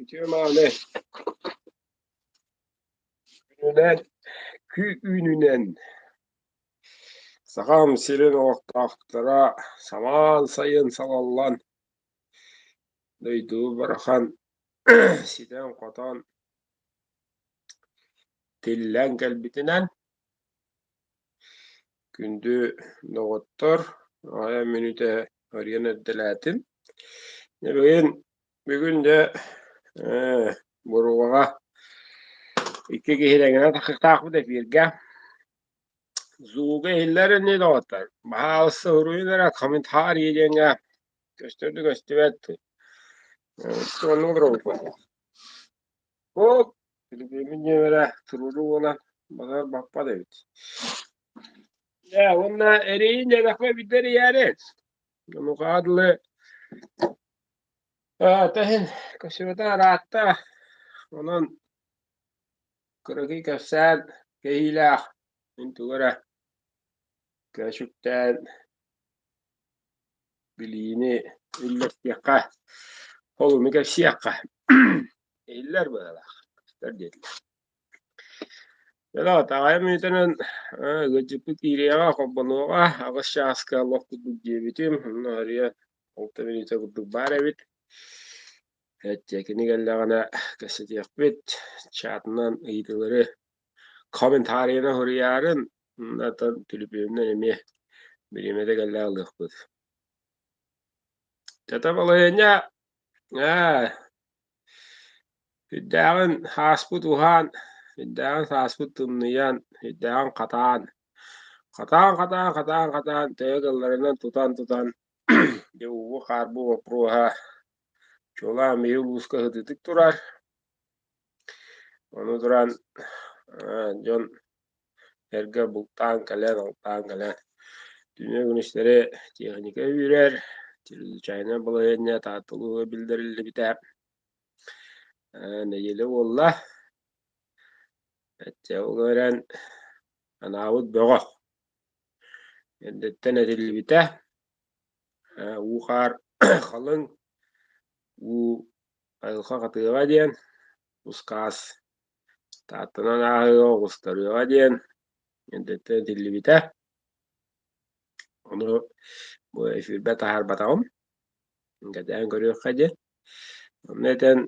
Үтүө мааны күнүнэн, кү-үүнүнэн Сахам сирин олохтоохторо самаан сайын салаллан, дойду барахан ситэн-хотон, тиллэн кэлбитинэн, күндү доҕоттор, аҕыйах мүнүүтэ арыйан эрдэлээтим. Бүгүн Бүгүн дьэ Боруобаҕа икки киһи тэҥинэн тахсыахтаахпыт эфиргэ. Звуга иһиллэр ини доҕоттор. Баһаалыста суруйун эрэ комментарий диэҥҥэ көстөр да көстүбэт. Оннук олоробут. Оп, төлөпүөммүт нүөмэрэ туруору буолан баҕар баппат эбит. Дьэ, уонна эрэйин дьэдэхпэ билдэр эрийээри. Онуоха дылы Тэһин көстүбэтэ ыраатта, онон кыракый кэпсээн кэһиилээх, мин тугу эрэ көөчүктээн билиини үллэстиэххэ, холуну кэпсиэххэ иһиллэр быһыылаах, көстөр диэтилэр. Таҕайа мүнүүтэнэн ыалдьыппыт киириэҕэ, холбонуоҕа, 8 чааска лох курдук диэбитим, онно арыйа 6 мүнүүтэ курдук баар эбит. Эттиэ кини кэллэҕинэ кэпсэтиэхпит, чатынан ыйытыылары комментарийынан суруйаарын, онтон түлүпүөнүнэн эмиэ бириэмэтэ кэллэ ылыахпыт. Чата балаһыанньа ээ Сүрдээҕин ааспыт уһаан, сүрдээҕин сааспыт тымныйан, сүрдээҕин хатаан, хатаан-хатаан, хатаан-хатаан төһө кыалларынан тутан-тутан дьэ уугу-хаарбы боппуруоһа чуолаан биһи улууска сытыытык турар. Ону туран дьон эргэ бултаан кэлэн, алтаан кэлэн түүнү-күнүстэри техника үүрэр, чрезвычайнай балаһыанньа Таатта улууһугар биллэриллибитэ. Нэдиэлэ буолла, Чэ ол эрэн анаабыт бөҕө, эрдэттэн этиллибитэ, уу-хаар халыҥ, уу айылҕа хатыаҕа диэн, ускаас Тааттанан ааһыыга оҕустарыаҕа диэн эрдэттэн этиллибитэ. Ону бу эфирбэ таһаарбатаҕым, кэтээн көрүөххэ диэн. Онно этэн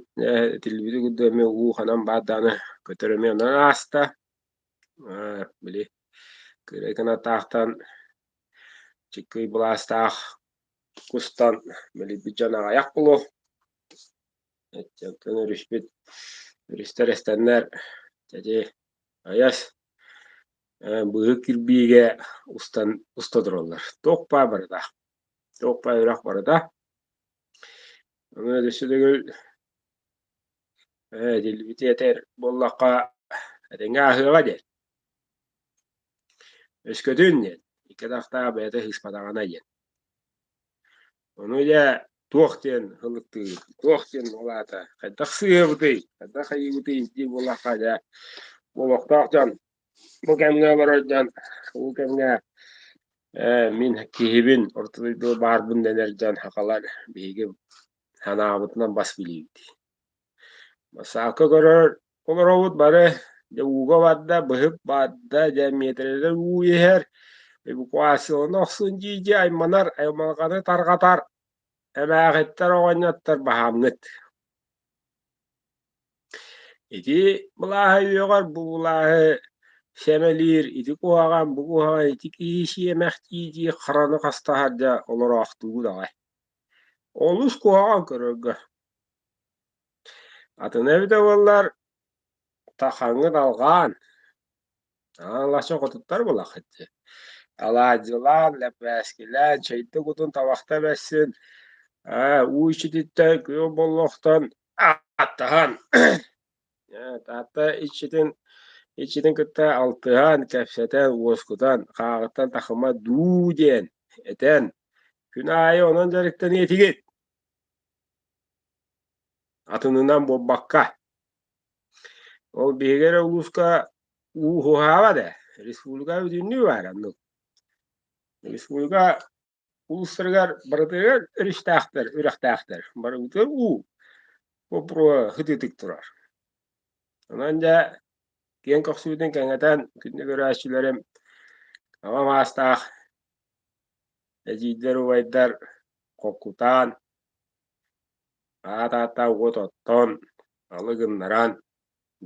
этиллибити курдук эмиэ уу ханан баар даҕаны көтөр эмиэ онон ааста. Били кыырай кынаттаахтан чыккый былаастаах кустан мэлийбит дьон аҕыйах буолуо. Оттон өрүспүт өрүстэр эстэннэр ити айас быыһык кирбиигэ устан уста тураллар. Туох баар барыта, туох баар үрэх барыта. Аны өссө төгүл этиллибити этэр буоллахха этэҥҥэ ааһыаҕа диэн. Өскөтүн диэн икки атахтаах бэйэтэ сыыспатаҕына диэн. Ону дьэ туох диэн ылыктыыбыт, туох диэн ол аата хайдах сыыһабытый, хайдах айыыбытый диир буоллахха дьэ олохтоох дьон бу кэмҥэ олорор дьон бу кэмҥэ мин киһибин орто дойдуга баарбын дэнэр дьон сахалар биһиги санаабытынан бас билиибит. Бассаапка көрөр олоробут бары дьэ ууга барда, быһыт барда, дьэ миэтэрэлэр уу иһэр, эвакуацияны охсун дии-дии айманар, аймалҕаны тарҕатар эмээхиттэр оҕонньоттор баһаамныт. Ити былааһы үөҕэр, бу былааһы сэмэлиир, ити куһаҕан, бу куһаҕан, ити киһи сиэмэх дии-дии хараны хастаһар дьэ олороохтуубут аҕай. Олус куһаҕан көрөргө. Атына эбитэ буоллар, тахаҥҥыт алҕаан, аалача хотуттар буолаххыт дии. Алаадьылаан, лэппээскилээн, чэйдэ кутун табахта бэссин, уу иччититтэн, күөх боллохтон ааттаһан, Таатта иччитин иччитин кытта алтыһан, кэпсэтэн, уоскутан, хааҕыттан тахыма дуу диэн этэн, күн аайы онон дьарыктаныа этигит. Атынынан буолбакка. Ол биһиги эрэ улууска уу уһаабат ээ, республика бүтүннүү баар оннук. Республика улуустарыгар барытыгар өрүстээхтэр, үрэхтээхтэр, барыбытыгар уу. Боппуруоһа сытыытык турар. Онон дьэ киэҥ көхсүбүтүн кэҥэтэн күндү көрөөччүлэрим аҕа маастаах эдьиийдэр, убайдар холкутаан, аат ааттаах уот оттон, алы гыннаран,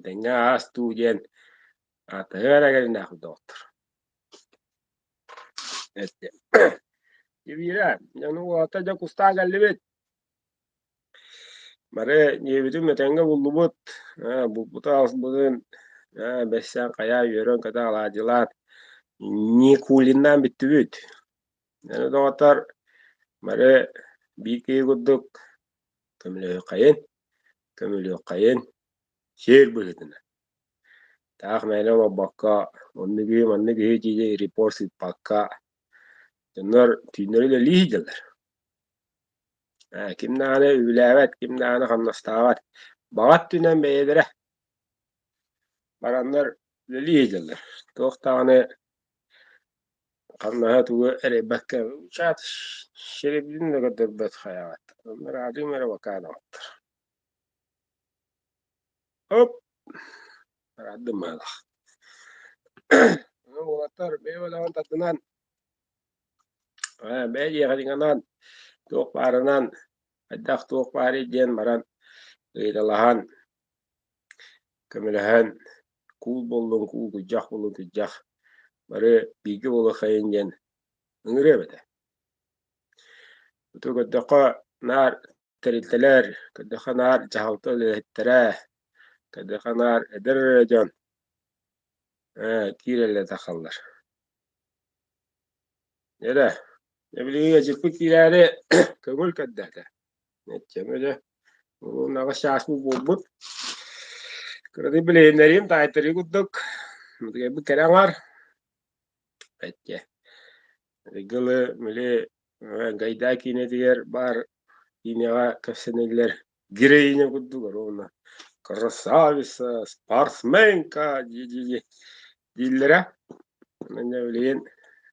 дэҥҥэ аас дуу диэн ааттаһыа эрэ кэлиннээхпит доҕоттор. Дьэ биирэ, дьону уолаттар дьэ кустаан кэллибит. Бары дьиэбитин этэҥҥэ буллубут, булбута-албытын бэссээн хайаа үөрэн-көтөн алаадьылаан Никулиннаан бүттүбүт. Аны доҕоттор бары биир киһи курдук көмөлөһүөххэйин, көмөлүөххэйин сиэр быһыытынан. Таах мээнэ олорбокко, оннук үһү, маннык үһү дии репорт ыыппакка, дьоннор түүннэри үлэлии сылдьаллар. Ким даҕаны үбүлээбэт, ким даҕаны хамнастаабат. Баҕа өттүнэн бэйэлэрэ бараннар үлэлии сылдьаллар. Туох даҕаны хамнаһа тугу эрэйбэккэ чат сирэйбитин да көрдөрбөт хайаҕат. Ыраатыым эрэ бакаанабыттар. Оп! Ырааттым быһыылаах. Уолаттар бэйэ-бэйэлэрин тардынан Бэйэ дьиэҕитин туох баарынан, хайдах туох баарый диэн баран ыйыталаһан, көмөлөһөн, куул буоллун куул, күрдьэх буоллун күрдьэх, бары бииргэ буолуоххайын диэн ыҥырыам этэ. Ити көрдөххө наар тэрилтэлэр, көрдөххө наар дьаһалта үлэһиттэрэ, көрдөххө наар эдэр эрэ дьон киирэллэр тахаллар. Эрэ, билигин эдьикпит киирээри көҥүл көрдөөтө. Эччэмэ дьэ, уоннаҕа чааспыт буолбут. Кыратык билиһиннэриим таайтарыы курдук. Мытыгайбыт кэрэ аҥар. Эччэ. Ыгылы били Гайдай киинэтигэр баар киинэҕэ кэпсэниллэр героиня курдук ровно красавица, спортсменка дии-дии дииллэрэ. Онон дьэ билигин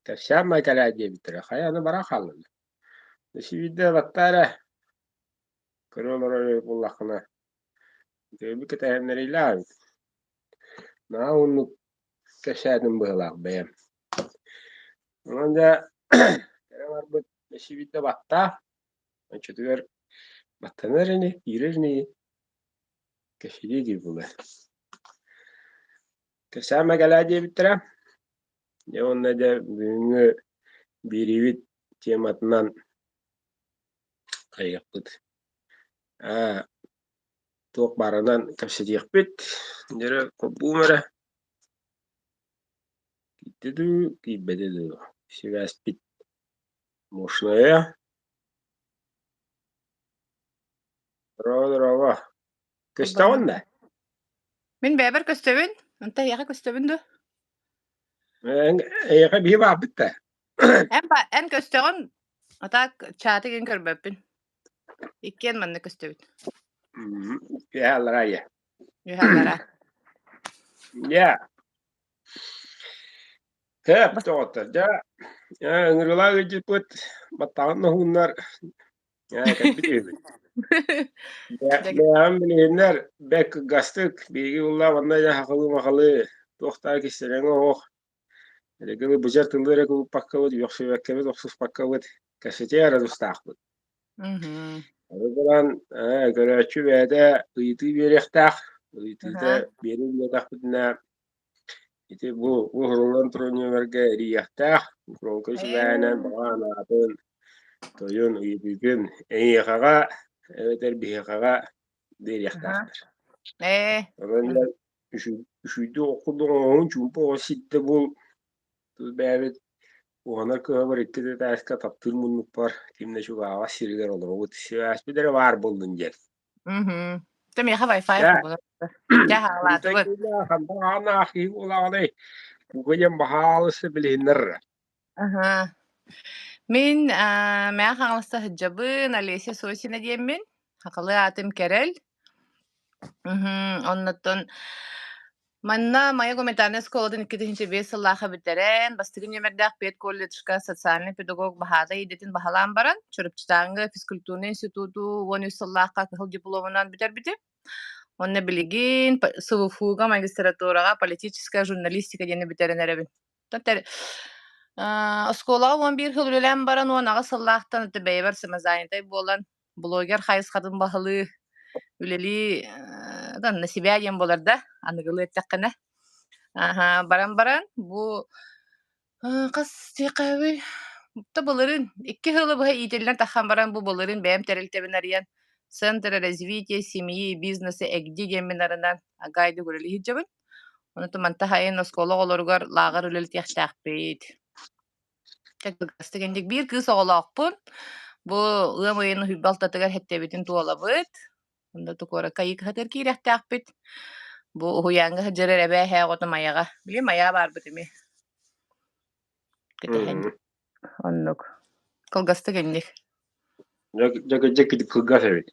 кэпсээн кэлээ диэбиттэрэ. Хайа аны баран хааллылар. Өссө биирдэ баттаа эрэ көрө олорор эбит буоллаххына үтүөбүт кэтэһиннэриилээх эбит. Наһаа уһуннук кэпсээтим быһыылаах бэйэм. Онон дьэ кэлэ барбыт өссө биирдэ баттаа. Оччотугар баттанар ини, киирэр ини кэпсэтии диир буолуо. Кэпсээн кэлээ диэбиттэрэ. Дьэ уонна дьэ бүгүҥҥү биэриибит тематынан хайыахпыт. Аа, туох баарынан кэпсэтиэхпит. Дьэ холбуум эрэ. Киирдэ дуу, киирбэтэ дуу. Сибээспит мощная. Здорово, здорово. Көстөҕүн да? Мин бэйэбэр көстөбүн. Онто эйиэхэ көстөбүн дуо? Эйиэхэ биһи баарбыт да. Эн, эн көстөҕүн, а так чаты гин көрбөппүн. Иккиэн манна көстөбүт. Үөһэ аллара ийэ. Үөһэ аллара. Дьэ. Тэп доҕоттор, дьэ ыҥырыылаах ыалдьыппыт баттаҕын ноһууннар кэлбит үһүбүт. Бэйэҕин билиһиннэр бэк кылгастык биһиги буллаа манна дьэ хахылыы-махалыы туох-таах кистэлэҥэ оһох Эрэгили быдьар тылы эрэ кубуппаккабыт, үөхсүбэккэбит, охсуспаккабыт кэпсэтиэ эрэ тустаахпыт. Ол баран көрөөччү бэйэтэ ыйытыы биэриэхтээх, ыйытыыта биэрэн диэтэхпитинэ ити бу уһуруллан турар нүөмэргэ эрийиэхтээх, громкай сибээһинэн баҕа анаатын, тойун ыйытыытын эйиэхэҕэ эбэтэр биһиэхэҕэ биэриэхтээхтэр. Онон үчүгэй курдук оҥоһун чуумпу оҕо сирдэ бул тус бэйэбит уһанар кыһабар икки да этээскэ таптыыр муннукпар ким да чугаһаабат сиригэр олоробут сибээспит эрэ баар буоллун диэн. Мгм. Ты миэхэ Wi-Fi холбонор. Дьэ, хаалаатыбыт. Хантан хааннаах киһи буолаҕыный? Бука диэн баһаалыста билиһиннэр. Аха. Мин Мэҥэ Хаҥаласта сылдьабын, Олеся Сосина диэммин. Хахалы аатым Кэрэл. Мгм. Оннуттан Манна Майа гуманитарнай оскуолатын 2005 сыллаахха бүтэрэн, бастакы нүөмэрдээх педколледжка социальнай педагог баһаатай идэтин баһылаан баран, Чурапчытааҥҥы физкультурнай институту 13 сыллаахха кыһыл дипломунан бүтэрбитим. Уонна билигин СВФУ-га магистратураҕа политическая журналистика диэни бүтэрэн эрэбин. Оскуолаҕа 11 сыл үлэлээн баран, 18 сыллаахтан бэйэбэр самозанятай буолан, блогер хайысхатын баһылыы үлэлии на себя диэн буолар да, аныгылыы эттэххинэ. Аһа, баран баран бу хас диэххэбий да былырыын 2 сылы быһа иитиллэн таххан баран бу былырыын бэйэм тэрилтэбин арыйан Центр развития семьи и бизнеса ЭГДИ диэммин арынан агайдык үлэлии сылдьабын. Ону манта сайын оскуола оҕолоругар лааҕыр үлэлэтиэхтээхпит. Кылгастык инник биир кыыс оҕолоохпун. Бу ыам ыйын уһуйба алтатыгар һэттэбитин туолабыт. Онно куоракка ыйык киириэхтээхпит. Бу уһуйааҥҥа сылдьар эбээ эһээ оҕото Майаҕа. Били Майа баарбыт эмиэ. Кэтэһэн. Оннук. Кылгастык инник. Дьэ кылгас эбит.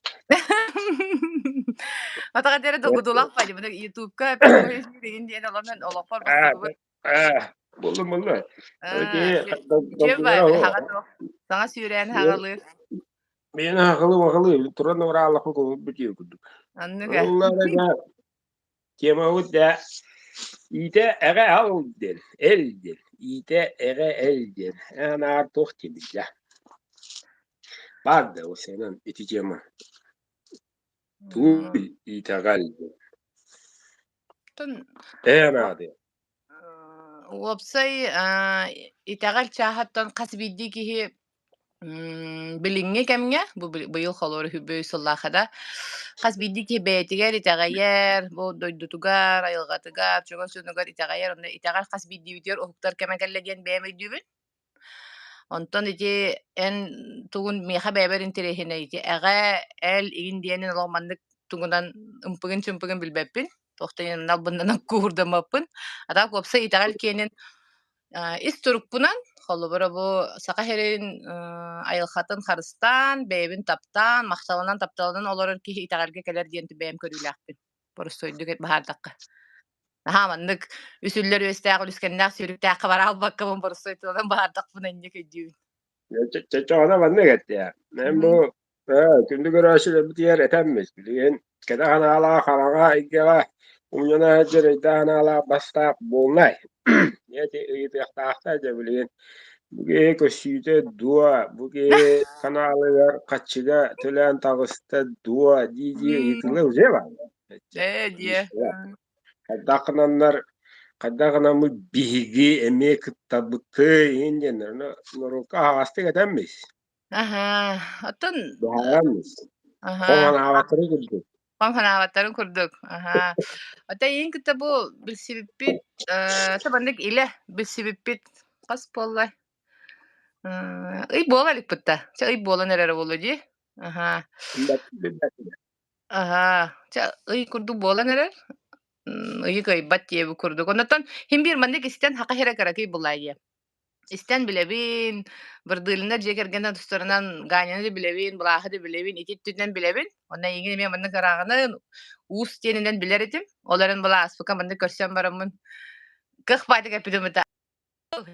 Атаҕа диэри долгутуулаах баҕайы. Ютубка прямой эфир диэн олорон олохпор бастакыбыт. Буллум буллум. Үчүгэй баҕайы хаҕа туох. Саҥа сүүрээн хаҕалыыр. Миэнэ хахылы махылы туран урааллахпын кулубут диир курдук. Оннук ээ. Ыллара темабыт да иитэ эҕэ ал диэн, эл диэн, иитэ эҕэ эл диэн. Эн аар туох диэбит Баар да ол сэнэн ити тема. Туй итэҕэл диэн. Эн аады. Уопсай итэҕэл чааһыттан хас биирдии киһи билиҥҥи кэмҥэ, бу быйыл холобур үһү сыллаахха да, хас биирдии киһи бэйэтигэр итэҕэйэр, бу дойдутугар, айылҕатыгар, чугас дьонугар итэҕэйэр, онно итэҕэл хас биирдиибитигэр уһуктар кэмэ кэллэ диэн бэйэм өйдүүбүн. Онтон ити эн тугун миэхэ бэйэбэр интэриэһинэй ити эҕэ, эл игин диэнин олох маннык тугунан ымпыгын-чымпыгын билбэппин. Туох да диэн албыннанан куурдаммаппын. А так уопсай итэҕэл киэнин ис турукпунан, холобура бу Саха сирин айылҕатын харыстаан, бэйэбин таптаан, махталынан тапталынан олорор киһи итэҕэлгэ кэлэр диэн бэйэм көрүүлээхпин. Боростуойдук баһаардахха. Наһаа маннык үс үллэр үөстээх үлүскэннээх сүүрүктээххэ бара албаккабын боростуой тылынан баһаардахпына инник өйдүүбүн. Чочоҕуна маннык эттэ. Мен бу күндү көрөөччүлэрбитигэр этэммит. Билигин кэтэх анаалаах хараҥа эйгэҕэ умньана сылдьар өйдөөх анаалаах бастаах буолнай. Эти ыйытыахтаахтар дьэ билигин бу киһи көссүүтэ дуо, бу киһи каналыгар хаччыга төлөөн таҕыста дуо дии-дии ыйытыылар уже баар. Ээ диэ. Хайдах гынаннар, хайдах гынаммыт биһиги эмиэ кыттабытый иһин диэннэр норуокка аһаҕастык этэммис. Аһаа, оттон Быһааран аһаа, Хоҥонаабаттарын курдук. хом санаабаттарын курдук. Аһаа. Оттон эйигин кытта бу билсибиппит, маннык илэ билсибиппит хас буолла? Ый буола иликпит да. Чэ, ый буолан эрэрэ буолуо дии. Аһаа. Аһаа, чэ, ый курдук буолан эрэр. Ыйы кыайбат диэбит курдук. Оннуттан син биир маннык истэн хака сирэ кыракый булаайа. Истэн билэбин, Бырдыылыннар дьиэ кэргэнэ тустарынан Ганяны да билэбин, Былааһы да билэбин, ити өттүнэн билэбин. Онно эйигин эмиэ маннык ырааҕынан уус диэнинэн билэр этим. Ол эрэн Былааспыка маннык көрсөн бараммын кых баайдык эппитим это. А так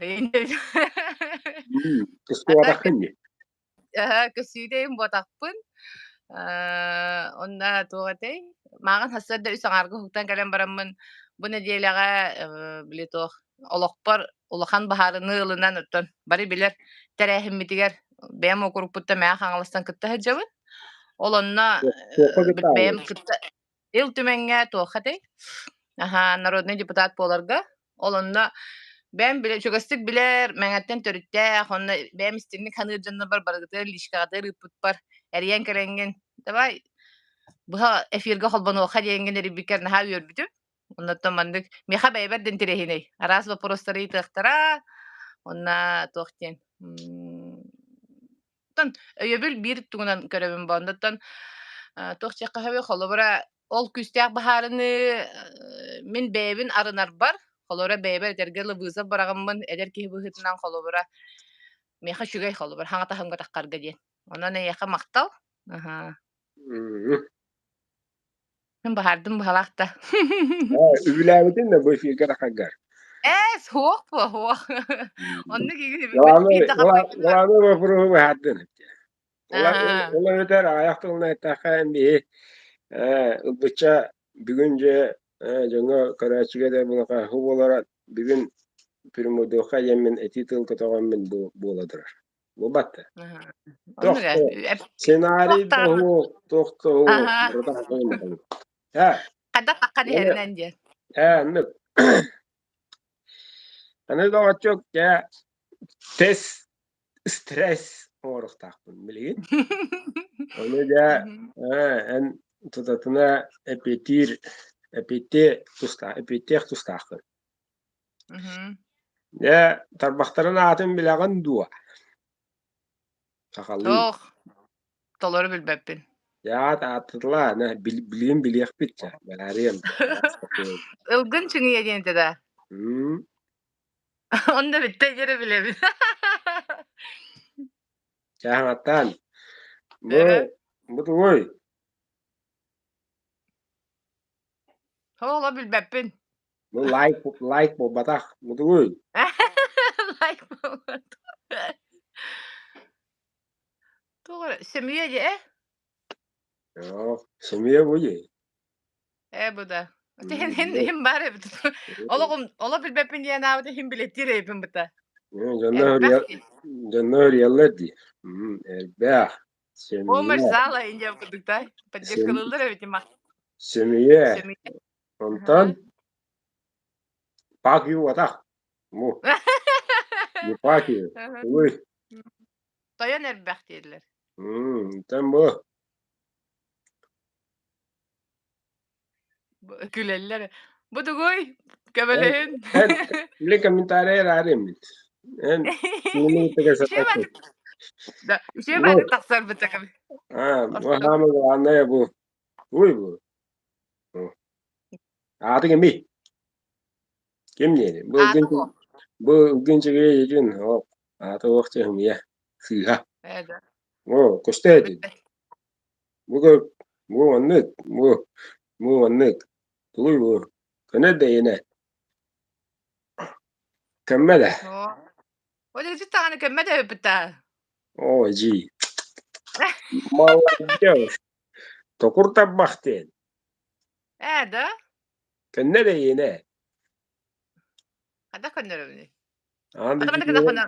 Тустубатаххын дии. Көссүүтэйим буотахпын. Онно туох этэй? Мааҕын сарсыарда үс аҥаарга уһуктан кэлэн бараммын бу нэдиэлэҕэ били туох олохпор улахан баһаарыныы ылынан оттон бары билэр тэрээһиммитигэр бэйэм уокурукпуттан Мэҥэ Хаҥаластан кытта сылдьабын. Ол онно Туохха кыттаҕыный? бэйэм кытта Ил Түмэҥҥэ туохха этэй? Аһаа, народнай депутат буоларга. Ол онно бэйэм билэ чугастык билэр, Мэҥэттэн төрүттээх, онно бэйэм истиҥник саныыр дьоннорбор барыгытыгар личкаҕытыгар ыыппыппар эрийэн кэлэҥҥин давай быһа эфиргэ холбонуохха диэҥҥин эрийбиккэр наһаа үөрбүтүм. Оннуттан маннык миэхэ бэйэбэр да интэриэһинэй. Араас боппуруостары ыйытыахтара. Онно туох диэн Оттон өйөбүл биир тугунан көрөбүн бо. Оннуттан туох диэххэ сөбүй, холобура, ол күүстээх баһаарыныы мин бэйэбин арынарбар, холобура, бэйэбэр этэргэ дылы вызов быраҕыммын эдэр киһи быһыытынан холобура, миэхэ үчүгэй холобур, хаҥа таһымҥа таххарга диэн. Онон эйиэхэ махтал. Аһаа. Мин баһаардым быһалаах да. Үбүлээбитин да бу эфиргэ рахагар. Ээ, суох буо, суох. Оннук Главное, биир да хаппайбын. главное вопроһу быһаардын. Аа, Ол эбэтэр аҕыйах тылынан эттэххэ эн биһи ылбычча бүгүн дьэ дьоҥҥо көрөөччүгэ да булаха буолара бүгүн прямойдуохха диэммин этии тыл көтөҕөммүн буола турар. Буолбатта. аха. Туох Оннук да ээ. сценарий Туох да даҕаны уһуох, туох да уһуох, аха. барыта хатыланар. Ээ, Хайдах таххан иһэринэн диэн. ээ, оннук. Аны доҕоччук, дьэ, тест стресс оҥоруохтаахпын билигин. Ону дьэ, Мгм. эн тутатына эпиэтиир, эпиэттиэ тустаах, эпиэттиэх тустааххын. Мгм. Дьэ, тарбахтарын аатын билэҕин дуо? Сахалыы. Суох, толору билбэппин. Дьэ, аат ааттатылаа, нэ, билигин билиэхпит чэ, баарыам. Ылгын чыҥыйа диэн этэ да. М, Онно бүттэ дьэрэ билэбин. Чааһаҥаттаан. Бу, Э, бу тугуй? Ол билбэппин. Бу лайк, лайк буолбатах. Бу тугуй? Лайк буолбат. Туох эрэ сөмүйэ дии э? Оо, семья бу дии. Ээ бу да. Иһин М, иһин бу. иһин баар эбит. Олоҕум олох билбэппин диэн аабыт иһин билэттиир эбиппин быта. Дьонно Элбэх суруйа дии. дьонно суруйаллар дии. М, элбэх. Помощь Семья. зала индия курдук да. Сем Поддержкалыыллар эбит има. семья. Сөмүйэ. Онтон Аха. пак юатах. Му. Не паки. Аха. Тугуй? Тойон эрбэх дииллэр. М, онтон бу. Күлэллэр. Бу тугуй? Эн Көмөлөһүн. эн били комментарий эрээрим. Эн кими Үчүгэй кытта баатык да, үчүгэй Бу баатык тахсар бытака. а, бу Орто. хаама главное бу. Тугуй бу? Ааты кимий? Ким диэни? Бу Аата ылгын суох. бу ылгын чыгыйа дьүн оп аата уох чыһымыйа сыыһа. Ээ да. О, көстөө дии. Бүттэ. Бу көр бу маннык бу бу маннык тугуй бу көнө дэйинэ көммө да Оо. Ол ити даҕаны көммөт эбиппит даа. Оо дьии молодежь токур тарбах диэн Ээ да? көннө дэйинэ Хайдах көннөрөбүнүй? аан Ата дойду маннык киэнэ гынахпына.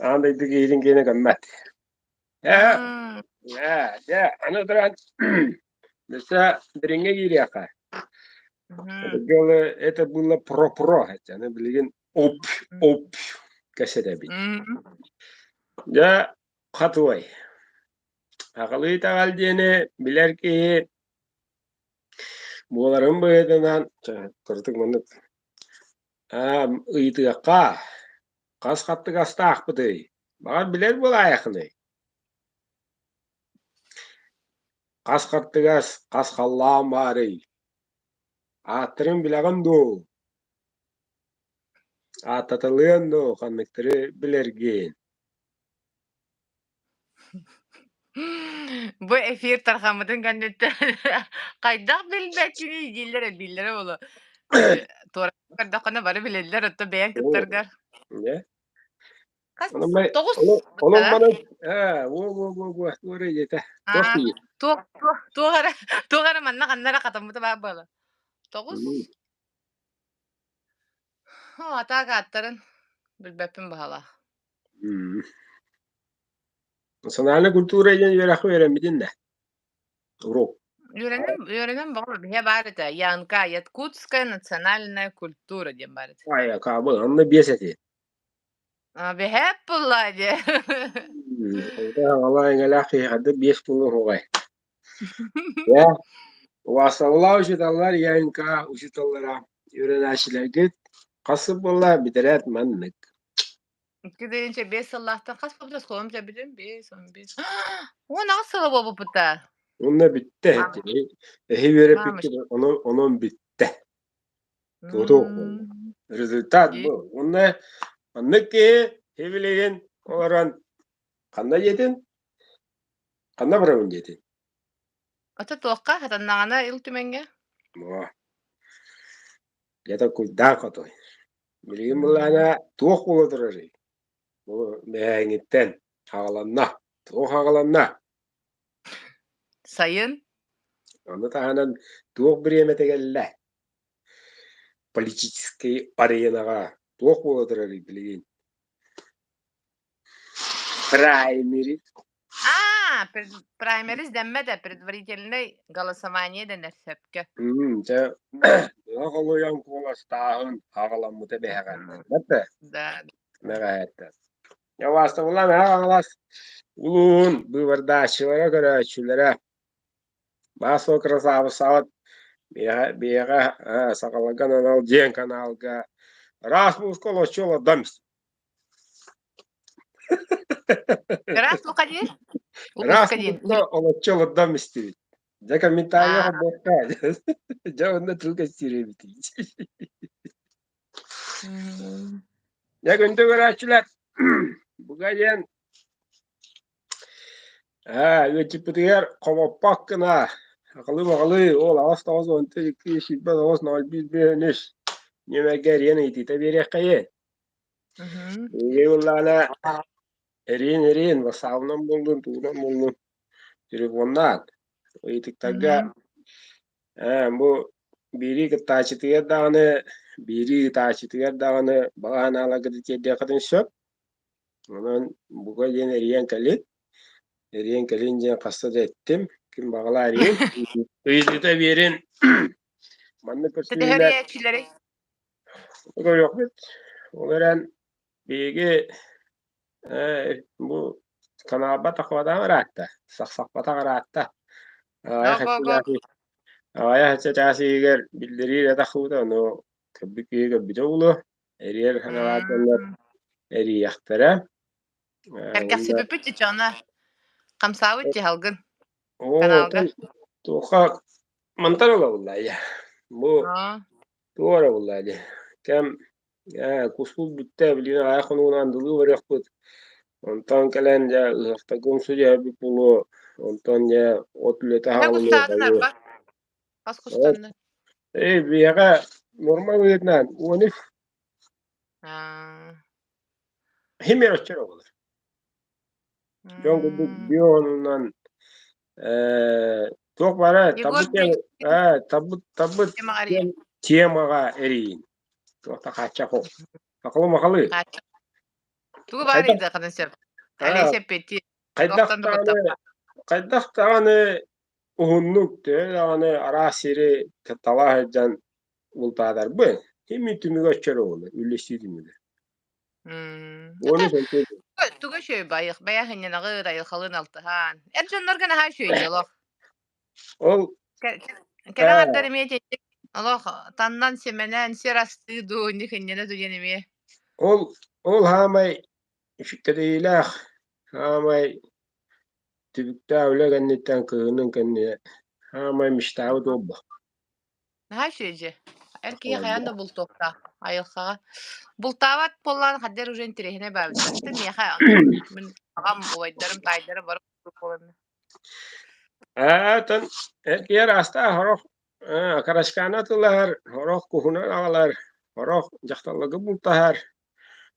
аан дойду киһитин киэнэ көммөт ээ Мм. ээ дьэ аны туран өссө дириҥҥэ киириэххэ Мгм. Это было про-про аны билигин оп оп кэсэтэбит Мм. дьэ хатуой аҕалыы итэҕэл диэни билэр киһи буоларын быһыытынан кырдьык маннык ыйытыахха хас хаттыгастаахпытый баҕар билэр буолаайаххыный хас хаттыгас хас халлаан баарый ааттарын билэҕин дуу ааттаталыан дуу ханныктары билэргин Бу эфир тарҕаммытын кэнниттэн хайдах билбэккиний дииллэр элбииллэрэ буолуо. Били туора көрдөххүнэ бары билэллэр, оттон бэйэҥ кыттаргар Дьэ хас онон май тоҕус онон онон быттара. манан ээ уо уо уо уо туора ийэтэ туох Аа, диир туох туох туох эрэ туох эрэ манна ханна эрэ хатаммыта баар буола. Тоҕус Оо, атаак ааттарын билбэппин баһалаах. Национальная культура диэн үөрэххэ үөрэммитин да урок Үөрэнэн үөрэнэн баҕар биһиэ баар этэ Янка Якутская национальная культура диэн баар этэ. Ай акаабы онно биэс эти А биһээп булла диэ. Оҕолор эҥэлээх киһиэхэ биэс буолуо Дьэ, убаастабыллаах учууталлар ЯНК учууталлара үөрэнээччилэргит хас сыл буолла бүтэрээт маннык. 2005 сыллаахтан хас буолбута оскуолам бүтэрбитим 5 15 18 сыла буолбуппута. Онно бүттэ. Эһи Мамыш. үөрэппиккит онон онон бүттэ. Тутуох буолла. М. Результат Дии. бу. Уонна маннык киһи билигин олорон ханна диэтин? Ханна барабын диэтин? Ата туохха хатаннаҕына Ил Түмэҥҥэ? Оо, дьэ толкуйдаах хотой. Билигин былаана туох буола турарый? Бу бэһээҥҥиттэн хаҕаланна. Туох хаҕаланна? Сайын. Ону таһынан туох бириэмэтэ кэллэ? Политическай аренаҕа туох буола турарый билигин? Праймери. Аа, праймерис дэммэтэ, предварительное голосование дэнэр сөпкө. Дьэ, ыах олуйан куоластааһын аҕаламмыта бэһэҕэттэн. Да, Да. бэҕэһээттэн. Дьэ, убаастабыллаах Мэҥэ Хаҥалас улууһун быыбардааччылара, көрөөччүлэрэ Масло красавцаҕыт биһиэхэ, биһиэхэ сахаларга анал диэн каналга ыраас мууска олоччу олордом Ыраас муха диэн? Ыраас Улууска диэн. мууска олоччу олордом истибит. Дьэ комментарий Аа. холбуохха. Дьэ онно тыл кэпсиир эбитий. Дьэ күндү көрөөччүлэр, бука диэн Ээ, ыалдьыппытыгар хомоппот гына, аҕалыы-баҕалыы, уол аҕыс тоҕус уонтан икки сүүрбэ тоҕус ноль биир биэһин үс нүөмэргэ эрийэн ыйытыыта биэриэххэйин. Эйиги ыллаҕына эриин-эриин, бассаабынан буоллун, тугунан буоллун, телефоннаан ыйытыктарга ээ, бу биирии кыттааччытыгар даҕаны, биирии ыытааччытыгар даҕаны баҕа санааларгытын тиэрдиэххитин сөп. Онон бука диэн эрийэн кэлин, эрийэн кэлин диэн хаста да эттим, ким баҕалаа эрийин, ыйытыыта биэрин. Маннык Төһө көрсүһүүлэр эрийээччилэрий? көрүөхпүт. Ол эрэн биһиги э, бу каналбат ахвадаан ыраатта, сахсахпатах ыраатта. Аҕыйах Го, го, го. аҕыйах чаас иһигэр биллэрии эрэ тахсыбыта, ону көрбүт киһи көрбүтэ буолуо. Эрийэр санаалаах дьоннор эрийиэхтэрэ. Уонна Сэргэхсиппиппит чочоно. Хамсаабыт дьаһалгын оо, каналга. оттон туохха мантан ылабыллаа дьэ. Бу Аа. туох эрэ буоллаа дии. Кэм куспут бүттэ, билигин аҕыйах хонугунан андылыы барыахпыт. Онтон кэлэн дьэ ыһыахтарга умсу дьэһэрбит буолуо. Онтон дьэ от үлэтэ Төһө саҕаланыа кустаатын хайыа. арба? Хас кустанны? Ээ, биһиэхэ нуорма быһыытынан 13 Аа. Химер оччоро буолар. Дьон курдук бионунан туох бара Егор табыт табыт табыт темаҕа эрийэр. темаҕа эрийин. Туох да хааччах ол. Акылы махалы. Тугу баар Хайдах ыйдаххына сөп. Олеся Петти. хайдах Туохтан да даҕаны куттаппат. хайдах даҕаны уһуннук төһө даҕаны араас сири тала сылдьан бултаатарбын кими түмүгэ оччоро буолар үллэстии түмүгэ. Уону сэнтиэ Туга үчүгэй байых бэйэ сынньанаҕыт, айылҕалыын алтыһан. Эр дьоннорго наһаа үчүгэй дии олох. Ол Кэрэ аҥардар эмиэ итинник олох таннан, симэнэн, сир астыы дуу, инник инньэнэ дуу диэн эмиэ. Ол ол хаамай кэтэһиилээх хаамай түбүктээх үлэ кэнниттэн кыһынын кэннэ хаамай мечтаабыт буолбах. Наһаа үчүгэй дьиэ. Эр киһи хайаан да бултуохтаах айылҕаҕа. Бултаабат буоллаҕына хайдах эрэ уже интэриэһинэй баабыттар. Миэхэ мин аҕам, убайдарым, таайдарым бары курдук буоланнар. Аатан эргийэр аастаах сорох карачканы атыылаһар, сорох куһунан аҕалар, сорох дьахталларга бултаһар,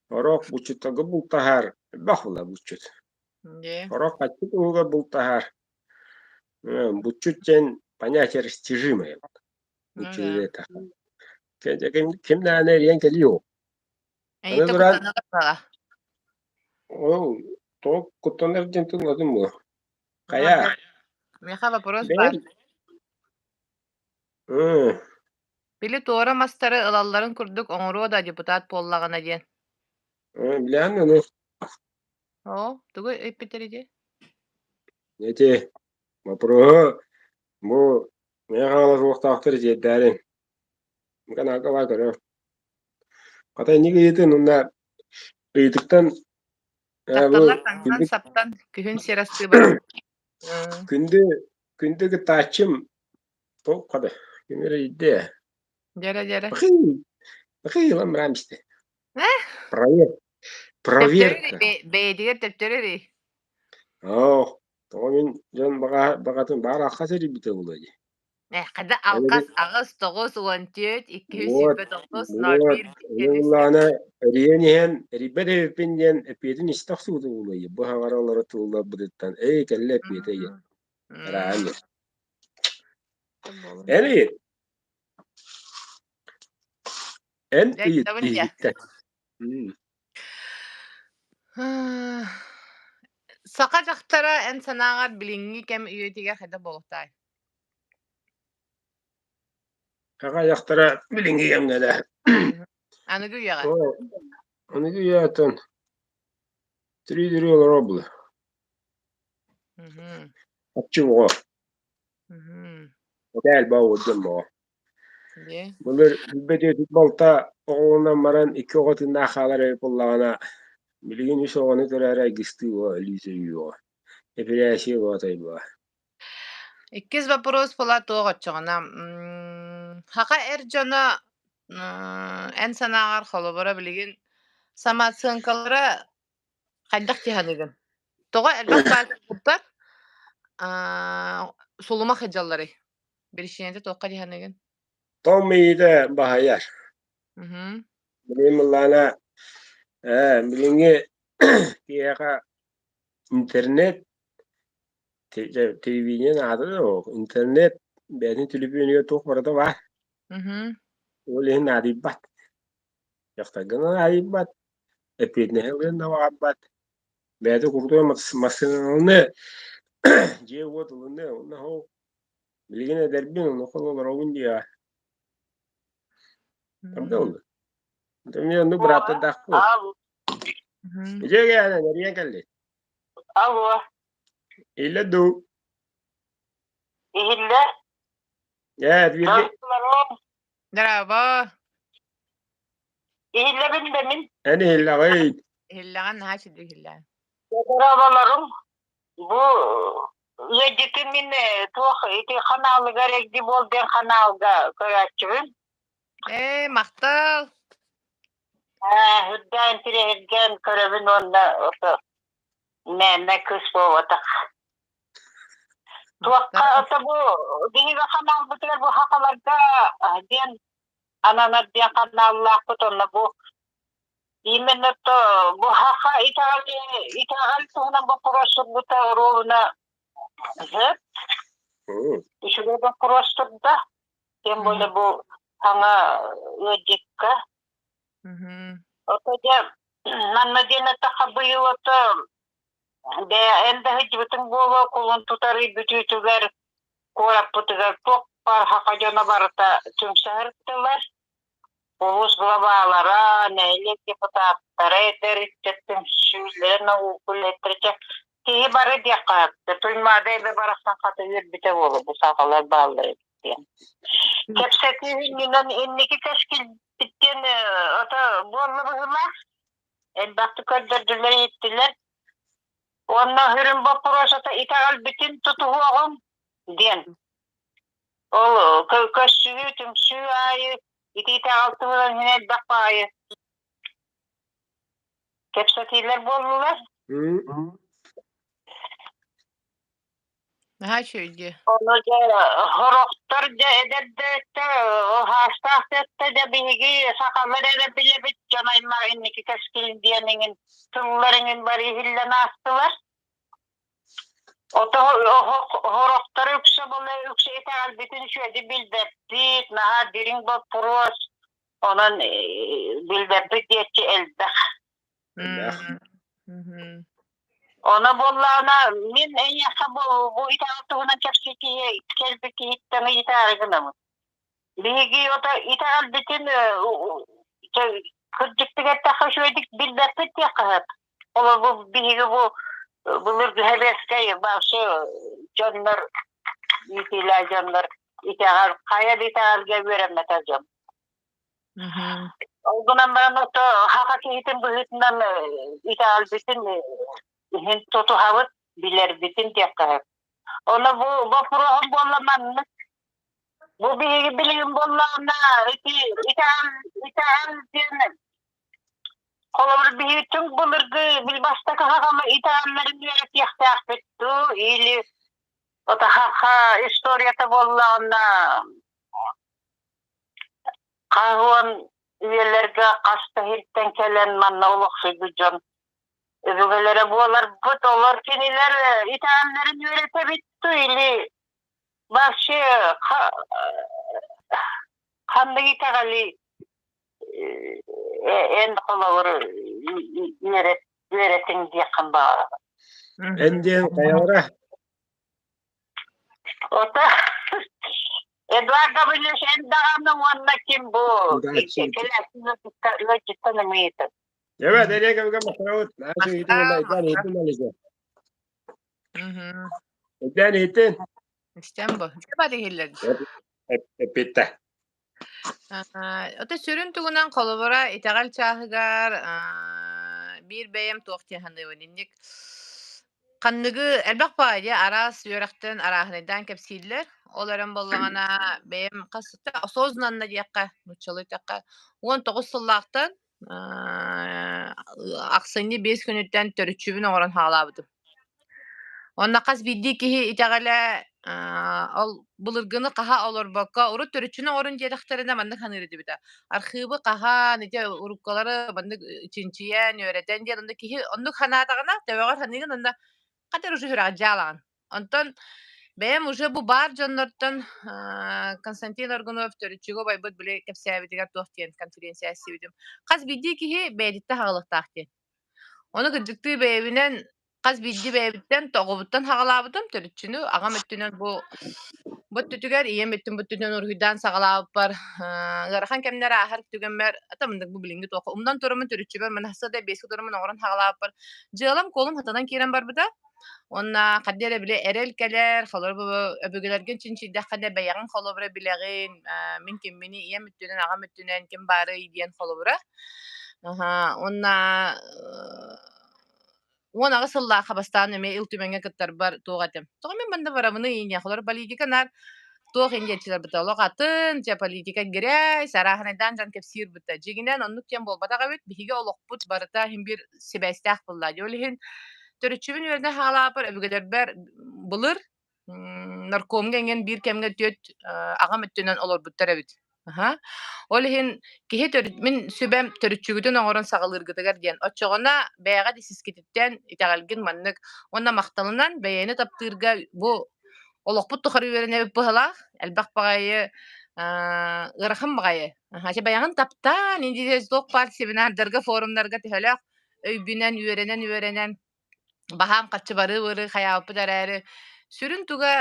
сорох булчуттарга бултаһар, элбэх буолар булчут. Дьэ. Сорох хаччы туһугар бултаһар. Булчут диэн понятие растяжимое. Ну Булчут да. это. Ким, ким даҕаны эрийэн кэлиэ Аны Эйиэтэ туран куттаныгар баҕа. ол тоҕо куттанар диэн тыллатым буо. Хайа? Миэхэ вопрос Бэйэм баар. Били туора мастары ылалларын курдук оҥоруо да депутат буоллаҕына диэн. Билэҕин ону? Оо, тугу ыйыппыттар ити? Ити вопроһу бу Мэҥэ Хаҥалас олохтоохтор тиэрдээриҥ. Каналга баа көрөөр. Хата инник ыйытын уонна ыйытыктан бу Дьахталлар таҥнан күндү саптан күһүн сир астыы барар. күндү күндү кыттааччым туох хата ким эрэ ыйда Дьэрэ дьэрэ. Бахыы ылан бараам истэ. Э? Проверка. Төптөрү Проверка. бэйэтигэр төптөрү эрий. Оо, Тоҕо мин дьон баҕатын баар алхас эрийбитэ буолуо дии. Э, хада Эн алхас 8 9 14 Вот, 229 вот, 01 ону ыллаҕына эрийэн иһэн эрийбэт эбиппин диэн эппиэтин истэ охсубута буолуо бу хаҥара олоро тылларбытыттан эй кэллэ эппиэтэ диэн арааһын диэн. Эн ыйыт, эн ыйыт биһигиттэн. Саха дьахтара эн санааҕар билиҥҥи кэм үйэтигэр хайдах буолуохтаай? Саха дьахтара билиҥҥи кэмҥэ да Аныгы үйэҕэ. Аныгы үйэттэн Три-три олорор була. Аччы оҕо. Этээл баа дьон оҕо. Былыр билбэт балта оҕолонон баран икки оҕо тыыннаах хаалар эбит буоллаҕына, билигин үс оҕону төрөөрө айгыстыы оҕо, өлүүтэ өлүү оҕо. Эпирээссийэ оҕо буола. Иккис вопрос була туох оччоҕуна Саха эр дьоно эн санааҕар холобура билигин самооценкалара хайдах дии саныыгын? Тоҕо элбэх баайдар сулумах сылдьалларый? Биричиинэтэ туохха дии саныыгын? Тоҥ мэйиитэ баһыйар. Билигин былаана билиҥҥи киһиэхэ интернет Телевидение наада да суох, интернет бэйэтин төлөпүөнүгэр туох барыта баар. Ол иһин наадыйбат. Дьахтарга да наадыйбат, эппиэтинэһи ылыан да баҕарбат. Бэйэтэ курдук массыыналаны дьиэ-уот ылыныа уонна ол билигин эдэрбин, онуоха олоробун диэҕэ. Правда буолла? Мин оннук бырааттардаахпын. Дьиэ кэлэн эрийэн кэллин. Алло. Иллэ дуу? Иһиллэ. Ээ, бииргэ Здорово. Иһиллэбин да мин. Эн иһиллэҕий? Иһиллэҕин наһаа үчүгэй иһиллэҕин. Здороваларым. Бу ыалдьытым мин туох ити ханаалыгар эгди буол диэн ханаалга көрөөччүбүн. Ээ, махтал. Ээ, үрдээн тирэһиргээн көрөбүн уонна мээнэ кыыс буолбатах. Туохха ото бу биһиги ханаалбытыгар бу хахаларга диэн ананар диэн ханааллаахпыт онно бу именно то бу хаха итэҕэл итэҕэл туһунан боппуруос турбута оруобуна сөп үчүгэй боппуруос турда тем более бу саҥа ыалдьыкка ото дьэ манна диэн эттэххэ быйыл ото Бэйэ эн да сылдьыбытыҥ буолуо, кулун тутар ый бүтүүтүгэр куораппытыгар туох баар саха дьоно барыта түмсэ сырыттылар. Улуус главалара, нэһилиэк депутаттара, эдэр ыччат түмсүүлэрэ, наука үлэһиттэрэ киһи бары диэххэ сөп. Туймаада эбэ барахсан хата үөрбүтэ буолуо бу сахалар бааллар эбит диэн. Кэпсэтии иннинэн инники кэскилбит диэн ото буолла быһыылаах. Элбэхтик көрдөрдүлэр, иһиттилэр. Уонна сүрүн боппуруосата итэҕэлбитин тутуһуоҕуҥ диэн. Ол көрсүһүү, түмсүү аайы ити итэҕэл туһунан иһин элбэх баайы кэпсэтиилэр буоллулар. Наһаа үчүгэй дии. Ону дьэ сорохтор дьэ эдэрдээттэр хаастаах да дьэ биһиги сахалар эрэ билэбит дьон аймах инники кэскил диэн иҥин тыллар иҥин бары иһиллэн аастылар. Ото сорохтор үксэ була үксэ итэҕэлбитин үчүгэйдик билбэппит, наһаа дириҥ боппуруос, онон билбэппит диэччи элбэх. Элбэх. Ону буоллаҕына мин эйиэхэ бу, бу итэҕэл туһунан кэпсии киһи кэлбит киһиттэн ыйытаары гынабын. Биһиги ото итэҕэлбитин кырдьыктык эттэххэ үчүгэйдик билбэппит диэххэ сөп. Ол бу биһиги бу былыргы сэбиэскэй вообще дьоннор иитиилээх дьоннор итэҕэл хайа да итэҕэлгэ үөрэммэтэх дьон. Ол гынан баран ото саха киһитин быһыытынан итэҕэлбитин иһин тутуһабыт, билэрбитин диэххэ сөп. Ону бу боппуруоһум буолла маннык. Бу биһиги билигин буоллаҕына ити итэҕэл итэҕэл диэн. Холобур, биһиги түҥ былыргы билбастакы хаҕама итэҕэллэрин үөрэтиэхтээхпит дуу или отахаха историята буоллаҕына хаһуон үйэлэргэ хас да иһиттэн кэлэн манна олохсуйбут дьон өбүгэлэрэ буоларбыт, олор кинилэр итэҕэллэрин үөрэтэбит дуу или вообще ханнык итэҕэли эн холобур үөрэт үөрэтиҥ диэххин баҕарабын. Эн диэн хайалара? Ото Эдуард Гаврильевич эн даҕаны уонна ким бу ыалдьыттан ымыйытын. Эбэт, эриэ кэмгэ махтанабыт. Наша иһитин уонна Айдаан иһитин алиса. Айдаан иһитин. Истэн бу. Бар иһиллэр. Эппиттэ. Ото сүрүн тугунан холобура итэҕэл чааһыгар биир бэйэм туох диэн саныыбын инник ханныгы элбэх баайы араас үөрэхтэн арааһынайдаан кэпсииллэр. Ол эрэн буоллаҕына бэйэм хас осознанно диэххэ нууччалыы эттэххэ 19 сыллаахтан ахсынньы 5 күнүттэн төрүччүбүн оҥорон хаалаабытым. Уонна хас биирдии киһи итэҕэлэ ол былыргыны хаһа олорбокко, урут төрүччүнү оҥорун диэтэхтэринэ маннык саныыр этибит Архыыбы хаһан, ити уруккалары маннык чинчийэн, үөрэтэн диэн онно киһи оннук санаатаҕына, төбөҕөр саныыгын онно хата уже сүрэҕэлдьээ дьаалаҕын. Онтон бэйэм уже бу баар дьоннортон Константин Аргунов төрүччүгэ убайбыт били кэпсээбитигэр туох диэн конференция истибитим. Хас биирдии киһи бэйэтиттэн хаҕылыктаах диэн. Ону кырдьыктыы бэйэбинэн хас биирдии бэйэбиттэн оҕобуттан саҕалаабытым төрүччүнү аҕам өттүнэн бу бу өттүтүгэр ийэм өттүн бу өттүнэн уруһуйдаан саҕалаабыппар ыарахан кэмнэр ааһар түгэммэр атамындык бу билиҥҥи туохха умнан тураммын төрүччүбэр маны да биэскэ тураммын оҥорон саҕалаабыппар дьыалам-куолум хатанан киирэн барбыта уонна ханна эрэ били эрэл кэлэр холобур өбүгэлэргин чинчийдэххинэ бэйэҕин холобура билэҕин мин кимминий ийэм өттүнэн аҕам өттүнэн ким баарый диэн холобура уонна 18 сыллаахха бастаан эмиэ Ил Түмэҥҥэ кыттарбар туох этим. Тоҕо мин манна барабыный иньэ холор политика наар туох индиэччилэр быта олох атын, дьэ политика грязь, арааһынайдаан дьон кэпсиир быта. Дьиҥинэн оннук диэн буолбатах эбит. Биһиги олохпут барыта иһин биир сибээстээх буолла. Ол иһин төрүччүбүн үөрэнэ хаалааппар өбүгэлэрбэр былыр наркомҥа иҥэн биир кэмҥэ түөрт аҕам өттүнэн олорбуттар эбит. Аһа. Ол иһин киһи төрүт мин сүбэм төрүччүгүтүн оҥорон саҕалыыргытыгар диэн. Оччоҕуна бэйэҕит исискититтэн итэҕэлгин маннык уонна махталынан бэйэни таптыырга бу олохпут тухары үөрэнэбит быһалаах элбэх баҕайы ыарахан баҕайы. Аһа, бэйэҕин таптаан индивидуальный туох баар семинардарга, форумнарга төһөлөөх өйгүнэн үөрэнэн-үөрэнэн баһаам харчы барыы-барыы хайаабыппыт эрээри, сүрүн туга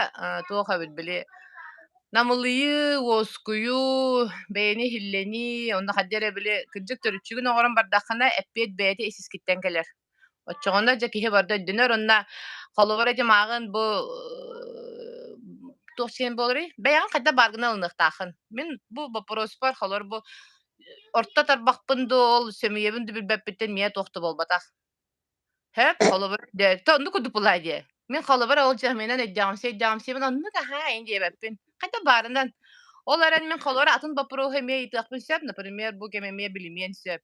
туох эбит били намылыйыы, уоскуйуу, бэйэни иһиллэнии, онно хайдах эрэ били кырдьык төрүччүгүн оҥорон бардаххына, эппиэт бэйэтэ ис-искиттэн кэлэр. Оччоҕуна дьэ киһи барыта өйдөнөр уонна холобура ити мааҕын бу туох сиэн буоларый? Бэйэҕин хайдах бааргына ылыныахтааххын. Мин бу боппуруоспар холобур бу орто тарбахпын дуу, ол сөмүйэбин дуу билбэппиттэн миэхэ туох да буолбатах. Һэп, холобур, дэ, то оннук курдук булаа диэ. Мин холобур ол дьаһамынан өйдөөҕүмсүйэ өйдөөҕүмсүйэбин оннук аһаа ин диэбэппин. Хайда баарынан. Ол эрэн мин холобур атын боппуруоһу эмиэ ыйытыахпын сөп, например, бу кэм эмиэ билимиэн сөп.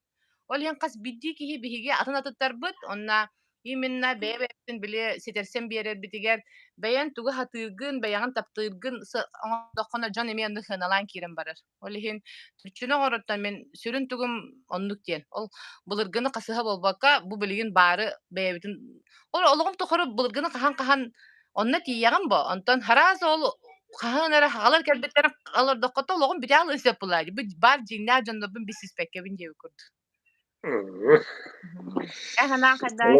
Ол иһин хас биирдии киһи биһиги атын атыттарбыт, онно именно бэйэ-бэйэбитин били ситэрсэн биэрэрбитигэр бэйэн тугу сатыыргын, бэйэҕин таптыыргын оҥордоххуна дьон эмиэ онно сыаналаан киирэн барар. Ол иһин төрүччүнү оҥороттон мин сүрүн тугум оннук диэн. Ол былыргыны хасыһа буолбакка, бу билигин баары бэйэбитин ол олоҕум тухары былыргыны хаһан-хаһан онно тиийэҕин бо. Онтон араас ол хаһан эрэ хаҕалар кэлбиттэрин олордоххото олоҕум бүтэ алын сөп буолаа дии. Бу баар дьиҥнээх дьоннорбун билсиспэккэбин диэбит курдук. Эн санааҥ хайдаҕый?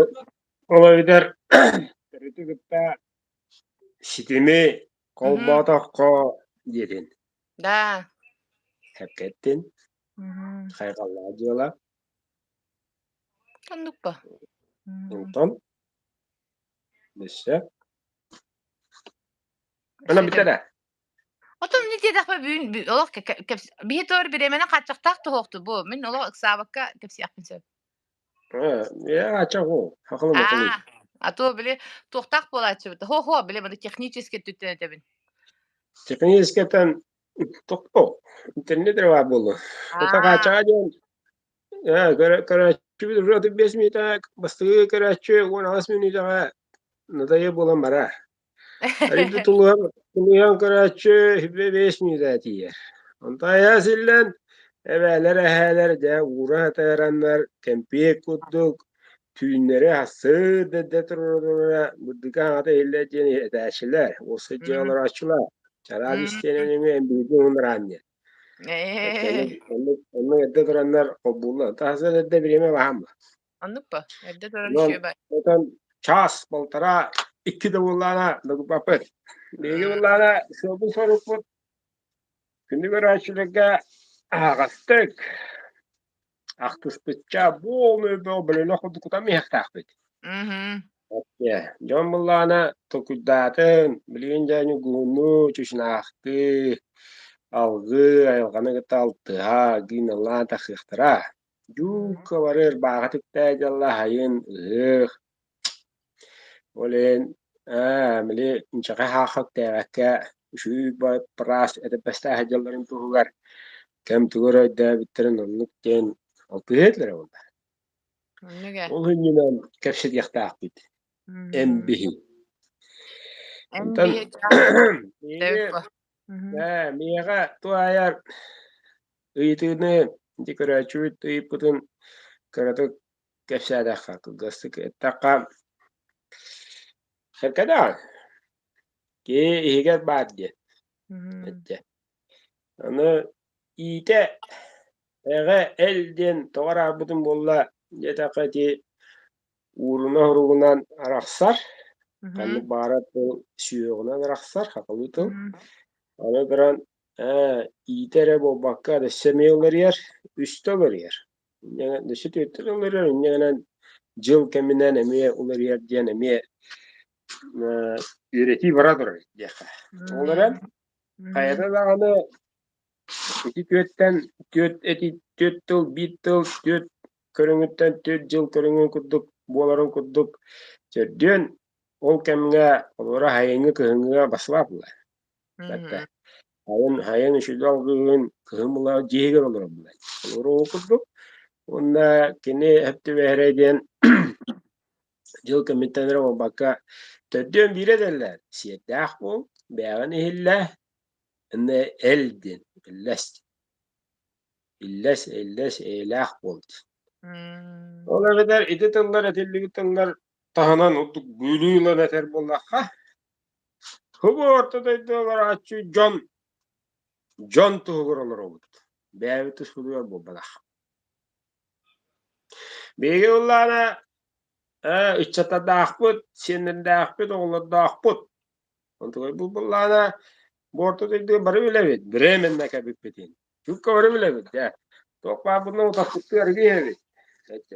Ол эбэтэр төрүтү кытта ситими холбоотоххо диэтин. Да. Хэпкэттин. Хайҕаллаах дьыала. Оннук ба. Онтон өссө Онон бүтэ да. Отон не диэтэхпэ бүгүн олох биһи туор бириэмэни хааччахтаах туһуохту бу. Мин олох ыксаабакка кэпсиэхпин сөп. Э, ача хо. Хахылы махылы. А, а то били туохтаах буолааччыбыт. Хо-хо, били маны технически өттүттэн этэбин. Технически тохто. Интернет эрэ баар буолла. Это Аа, хааччаҕа диэн, көрөөччү. Уже 5 мүнүүтэҕэ бастакы көрөөччү 18 мүнүүтэҕэ надоел буолан барар. Арыйда тулуһан, тулуйан көрөөччү 25 мүнүүтэ тиийэр. Онтон айа силлэн, эбээлэр, эһээлэр дьэ уура сатараннар кэмпиэт курдук түүннэри ассыыр дэдэ туруора бырдыка аҥата иһиллэр диэн этээччилэр, уопсай дьиэ олорооччулар чараас истиэнэ нөҥүө эмбииргэ уһуннараан диэн. Оннук, оннук эрдэ тураннар холбууллар. Тахсан эрдэ бириэмэ баһаам Оннук ба? Эрдэ турар Онон үчүгэй отон час, полтора, икки да буоллаҕына докуппаппыт. Биһиги буоллаҕына сыалбыт-сорукпут күндү көрөөччүлэргэ аһаҕастык, ахтыспычча буолуой бөҕө бөлөнөх курдук кутан иһиэхтээхпит. Дьон буоллаҕына толкуйдаатын, билигин дьэ ньургуһуннуу, чучунаахтыы, алгыы, айылҕаны кытта алтыһа, гыыналаан тахсыахтара. Дьуукка бары ырбааҕы түктээ дьалла аһайын, ыһыах. Ол иһин ээ, били инчэҕэй хаахха үктээбэккэ, үчүгэй быраас этэрбэстээх сылдьалларын туһугар кэм тугу эрэ өйдөөбүттэрин оннук диэн алтыһыа этилэрэ буолла. Оннук ээ. Ол иннинэн кэпсэтиэхтээхпит. Эн биһи. Эн Онтон биһи биһиги ээ, миэхэ туһаайар Ыйытыыны ити көрөөччүбүт ыйыппытын кыратык кэпсээтэххэ, кылгастык эттэххэ, сөпкө даҕаны, киһи иһигэр баар диэн эттэ. Аны иитэ эҕэ эл диэн тоҕо араарбытым буолла диэтэххэ ити ууруна уругунан арахсар, ханнык баҕарар тыл сүһүөҕүнэн арахсар, хахалыы тыл. Аны туран Ээ, иитэ эрэ буолбакка, өссө эмиэ уларыйар, үстэ уларыйар. Инньэ өссө түөртэ да уларыйар, инньэ гынан дьыл кэминэн эмиэ уларыйар диэн эмиэ э, үөрэтии бара турар диэххэ. Ол эрэн, хайата даҕаны ити түөртэн түөрт эти түөрт тыл, биир тыл, түөрт көрүҥүттэн түөрт дьыл көрүҥүн курдук буоларын курдук төрдүөн ол кэмҥэ олоро сайыҥҥы кыһыҥҥыга баслаах буолар. Бэртэ. Айан, айан үчүгэй алгыһын кыһын була дьиэһигэр олорор буолар. Олорор курдук. Уонна кини өп түбэһэрэ диэн дьыл кэмиттэн эрэ буолбакка, төрдүөн биирэ этэллэр. Сиэрдээх буол, бэйэҕин иһиллээ, уонна эл диэн, иллэс. Иллэс, иллэс, эйэлээх буол. Ол эбэтэр ити тыллар этиллибит тыллар таһынан ордук бүлүү ылан этэр буоллахха, Бу орто дойду олорооччу дьон дьон туһугар олоробут. Бэйэбит туспутугар буолбатах. Биһиги ыллаана ыччаттардаахпыт, сиэннэрдээхпит, оҕолордоохпут. Онтугай бу буллаана бу орто дойдуга бары билэбит, временно кэбиппитин. Чуукка бары билэбит, дьэ. Туох баарбытынан утаппыттыы арыгы иһэбит.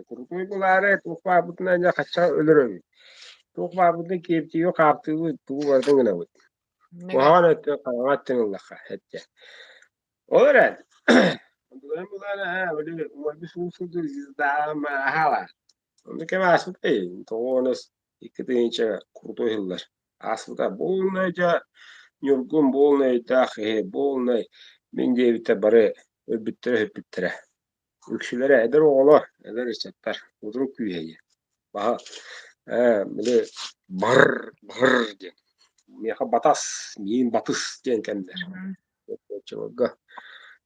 Курутуй булаары туох баарбытынан дьэ хачча өлөрөбүт. Туох баарбытынан киэптиигэ хаартыыбыт, тугу барытын гынабыт. Куһаҕан өттүн хараҥа өттүн ыллахха, эттэ. Ол эрэн, онтуларын булаары, аа, били умайбыт суус курдук звездаҕа аһаалаах. Онно кэм ааспыт 92 тыһыынча крутой иһиллэр. Ааспыта буолунай дьэ Ньургун буолунай өйдөөх киһи, буолунай мин диэбитэ бары өлбүттэрэ-сүппүттэрэ. Үксүлэрэ эдэр оҕолор, эдэр ыччаттар, утурук күүһэ диэн. Баһа ээ били бар бар диэн. Миэхэ батас, миин батыс диэн кэмнэр. Оччолорго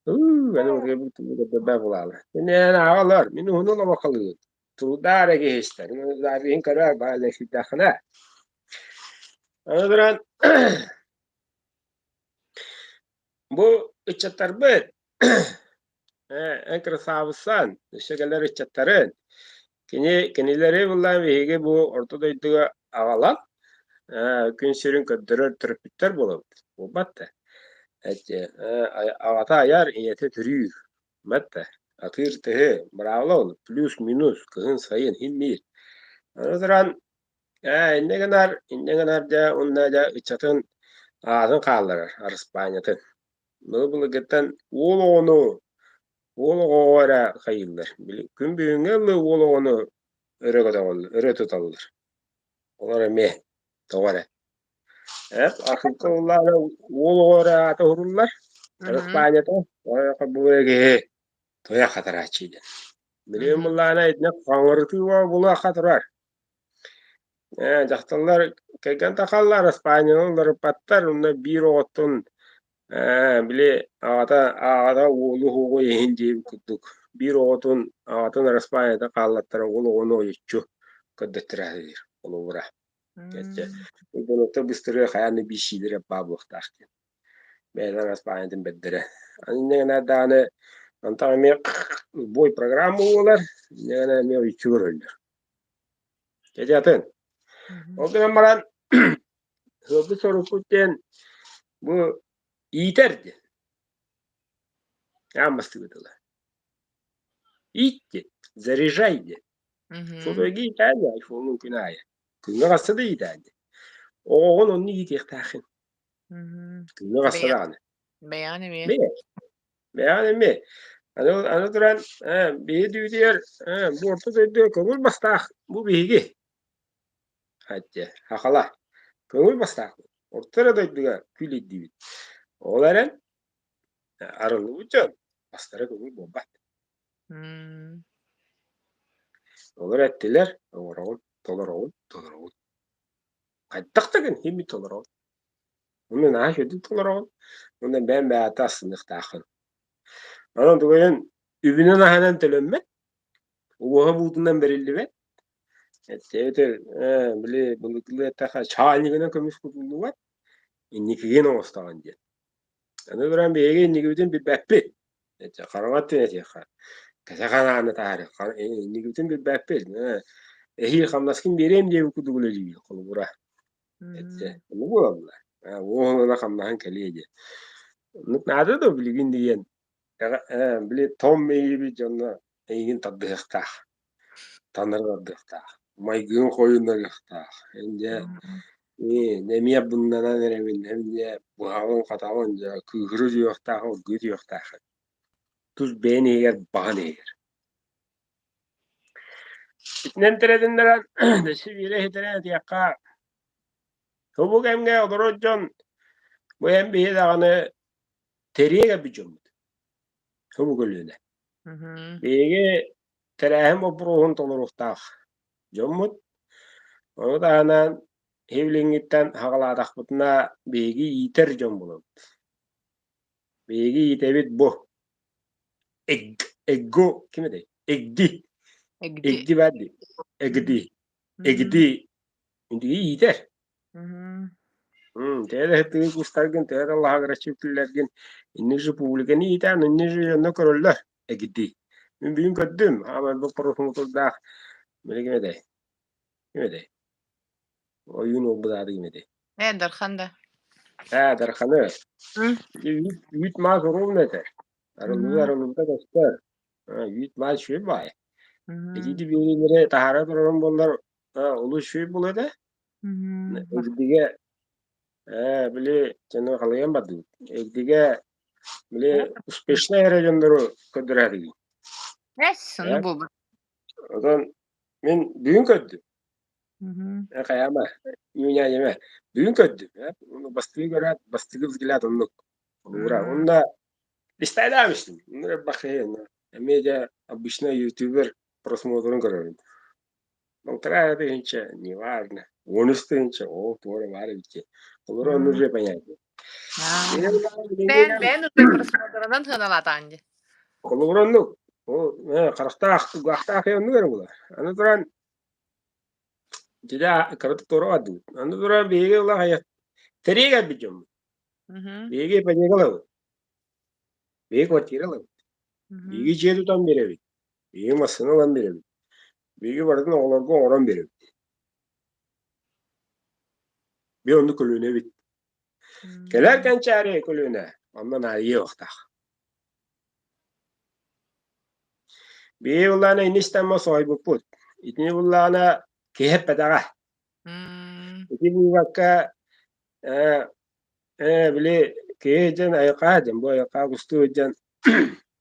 ыы аны булаалы. Мин эн ааҕалар, мин уһунун обокалыгын. Труда эрэ киһи истэр. Иһин көрөр, баалай сүүрдэххинэ. Аны туран бу ыччаттарбыт эн красавысан, өссө кэлэр ыччаттарын кини кинилэри буллаан биһиги бу орто дойдуга аҕалан күн сирин көрдөрөр төрөппүттэр буолабыт. Буолбат да. Аҕата айар, ийэтэ төрүүр. Мэтэ, атыыр тыһы, быраабыла ол, плюс-минус, кыһын, сайын, иһин биир. Аны туран, ээ, инньэ гынар, инньэ гынар дьэ уонна дьэ ыччатын аатын хаалларар, араспаанньатын. Былыр-былыргыттан уол оҕону, уол оҕоҕо эрэ хайыыллар. Били күн бүгүҥҥэ дылы уол оҕону өрө көтөҕөллөр, өрө туталлар. Олор эмиэ тоҕо эрэ. Эп архыыпка ыллаана уол оҕо эрэ аата уһуруллар. Араспаанньата ойохо бу киһи туйах хатарааччы диэн. Билигин былаана итинник хаҥырытыы буолуохха турар. Ээ, дьахталлар кэргэн тахаллар, Испанияны уларыппаттар, онно биир оҕоттон ээ, били аҕата аҕата уолу уһугу иһин диэбит курдук биир оҕотун аҕатын Араспаанньата хааллаттара уол оҕону ойуччу көрдөттөрө диир холобура. Кэччэ. Дьонуттан быстарыа хайаан да биисиилэрэ баа буолуохтаах диэн. Бэйэлэрин араспаанньатын бэрдэрэ. Аны инньэ гына даҕаны онтон эмиэ бой программа буолар, инньэ гына эмиэ ойуччу көрөллөр. Дьэ атын. Ол гынан баран сыалбыт сорукпут диэн бу иитэр диэн. Аан бастакы тыла. Иит диэн, заряжай диэн. Сотойга иитээни айфонун күн аайы. Күҥҥэ хаста да иитээни. Оҕоҕун онно иитиэхтээххин. Күҥҥэ хаста даҕаны. Бэйэҕин эмиэ. Бэйэ. Бэйэҕин эмиэ. Аны, аны туран, биһи дүүтүгэр бу орто дойду көҥүл бастаах бу биһиги. Аття, хахала. Көҥүл бастаах. Орто эрэ дойдуга күл ирдиибит. Ол эрэн, арыллыбыт дьон бастара көҥүл буолбат. Олор эттилэр, оҥороҕун, толороҕун, толороҕун. Хайдах да гын иһин толороҕун. Уонна наһаа үчүгэйдик толороҕун уонна бэйэм бэйэҕэ астыныахтааххын. Онон тугуйун үбүнэн-аһынан төлөммөт, уоһа буутунан бэриллибэт. Эбэтэр били былыргылыы эттэххэ чаанньыгынан көмүс кутуллубат, инникигин оҥостоҕун диэн. Аны туран биһиги инникибитин билбэппит. Хараҥа өттүн этиэххэ. Кэтэх анааны таһаарыахха. Инникибитин билбэппит. Эһиил хамнаскын биэриэм диэбит курдук үлэлиибит холобура. Этэ. Ону буолаллар. Уоһун ыла хамнаһын кэлиэ диэн. Оннук наада да билигин диэн били том мэйиибит дьонно эйигин тардыһыахтаах. Танары тардыахтаах. Майгыгын хойуннарыахтаах. Эн дьэ эмиэ буннанан эрэбин, эн дьэ быһаҕын-хатаҕын дьэ кыыһыры түһүөхтээх, оргуйа түһүөхтээх. Тус бэйэн иһигэр баҕан иһигэр. Итинэн тэрэтиннэрэн өссө биирэ иһитэрэн этиэххэ, бу кэмҥэ олорор дьон бу эн биһи даҕаны тэриэ кэлбит дьоммут. Бу көлүөнэ. Биһиги тэрээһин боппуруоһун толоруохтаах дьоммут. Ону таһынан иһи билиҥҥиттэн хаҕалаатахпытына биһиги иитэр дьон буолабыт. Биһиги иитэбит бу Эг, эгго ким этэй? Эгди. Эгди. Эгди баар дии. Эгди. Эгди. Интиги иитэр. Төһө да тыы кустаргын, төһө да лаһагыраччы үктүүллэргин, инник же публиканы иитэн, инник же дьонно көрөллөр. Эгди. Мин бүгүн көрдүм. Аамай бу просмотрдаах. Били ким этэй? Ким этэй? Ойуун уолбут аата ким этэй? Ээ, Дархан да. Ээ, Дарханы. Үүт, үүт маас уруумна этэ. Арыллыы арыллыбыта көстөр. Үүт маас үчүгэй баайа. Итиити биэриилэри таһаара турарым буоллар, олус үчүгэй буолуо этэ. Эгдигэ ээ, били дьону халыйан бардыбыт. Эгдигэ били успешнай эрэ дьоннору көрдөрөөтүгүн. Эс, ону буолбут. Онон мин бүгүн көрдүм. Хайаама, үүнээйимэ. Бүгүн көрдүм. Бастыгы көрөөт, бастыгы взгляд оннук. Ура. Онно истайдаабыстым. Бахы эмиэ дьэ обычно ютубер просмотрын көрөрүм. Полтора тысяча, неважно. 13 тысяча, о, туора баар эбит. Олору онну уже понятно. Бэйэн бэйэн уже просмотрынан сыаналаатаҕын дии. Холобур оннук. Ол харахтаах, кулгаахтаах оннук эрэ буолар. Аны туран Дьэ, кыратык туора бардыбыт. Аны туран биһиги ыла хайа тэрийэ кэлбит дьоммут. Биһиги ипотека ылабыт. Биһиги квартира ылабыт. Биһиги дьиэ тутан биэрэбит. Биһиги массыына ылан биэрэбит. Биһиги барытын оҕолорго оҥорон биэрэбит. Биһи оннук көлүөнэбит. Кэлэр кэнчээри көлүөнэ онно наадыйыахтаах. Биһиги былаана ини истэммэ соһуйбуппут. Итини былаана киһи эппэтэҕэ. Ити буолбакка ээ, ээ били киһи дьон айылҕа дьон бу айылҕа кустуу дьон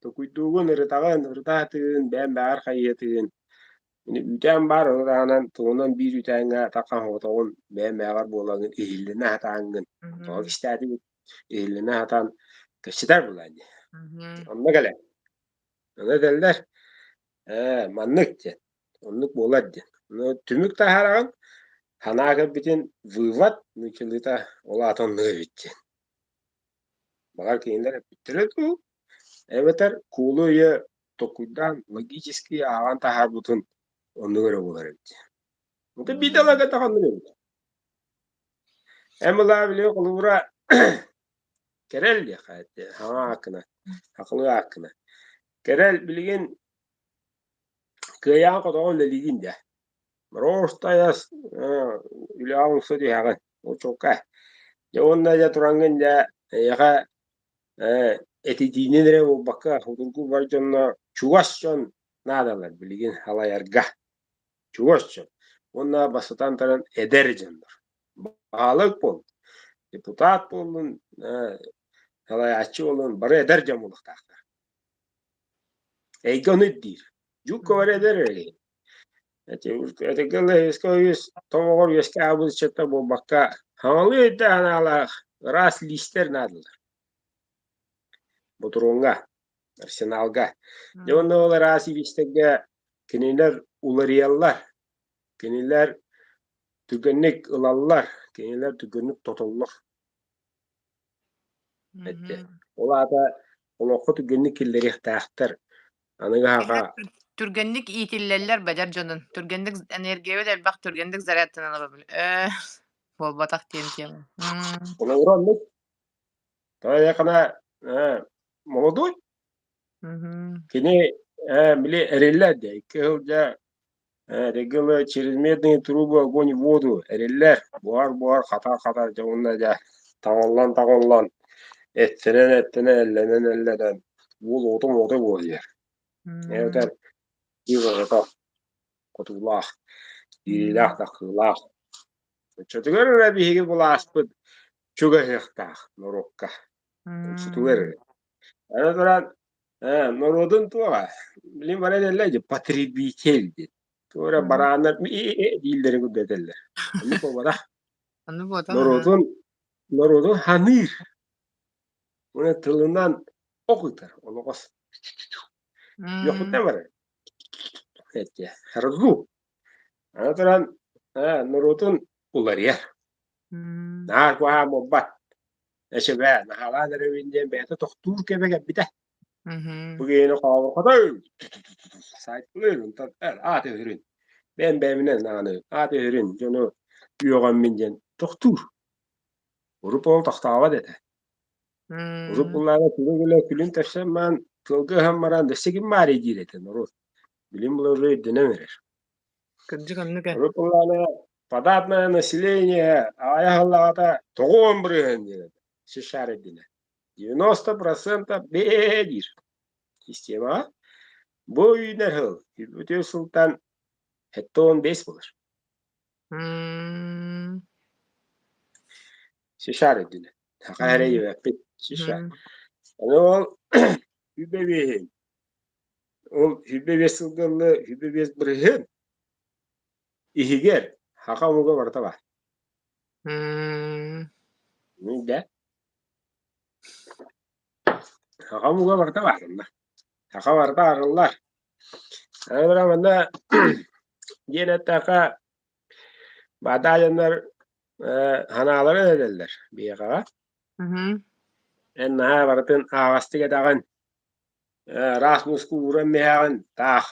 токуйдуугун, ырытаҕын, ырытаатыгын, бэйэм бэҕэр хайыатыгын. Ини үүтээн баар, ону таһынан тугунан биир үүтээҥҥэ атахха оҥотоҕун, бэйэм бэҕэр буолаҥын иһиллинэ сатааҥҥын. Тоҕо кистээтигит? Иһиллинэ сатаан кэпсэтэр буолаа дии. Онно кэлэн. Ону этэллэр. Ээ, маннык диэн, оннук буолар диэн. Ну, түмүк таһаараҕын, санаа кэлбитин вывод нууччалыыта ол аата оннук эбит диэн. Баҕар кинилэр эппиттэрэ дуу, эбэтэр куулу өйө толкуйдаан логически ааҕан таһаарбытын оннук эрэ буолар эбит. Это биирдэ ыларга оннук эбит. Эн былаа били холобура Кэрэл диэххэ хаҥа ааккына, хахылыы ааккына. Кэрэл билигин кыайаҕын хотоҕун үлэлиигин дии. Просто үлэҕэ умса түһэҕин, ол чуолкай. Дьэ уонна дьэ тураҥҥын дьэ эйиэхэ этитиинэн эрэ буолбакка, судургу бар дьонно чугас дьон наадалар билигин салайарга. Чугас дьон. Уонна бастатан туран эдэр дьоннор. Баһылык буоллун, депутат буоллун, салайааччы буоллун, бары эдэр дьон буолуохтаахтар. Эйгэ ону ирдиир. Дьук бары эдэр эрэ киһи. Этигэ тобоҕор үөскэ аабыт ыччаттар буолбакка, хаҥалыы өйдөөх санаалаах ыраас лиистэр наадалар. Ботуруоҥҥа, арсеналга. Дьэ уонна ол ыраас илиистэргэ кинилэр уларыйаллар. Кинилэр түргэнник ылаллар, кинилэр түргэнник тотоллор. Эттэ. Ол аата олоххо түргэнник киллэриэхтээхтэр. Аныгы аһаҕа Түргэнник иитиллэллэр бэдэр дьонун. Түргэнник энергиябыт элбэх, түргэнник зарядтанан ылабын. Ээ, буолбатах диэн тема. Холобура оннук. Тоҕо ээ, молодой. Кини ээ, били эриллэр дии. Икки сыл дьэ Регылы чрезмерные трубы огонь в воду эриллэр, буһар-буһар, хатар-хатар дьэ уонна дьэ таҥыллан-таҥыллан, эттэнэн-эттэнэн, эллэнэн-эллэнэн уол оҕото-оҕото буолар. Эбэтэр киһи оҕото хотуулаах, киириилээх-тахсыылаах. Оччотугар эрэ биһиги былааспыт чугаһыахтаах норуокка. Оччотугар эрэ. Аны туран норуотун туоҕа, билин баран этэллэр дии, потребитель диэн. Туох эрэ барааннар дииллэрин курдук этэллэр. Оннук буолбатах. Оннук буолбатах. Норуотун, норуотун ханыыр. Уонна тылынан ох ыытар, олоҕос. Үөхпүттэн барар. Эттэ. Саргу. Аны туран норуотун уларыйар. Наар куһаҕан буолбат. Эчэбээ, наһаалаан эрэбин диэн бэйэтэ тохтуур кэмэ кэлбитэ. Бу киһини хообурҕатай сайтылыыр онтон аат өһүрүн бэйэм бэйэбинэн ааны аат өһүрүн дьону үөҕэммин диэн тохтуур. Урут ол тохтообот этэ. Урут буллаҕына күлэ-күлэ күлүн тэпсэн баран тылга ыһан баран өссө ким баарый диир этэ норуот. Билим булары өйдөнөн эрэр. Кырдьык оннук ээ. Урут буллаҕына податное население аҕыйах ыллаҕата тоҕуон бырыһыан диэн этэ. США эрдинэ. 90% бээ диир системаҕа. Бу үүнэр сыл үтүө сылтан 75 буолар. США эрдинэ. Саха эрэ диэбэппит. США. Аны ол үбэ биэһин ол үбэ биэс сылга үбэ биэс бырыһыан Иһигэр саха омуга барыта баар. Да. Саха омуга барыта баар онно. Саха барыта арыллар. Аны баран манна диэн эттэххэ, баатаа дьоннор санааларын этэллэр биһиэхэҕэ. Эн наһаа барытын аһаҕастык этэҕин, ыраас мууска ууран биһэҕин, таах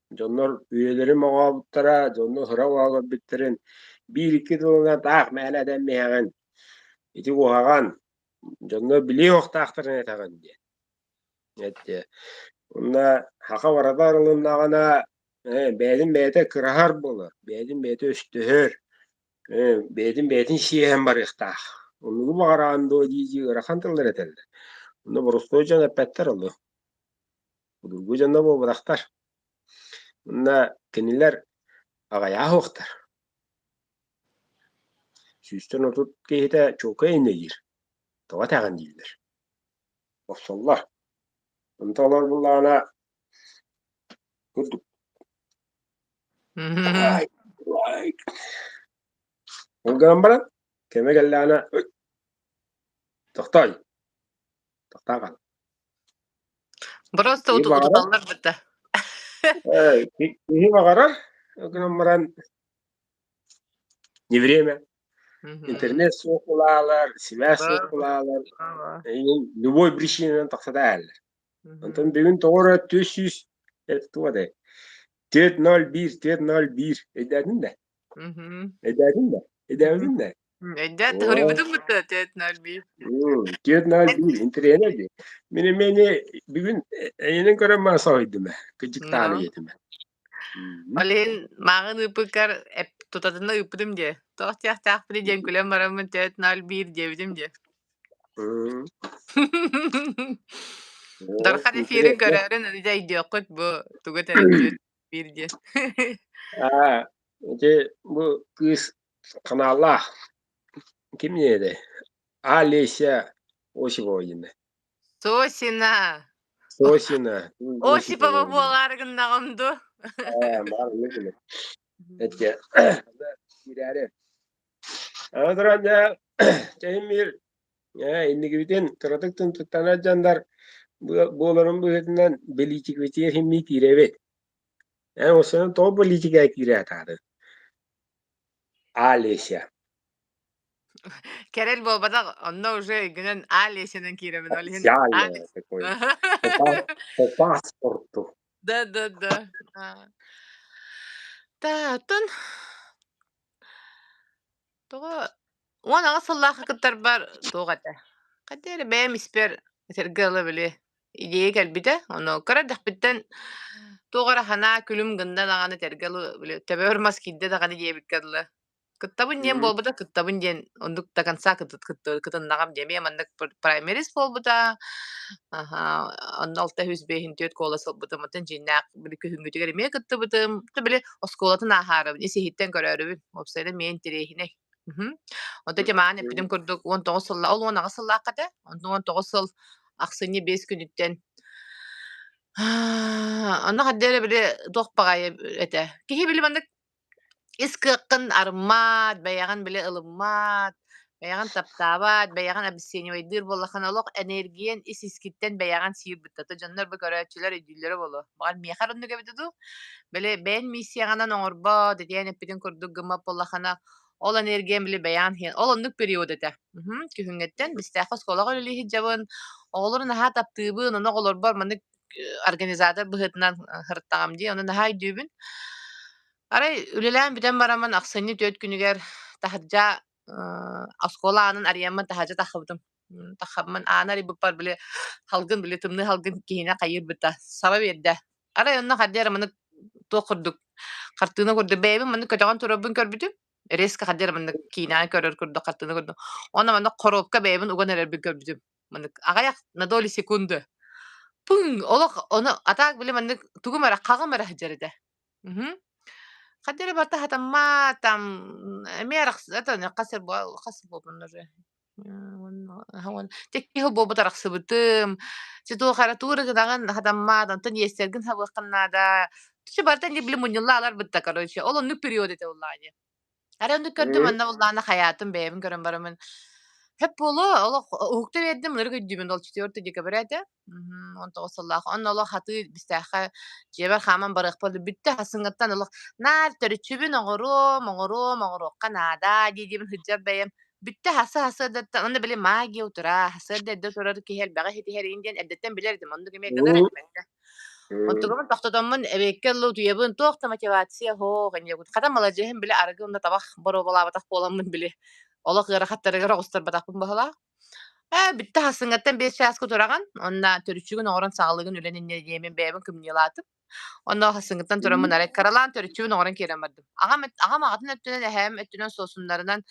Дьоннор үйэлэрин моҕообуттара, дьонно ыра көрбүттэрин биир-икки тылынан таах мээнэ этэн биһэҕин, ити куһаҕан, дьоннор билиэ уохтаахтарын этэҕин диэн. Эттэ. Уонна саха барыта арылыннаҕына, бэйэтин бэйэтэ кыраһар буолар, бэйэтин бэйэтэ өстөһөр, бэйэтин бэйэтин сиэһэн барыахтаах. Оннугу баҕараҕын дуо дии-дии ыарахан тыллар этэллэр. Онно боростуой дьон эппэттэр ону. Судургу дьоно буолбатахтар. Уонна кинилэр аҕыйаах уохтар. Сүүстэн отут киһитэ чуолкай иннэлиир. Тоҕо этэҕин дииллэр. Бопсоллор. Онто олор буллаҕына курдук. Ол гынан баран кэмэ кэллэҕинэ тохтоо тохтоо хаал. Просто Киһи баҕарар утуталлар быта. Киһи баҕарар, гынан баран не время. Интернет суох улаалар, сибээс суох улаалар, любой причинанан тахса да иһэллэр. Онтон бүгүн тоҕо эрэ 400 туох этэй 401 401 өйдөөтүн да? Өйдөөтүн да? Өйдөөбүтүн да? Өйдөөн тоһуруйбутум бутта 401. 401 интэриэһинэй дии. Мин эмиэ бүгүн эйэнин көрөн маа соһуйдум ээ. Кыдьыктаан ийэтим ээ. Ол иһин мааҕын ыыппыккар тутатына ыыппытым дии. Туох диэхтээхпиний диэн күлэн бараммын 401 диэбитим дии. Дархан эфирин көрөөрүн дьэ өйдүөххүт бу тугу этэрин 401 диэн. Аа, ити бу кыыс ханаалаах ким диэтэй? Олеся Осипова диэнэ. Сосина. Сосина. Осипова буолаары гыннаҕым дуу? Ээ, баар оннук гына. Этэ киирээри. Аны туран дьэ, чэйин биир инникибитин кыратык тымтыктанар дьоннор буоларын быһыытынан бэлиитикэбитигэр иһимнии киирэбит. Эн осонон тоҕо политикаҕа киирээтэҕин? Олеся. Кэрэл буолбатах, онно уже өйгүнэн Олесянан киирэбин, ол иһин Официально такой. По паспорту. Да, да, да. Да, оттон тоҕо 18 сыллаахха кыттарбар туох этэ? Хайда эрэ бэйэм испэр этэргэ ыла били идея кэлбитэ. Ону кыра эрдэхпиттэн туох эрэ санаа күлүм гынна даҕаны этэргэ дылы били төбөбөр мас киирдэ даҕаны диэбиккэ дылы Кыттабын диэн буолбута, кыттабын диэн оннук до конца кытыннаҕым диэн. Эмиэ маннык праймериз буолбута. Аһаа, онно 654 куолас ылбытым. Оттон дьиҥнээх били күһүҥҥүтүгэр эмиэ кыттыбытым. Оттон били оскуолатын ааһаарыбын, ис-иһиттэн көрөөрүбүн. Уопсайынан эмиэ интэриэһинэй. Мгм. Онтон ити маан эппитим курдук 19 сылла ол 18 сыллаахха этэ. Онтон 19 сыл ахсынньы 5 күнүттэн онно ханна эрэ били туох баҕайы этэ. Киһи били маннык Ис кыаххын арыммат, бэйэҕин били ылыммат, бэйэҕин таптаабат, бэйэҕин обесценивайдыыр буоллаххына олох энергиян ис-искиттэн бэйэҕин сиир быттата. Дьоннор бу көрөөччүлэр өйдүүллэрэ буолуо. Баҕар миэхэ эрэ оннук эбитэ дуу? Били бэйэн миссияҕынан оҥорбот, итиэн эппитин курдук гыммат буоллаххына, ол энергиян били бэйэҕин иһин ол оннук период этэ. Мгм. Күһүҥҥэттэн Бэстээххэ оскуолаҕа үлэлии сылдьабын. Оҕолору наһаа таптыыбын, ону оҕолорбор маннык организатор быһыытынан сырыттаҕым дии, ону наһаа өйдүүбүн. Арай үлэлээн бүтэн бараммын ахсынньы 4 күнүгэр таһырдьа оскуола аанын арыйаммын таһырдьа таххыбытым. Таххаммын ааны арыйбыппар били халгын били тымныы халгын киһини хайыырбыта саба биэрдэ. Арай онно хардыы эрэ маннык туох курдук хартыына курдук бэйэбин маннык көтөҕөн турарбын көрбүтүм. Резко хардыы эрэ маннык киинэҕэ көрөр курдук хартыына курдук. Уонна маннык хоруопка бэйэбин уган эрэрбин көрбүтүм. Маннык аҕыйах на доли секунды. Пуҥ! Олох ону а так били маннык тугум эрэ хаҕым эрэ сылдьар этэ. Мгм. Ханна эрэ барыта хатаммат, там эмиэ это хас сыл хас сыл буолбун уже Икки сыл буолбут арахсыбытым. Чэ туох эрэ тугу эрэ гынаҕын хатаммат, онтон иэстэргин сабыаххын наада. Чэ барыта били мунньулла аларбыт да короче. Ол оннук период этэ буоллаҕа дии. Арай оннук көрдүм, онно буоллаҕына хайаатым бэйэбин көрөн бараммын сөп буолуо, олох уһукта биэрдим, ынырык өйдүүбүн ол 4 декабря этэ. 19 сыллаах. Онно олох хатыы бистээххэ дьиэбэр хааман барыахпар бүттэ хасыҥҥыттан олох наар төрүччүбүн оҥоруом, оҥоруом, оҥоруохха наада дии-диибин сылдьар бэйэм бүттэ хасы-хасыардаттан онно били магия утура, хасыарда эрдэ турар киһи элбэҕи ситиһэр иһин диэн эрдэттэн билэр этим, оннук эмиэ гынар этим эрдэ. Онтугабын тохтотоммун эбиэккэ ылла утуйабын, туох да мотивация суох инньэ хата маладьыаһым били арыгы уонна табах боруобалаабатах буоламмын били олох ыарахаттарыгар оҕустарбатахпын быһалаах. Ээ, бүттэ хасыҥҥаттан 5 чааска тураҕын, уонна төрүччүгүн оҥорон саҕалыгын үлэн инньэ диэмин бэйэбин кымньыылаатым. Онно хасыҥҥыттан тураммын арай кыралаан төрүччүбүн оҥорон киирэн бардым. Аҕам, аҕам аҕатын өттүнэн, эһээм өттүнэн суосуннарынан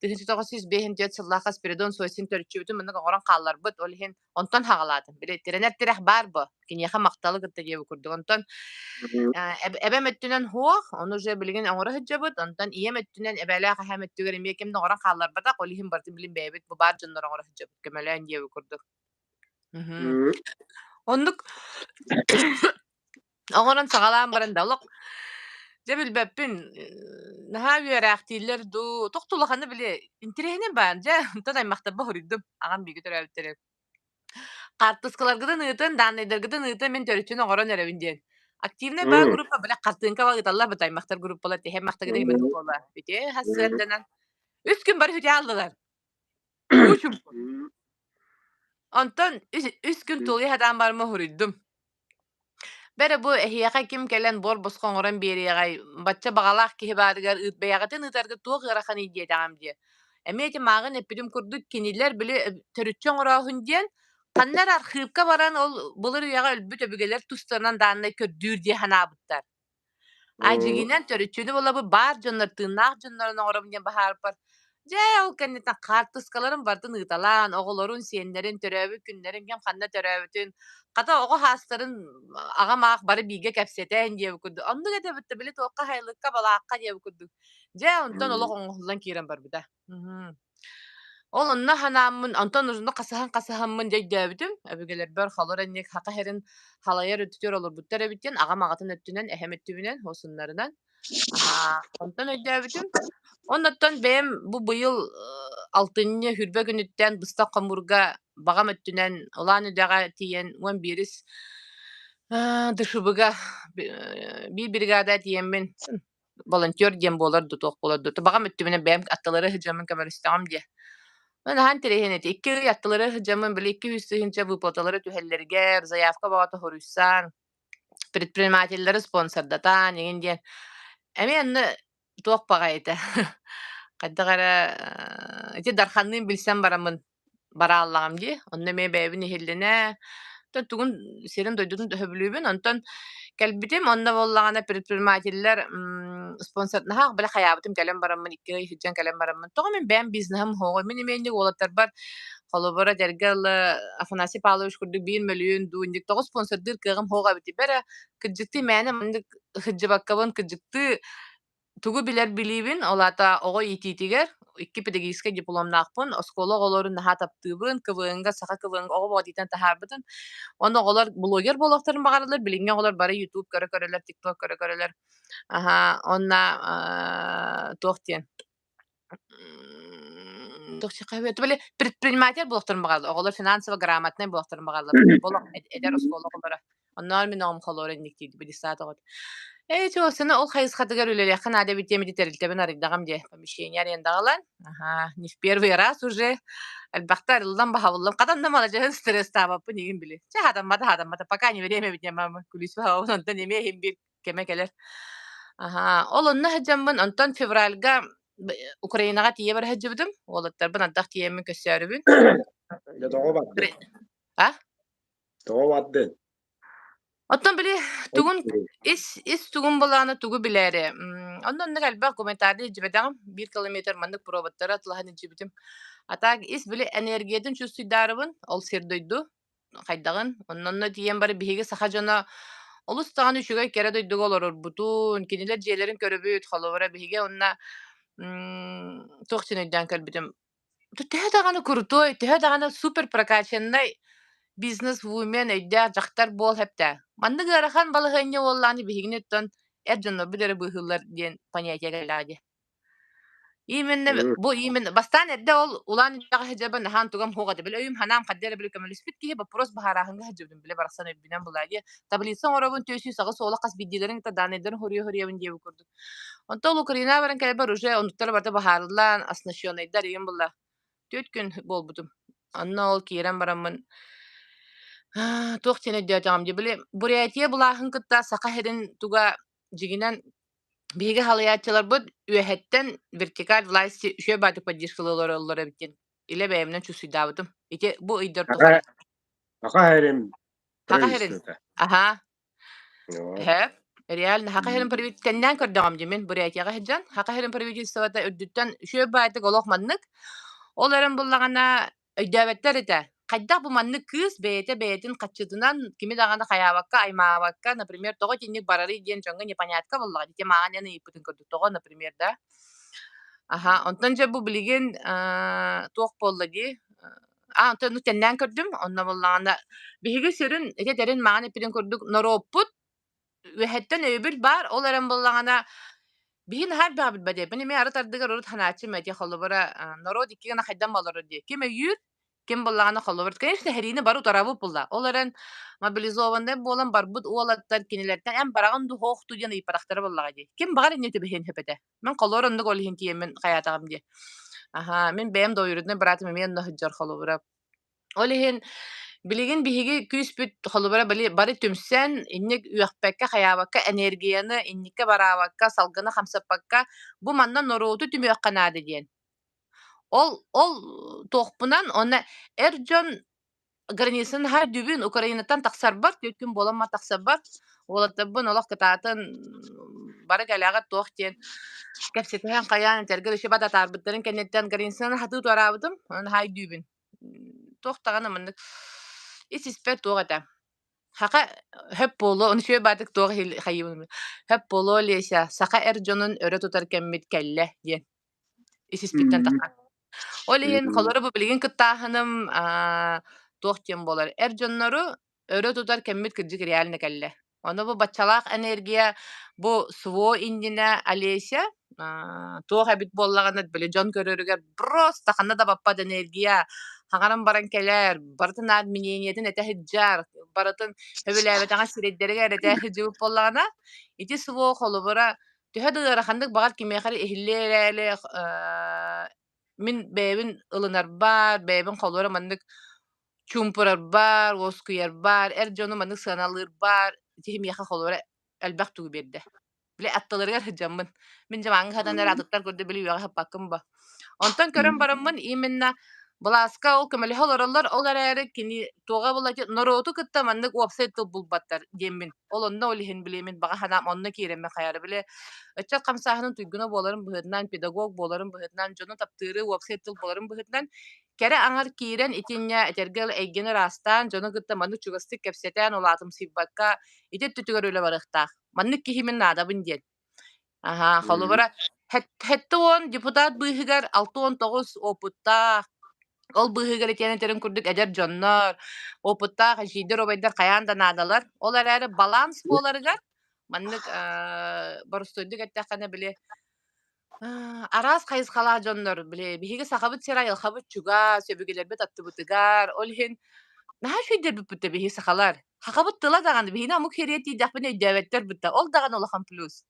1954 сыллаахха Спиридон Сосин төрүччүбүтүн маннык оҥорон хаалларбыт. Ол иһин онтон хаҕалаатым. Били тирэнэр тирэх баар бо. Киниэхэ махталы кытта диэбит курдук. Онтон эбэм өттүнэн суох, ону уже билигин оҥоро сылдьабыт. Онтон ийэм өттүнэн эбээлээх эһээм өттүгэр эмиэ ким да оҥорон хаалларбатах. Ол иһин барытын билин бэйэбит бу баар дьоннор оҥоро сылдьабыт. Көмөлөөн диэбит курдук. Оннук оҥорон саҕалаан баран да олох дьэ билбэппин наһаа үөрээхтииллэр дуу, туох да улаханы били интэриэһинэй баар дьэ онтон аймахтарбар хоруйдум аҕам бииргэ төрөөбүттэрэ хаартыскаларгытын ыытын, дааннайдаргытын ыытын мин төрүччүн оҥорон эрэбин диэн. Активнай баа группа бile хартыынка ыыталлар быт аймахтар группалар тиһэ махтагыда имен буола. Үтүө хассыарданан үс күн бары үтэ аллылар. Уу-чумпу. Онтон үс күн тулуйа сатаан барыма суруйдум. Бэрэ бу эһиэхэ ким кэлэн буор-босхо оҥорон биэриэҕэй, бачча баҕалаах киһи баарыгар ыыт бэйэҕитин ыытарга туох ыараханый диэтэҕим дии. Эмиэ ити мааҕын эппитим курдук кинилэр били төрүччү оҥорооһун диэн ханна эрэ архыыпка баран ол былыр үйэҕэ өлбүт өбүгэлэр тустарынан дааннай көрдүүр дии санаабыттар. А дьиҥинэн төрүччүнү булабы баар дьоннор тыыннаах дьоннорун оҥоробун диэн баһаарбар дьэ ол кэнниттэн хаартыскаларын барытын ыыталаан оҕолорун, сиэннэрин, төрөөбүт күннэрин кэм ханна төрөөбүтүн хата оҕо саастарын аҕам аах бары бииргэ кэпсэтэн диэбит курдук оннук этэ эбит да били туохха сайылыкка балаакка диэбит курдук дьэ онтон олох оҥоһуллан киирэн барбыта. Мгм. Ол онно санааммын, онтон узуннук хасыһан-хасыһаммын дьэ өйдөөбүтүм, өбүгэлэрбэр холор инник саха сирин халайар өттүгэр олорбуттар эбит диэн аҕам аҕатын өттүнэн, эһэм өттүбүнэн, уосуннарынан. Аһаа, онтон өйдөөбүтүм. Оннуттан бэйэм бу быйыл алтынньы хүрбэ күнүттэн быстах хомуурга баҕам өттүнэн Улан-Үдэҕэ тиийэн 11-ис ДШБ-га биир бригада тиийэммин волонтер диэн буолар дуу, туох буолар дуу. Баҕам өттүбүнэн бэйэм аттылары сылдьаммын көмөлөстөҕүм диэ. Наһаа интэриэһинэй этэ. 2 ый аттылары сылдьаммын били 200 000 выплаталары түһэллэригэр, заявка бөҕөтө суруйсан, предпринимателлэри спонсордатан эҥин диэн. Эмиэ онно туох баҕайыта хайдах эрэ ити Дарханныын билсэн бараммын барааллаҕым дии. Онно эмиэ бэйэбин иһиллинэ, оттон тугун сирин-дойдутун төһөбүлүүбүн. Онтон кэлбитим, онно буоллаҕына предпринимателлэр спонсор наһаа бile хайаабытым кэлэн бараммын, 2 ый сылдьан кэлэн бараммын, тоҕо мин бэйэм бизнеһым суоҕуй? Мин эмиэ инник уолаттарбар холобура эдэргэ ыла Афанасий Павлович курдук 1 мөлүйүөн дуу инник тоҕо спонсордыыр кыаҕым суох эбитий? Бэрэ кырдьыктыы мээнэ маннык сылдьыбаккабын, кырдьыктыы Тугу билэр билиибин, ол аата оҕо иитиитигэр 2 педагогическай дипломнаахпын, оскуола оҕолорун наһаа таптыыбын, КВН-га саха КВН-га оҕо бөҕөтүттэн таһаарбытым. Уонна оҕолор блогер буолуохтарын баҕараллар, билиҥҥи оҕолор бары YouTube көрө-көрөлөр, TikTok көрө-көрөлөр. Аһаа, уонна туох диэн туох предприниматель буолуохтарын баҕараллар, оҕолор финансово грамотнай буолуохтарын баҕараллар, олох эдэр оскуола оҕолоро. Онноор мин оҕом холуора инник диир десят оҕото. Ээ, чуосуна ол хайысхатыгар үлэлиэххэ наада эбит диэмити тэрилтэбин арыйдаҕым дии. Помещение арендаҕалан. Аһаа, не в первый раз уже. Элбэхтэ арыллан баһабыллам. Хатан да маладьыһын стресстаабаппын игин били. Чэ, хатаммата, хатаммата. Пока не время эбит мама. Күлүүс баһабын, онтон эмиэ иһин биир кэмэ кэлэр. Аһаа, ол онно сылдьаммын, онтон февральга Украинаҕа тиийэ бара сылдьыбытым. Уолаттарбын ардах тиийэммин көрсөөрүбүн. Дьэ, тоҕо бардын? А? Тоҕо бардын? Оттон били тугун ис тугун былаана тугу билээри онно оннук элбэх комментарий илдьибэтэҕим. 1 километр маннык проводтары атылаһан илдьибитим. А так ис били энергиятын чувствуйдаарыбын ол сир дойду хайдаҕын. Онно онно тиийэн бары биһиги саха дьоно олус даҕаны үчүгэй кэрэ дойдуга олорорбутун, кинилэр дьиэлэрин көрөбүт, холобура биһиги онно туох диэн өйдөөн көрбүтүм Төһө даҕаны крутой, төһө даҕаны супер прокачаннай бизнес-вумен өйдөөх дьахтар буол сөптөөх. Маннык ыарахан балаһыанньа уоллааны биһигини оттон эр дьоннорбут эрэ быыһыыллар диэн понятие кэллэҕэ дии. Именно бу именно бастаан эрдэ ол улаан үөрэҕэ сылдьарбар наһаан тугам суох этэ. Били өйүм санаам хайда эрэ били көмөлөспүт киһи боппуруос быһаарааһыҥҥа сылдьыбытым били барахсан өйбүнэн булаа дии. Таблица оҥоробун 408 уола хас биирдиилэрин кытта дааннайдарын хоруйа-хоруйабын диэбит курдук. Онтон ол Украинаҕа баран кэлэрбэр уже оннуктара барыта быһаарыллан, оснащеннайдар игин булла. 4 күн буолбутум. Онно ол киирэн бараммын туох диэн өйдөөтөҕүм дии, били Бурятия былааһын кытта Саха сирин туга дьиҥинэн биһиги халыйааччыларбыт үөһэттэн вертикаль власти үчүгэй баҕайытык поддержкалыы олороллор эбит диэн илэ бэйэбинэн чувствуйдаабытым. Ити бу ыйдар тухары. Саха сирин Саха сирин. правительствота. Аһаа. Оо. Эһэ, реально Саха сирин правительствотыннан көрдөҕүм дии мин Бурятияҕа сылдьан. Саха сирин правительствота үрдүттэн үчүгэй баайдык олох маннык. Ол эрэн буллаҕына өйдөөбөттөр этэ. Хайдах бу маннык кыыс бэйэтэ бэйэтин хаччытынан кими даҕаны хайаабакка, аймаабакка, например, тоҕо итинник барарый диэн дьоҥҥо непонятка буоллаҕа. Ити мааҕын эн ыйыппытын курдук тоҕо, например, да. Аха, онтон дьэ бу билигин туох буолла дии Аа, онтон ону тэннээн көрдүм. Онно буоллаҕына биһиги сүрүн ити этэрин маҕан эппитин курдук норуоппут үөһэттэн өйөбүл баар, ол эрэн буоллаҕына биһи наһаа элбэҕи билбэт эбиппин. Эмиэ арыт ардыгар урут санааччым этэ холобура норуот икки гына хайдан олорор дии. Ким өйүүр, Ким буоллаҕына холобур, конечно, сэриини бары утарабыт буолла. Ол эрэн мобилизованнай буолан барбыт уолаттар кинилэртэн эн бараҕын дуу, суох дуу диэн ыйыппатахтара буоллаҕа дии. Ким баҕар инньэ түбэһиэн сөп этэ. Мин холобур оннук ол иһин тиийэммин хайаатаҕым дии. Аһаа, мин бэйэм двоюродной братым эмиэ онно сылдьар холобура. Ол иһин билигин биһиги күүспүт холобура били бары түмсэн, инник үөхпэккэ, хайаабакка, энергияны инникке бараабакка, салгыны хамсаппакка, бу манна норуоту түмүөххэ наада диэн. Ол туохпунан уонна эр дьон границаны наһаа үрдүүбүн, Украинаттан тахсарбар, түөрт күн буолан тахсарбар, уолаттарбын олох кытаатан бары кэлээҕит туох диэн кэпсэтиһэн хайаан этэргэ еще бататаарбыттарын кэнниттэн границаны хатыы туораабытым, онон наһаа өйдүүбүн. Туох даҕаны маннык ис-испэр туох этэ. Саха хөп буолуо, ону үчүгэй баатык туох хайыыбын хөп буолуо Олеся, саха эр дьонун өрө тутар кэммит кэллэ диэн ис-испиттэн таххан. Ол иһин холоро бу билигин кыттааһыным туох диэн буолар, эр дьоннору өрө тутар кэммит кырдьык реально кэллэ. Ону бу баччалаах энергия бу СВО иннинэ Олеся туох эбит буоллаҕына били дьон көрөрүгэр просто ханна да баппат энергия хаҥаран баран кэлэр, барытын аат мнениетин этэ сылдьар, барытын сөбүлээбэтэҕин сирэйдэригэр этэ сылдьыбыт буоллаҕына, ити СВО холобура төһө да ыараханнык баҕар кимиэхэ эрэ иһиллиэ эрээри мин бэйэбин ылынарбар, бэйэбин холобура маннык чуумпурарбар, уоскуйарбар, эр дьону маннык сыаналыырбар ити миэхэ холобура элбэх тугу биэрдэ. Били аттыларыгар сылдьаммын. Мин дьамааҥҥа сатан эрэ атыттар курдук били үөҕэ сыппаккын бо. Онтон көрөн бараммын именно былааска ол көмөлөһө олороллор, ол эрээри кини туоҕа булла норуоту кытта маннык уопсай тыл булбаттар диэммин. Ол онно ол иһин били мин баҕа санаам онно киирэммин хайары били ыччат хамсааһынын туйгуна буоларын быһыытынан, педагог буоларын быһыытынан, дьону таптыыры уопсай тыл буоларын быһыытынан кэрэ аҥар киирэн итиннэ этэргэ дылы эйгэни ыраастаан, дьону кытта маннык чугастык кэпсэтэн, улаатымсыйбакка ити өттүтүгэр үлэ барыахтаах. Маннык киһи мин наадабын диэн. Аһаа, холобура, 70 депутат быыһыгар 69 опыттаах, ол быыһыгар итиэнэ этэрин курдук эдэр дьоннор, опыттаах эдьиийдэр, убайдар хайаан да наадалар. Ол эрээри баланс буоларыгар маннык боростуойдук эттэххинэ, били араас хайысхалаах дьоннор, били, биһиги Сахабыт сирэ айылҕабыт чугас, өбүгэлэрбит аттыбытыгар, ол иһин наһаа үчүгэйдэрбит да биһиги сахалар. Сахабыт тыла даҕаны биһини омук сириэ тиийдэхпинэ өйдөөбөттөр бытта, ол даҕаны улахан плюс.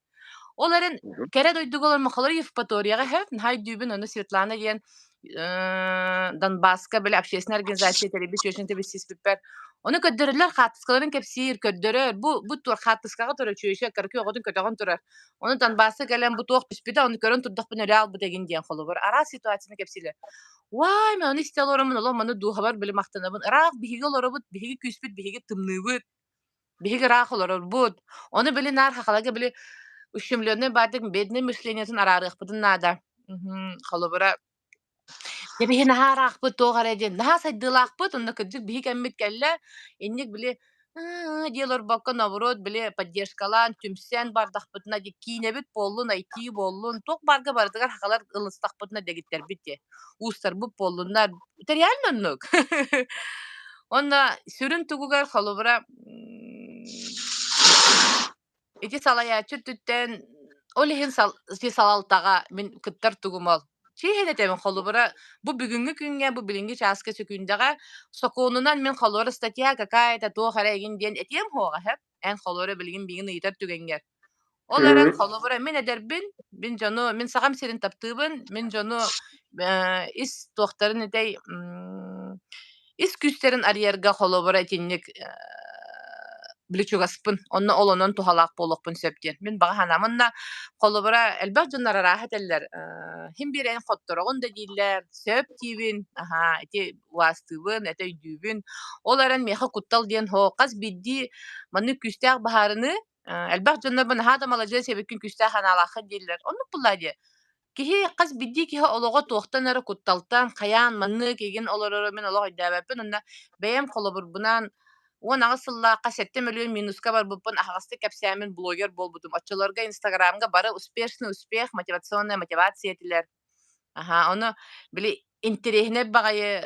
Ол эрэн кэрэ дойдуга олормохолор Евпаторияҕа иһэ, наһаа өйдүүбүн, ону Светлана диэн Донбасска били общественная организация тэрийбит чүөчүн тэбиссиспиппэр ону көрдөрөллөр, хаартыскаларын кэпсиир, көрдөрөр. Бу тур хаартыскаҕа турар чүөчэ кыракый оҕотун көтөҕөн турар. Ону Донбасска кэлэн бу туох түспүтэ, ону көрөн турдахпына өлө аалбыт эгин диэн холобур. Араас ситуацияны кэпсиилэр. Уай, мен ону истэ олороммун, олох маны дууһабар били махтанабын. Ыраах биһиги олоробут, биһиги күүспүт, биһиги тымныыбыт, биһиги ыраах олорорбут. Ону били наар хахаларга били ущемленный баардык бедный мышлениетын араарыахпытын наада. Холобура, дьэ биһи наһаа ыраахпыт туох эрэ диэн наһаа сайдыылаахпыт онно кырдьык биһи кэммит кэллэ инник били ыы дии олорбокко наоборот били поддержкалаан түмсэн бардахпытына дии киинэбит буоллун IT буоллун туох баарга барытыгар сахалар ылыстахпытына дэгиттэрбит дии уустарбыт буоллуннар это реально оннук уонна сүрүн тугугар холобура Ити салайааччы өттүттэн ол иһин сал ити салалтаҕа мин кыттар тугум ол. Чиэһин этэбин холобура бу бүгүҥҥү күҥҥэ, бу билиҥҥи чааска сөкүүндэҕэ сокуонунан мин холобура статья какая-то туох эрэ игин диэн этиэм суоҕа сөп. Эн холобура билигин миигин ыйытар түгэҥҥэр. Ол эрэн холобура мин эдэрбин, мин дьону, мин Сахам сирин таптыыбын, мин дьону ис туохтарын этэй ис күүстэрин арыйарга холобура итинник били чугаспын, онно ол онон туһалаах буолуохпун сөп диэн. Мин баҕа санаам. Уонна холобура элбэх дьоннор арааһа этэллэр, «Һин биир эн хоттороҕун да дииллэр, сөп диибин, аһаа, ити убаастыыбын, этэ өйдүүбүн. Ол эрэн миэхэ куттал диэн һоо, хас биирдии маннык күүстээх быһаарыныы элбэх дьоннорбун наһаа да маладьыас эбиккин күүстээх санаалааххын дииллэр. Оннук буоллаа дии. Киһи хас биирдии киһи олоҕо туохтан эрэ кутталтан, хайаан маннык игин олороро мин олох өйдөөбөппүн уонна бэйэм холобурбунаан 18 сыллаахха 7 мөлүйүөн минуска барбыппын аһаҕастык кэпсээммин блогер буолбутум. Оччолорго Инстаграмҥа бары успешный успех, мотивационная мотивация этилэр. Аһаа, ону били интэриэһинэй баҕайы,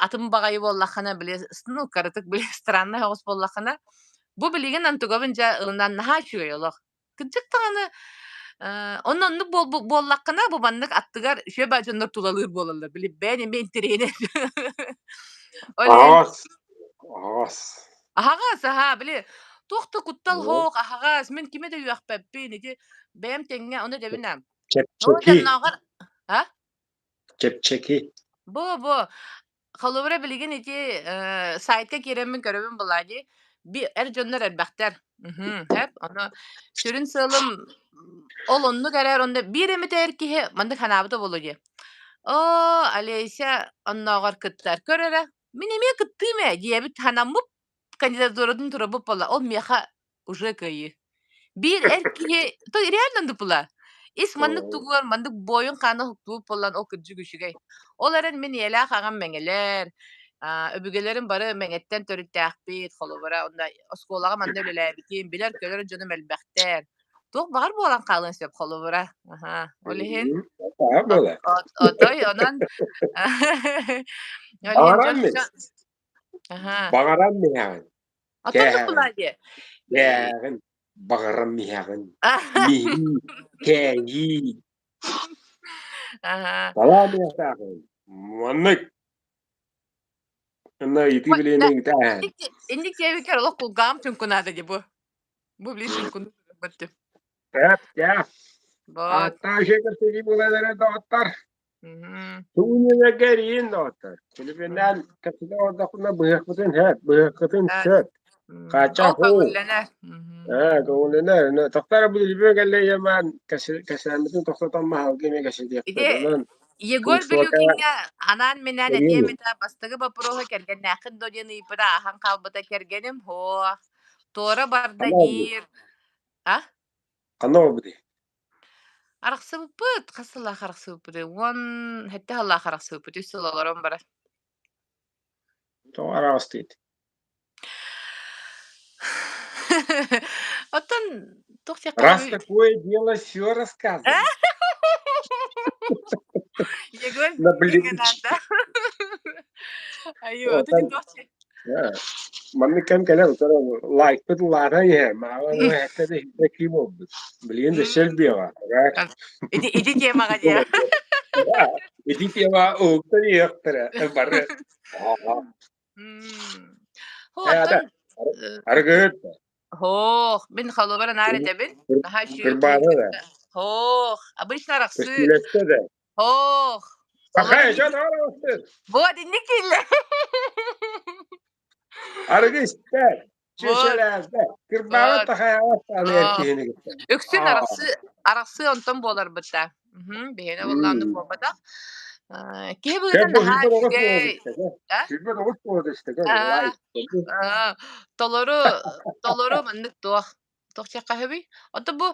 атын баҕайы буоллаххына, били ну, кыратык били страннай соҕус буоллаххына, бу билигин онтугабын дьэ ылынан наһаа үчүгэй олох. Кырдьык даҕаны. Онно оннук буоллаххына, бу маннык аттыгар үчүгэй баа дьоннор тулалыыр буолаллар. Били бэйэн эмиэ интэриэһинэй. Ол иһин Аһаҕас, аһаҕас. аһаҕас, аһаа, били туох да куттал суох, аһаҕас, мин кими да үөхпэппин, ити бэйэм тэҥҥэ, ону этэбин аа. Ол Чэпчэки, дьоннооҕор а? чэпчэки. Бу-бу. Холобура, билигин ити сайтка киирэммин көрөбүн буоллаа дии. Эр дьоннор элбэхтэр. Мгм, сөп. Ону сүрүн сыалым ол оннук эрээр онно биир эмит эр киһи маннык санаабыта буолуо дии. Оо, Олеся оннооҕор кыттар. Көр эрэ, мин эмиэ кыттыым ээ диэбит санаммыт кандидатуратын турабыт буолла. Ол миэхэ уже кыайыы. Биир эр киһи то реально дупла. Ис маннык тугугар маннык буойун хаана уһуктубут буолан ол кырдьык үчүгэй. Ол эрэн мин ийэлээх аҕам мэҥэлэр, өбүгэлэрим бары мэҥэттэн төрүттээхпит, холобура, онно оскуолаҕа манна үлэлээбитим, билэр-көрөр дьонум элбэхтэр. Туох баҕар буолан хаалыан сөп холобура. Аха. Ол иһин отой онон ол иһин Баҕаран дьон мин. Аха. Баҕаран миһэҕин. Оттон Кээһэҕин. дупла дии. Кээһэҕин. Баҕаран миһэҕин. Миһии. Кээһии. Аха. Талаа миэхтээхин. Маннык. Ынна ыйытыы билиэни ыытаа. Инник диэбиккэр олох кулгаам чуҥкунаата дии бу. Бу били чуҥкуну көрбөттүм. Тэп, тэп. Вот. Ааттаах үчүгэй буолан эрэ доҕоттор. Туунньуга эриин доҕоттор. Телефоннаан кэпсэтэ олордохпуна быһыахпытын сөп, быһыаххытын сөп. Ол Хааччах уу. көҥүллэнэр. Ээ, көҥүллэнэр. Тохтор бу телефон кэллэ ийэмаан кэсээммитин тохтотон маһалга эмиэ Ити кэсэтиэхпит. Онон Егор кыыс-уока Билюкиҥҥа анаан-минээн этиэм эриин. этэ бастакы боппуруоһу кэргэннээххин дуо диэн ыйыппыта ааһан хаалбыта кэргэним һуох туора барда Ханна олорбут? диир а Ханна олорбутуй? Арахсыбыппыт хас сыллаах арахсыбыппытый 17 сыллаах арахсыбыппыт үс сыл олорон баран Тоҕо араҕастыйт? Оттон туох диэххэ Раз сөбүй? такое дело, все рассказывай. Егор На Билюкиҥҥа блюдечке. наада. Айыы, ото Оттон туох маннык кэм кэлэр утары лайкпыт улаатан иһэр, маҕан эһэттэ да иһитэ кии буолбут. Билигин да сэлбиэҕэ. Ити ити темаҕа диэ. Ити тема уһуктан иһиэхтэрэ бары. Оттон Арыгыһыт Һоох, мин холобура наар этэбин. Наһаа үчүгэй киһи Кырбаана да. кытта. Һоох, обычно арахсыы. Көстүүлэстэ да. Һоох. Хахай, дьон арахсыы. Вот инник дииллэр. Арыгы испэт. Вот. Чүөчэлээбэт. Кырбаабат Вот. да хайаабат даҕаны эр киһини кытта. Үксүн арахсыы арахсыы онтон буоларбыт да. Биһиэнэ буоллаҕына буолбатах. Киһи Кэ быһыытынан бу наһаа сүүрбэ тоҕус буола үчүгэй. түстэ кэ. А? 29 буола түстэ кэ. Аа, Лайк. аа, толору толору маннык туох туох диэххэ сөбүй? Ото бу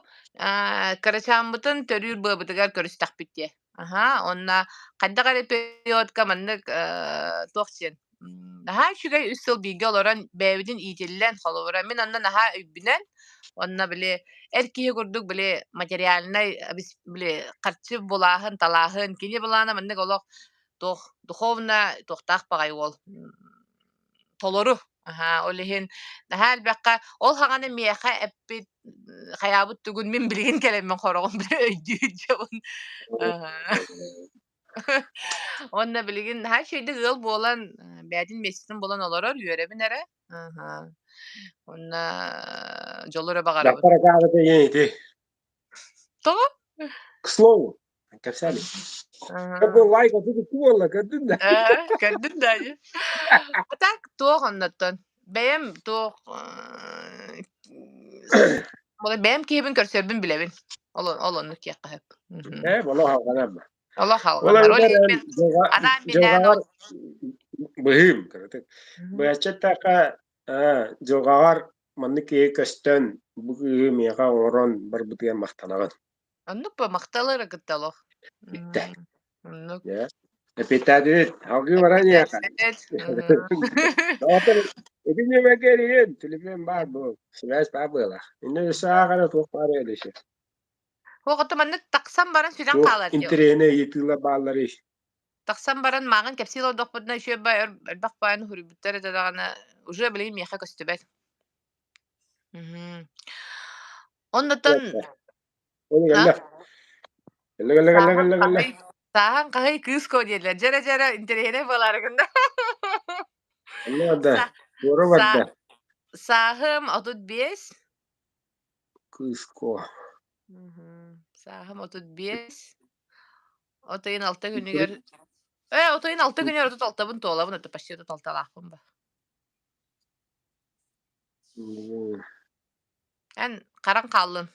кырачааммытын төрүүр быабытыгар көрүстэхпит дии. Аһаа, уонна хайдах эрэ периодка маннык туох диэн наһаа үчүгэй үс сыл бииргэ олорон бэйэбитин иитиллэн, холобура, мин онно наһаа өйбүнэн, уонна били эр киһи курдук били материальнай били харчы булааһын, талааһын, кини былаана маннык олох туох духовно туохтаах баҕайы уол толору. Аһаа, ол иһин наһаа элбэххэ ол хаҕана миэхэ эппит хайаабыт тугун мин билигин кэлэммин хороҕум били өйдүүр дьобун. Аһаа. Уонна билигин наһаа үчүгэйдик ыал буолан, бэйэтин миэстэтин булан олорор, үөрэбин эрэ. Аһаа. Уонна дьолу эрэ баҕарабын. Дьахтар акаары ийэ ити. Тоҕо? К слову, кэпсээли. Бу лайк отут буолла, көрдүн да? Көрдүн да. А так туох оннуттан. Бэйэм туох бэйэм киһибин көрсөрбүн билэбин. Ол ол оннук диэххэ сөп. Ээ, боло халҕанар. Олох Ол халҕанар. Ол эбэтэр иһин эн мин анаан-минээн дьылҕаҕар ол быһыым кыратык. Быһаччы эттэххэ, дьылҕаҕар маннык киһи көстөн, бу кыыһы миэхэ оҥорон барбытыгар махтанаҕын. Оннук ба махтал эрэ кытта олох. Бүттэ. Оннук. Дьэ. Эпиэттээдибит. Салгыы баран иһиэхэ. Эпиэттээбит. Доҕоттор, ити нүөмэргэ эрийин. Телефон баар бу. Связь баар буолар. Иннэ өссө аах эрэ туох баар эдиши. Оҕото маннык тахсан баран сүтэн Туох хаалар дии. интэриэһинэй ыйытыылар баалларый? Тахсан баран мааҕын кэпсии олордохпутуна үчүгэй бай элбэх баайын суруйбуттар этэ даҕаны уже билигин миэхэ көстүбэт. Мгм. Оннуттан Ол А? кэллэ. Кэллэ кэллэ кэллэ Сааһыҥ кэллэ кэллэ. хаһый? Сааһыҥ хаһый кыыс куо диэтилэр. Дьэрэ дьэрэ интэриэһинэй буолаары гынна. Онно барда. Са Туора са барда. сааһым 35. Кыыс куо. Мгм. Сааһым 35. От ыйын 6 күнүгэр э от ыйын 6 күнүгэр 36-бын туолабын, это почти 36-лаахпын ба. Эн харан хааллын.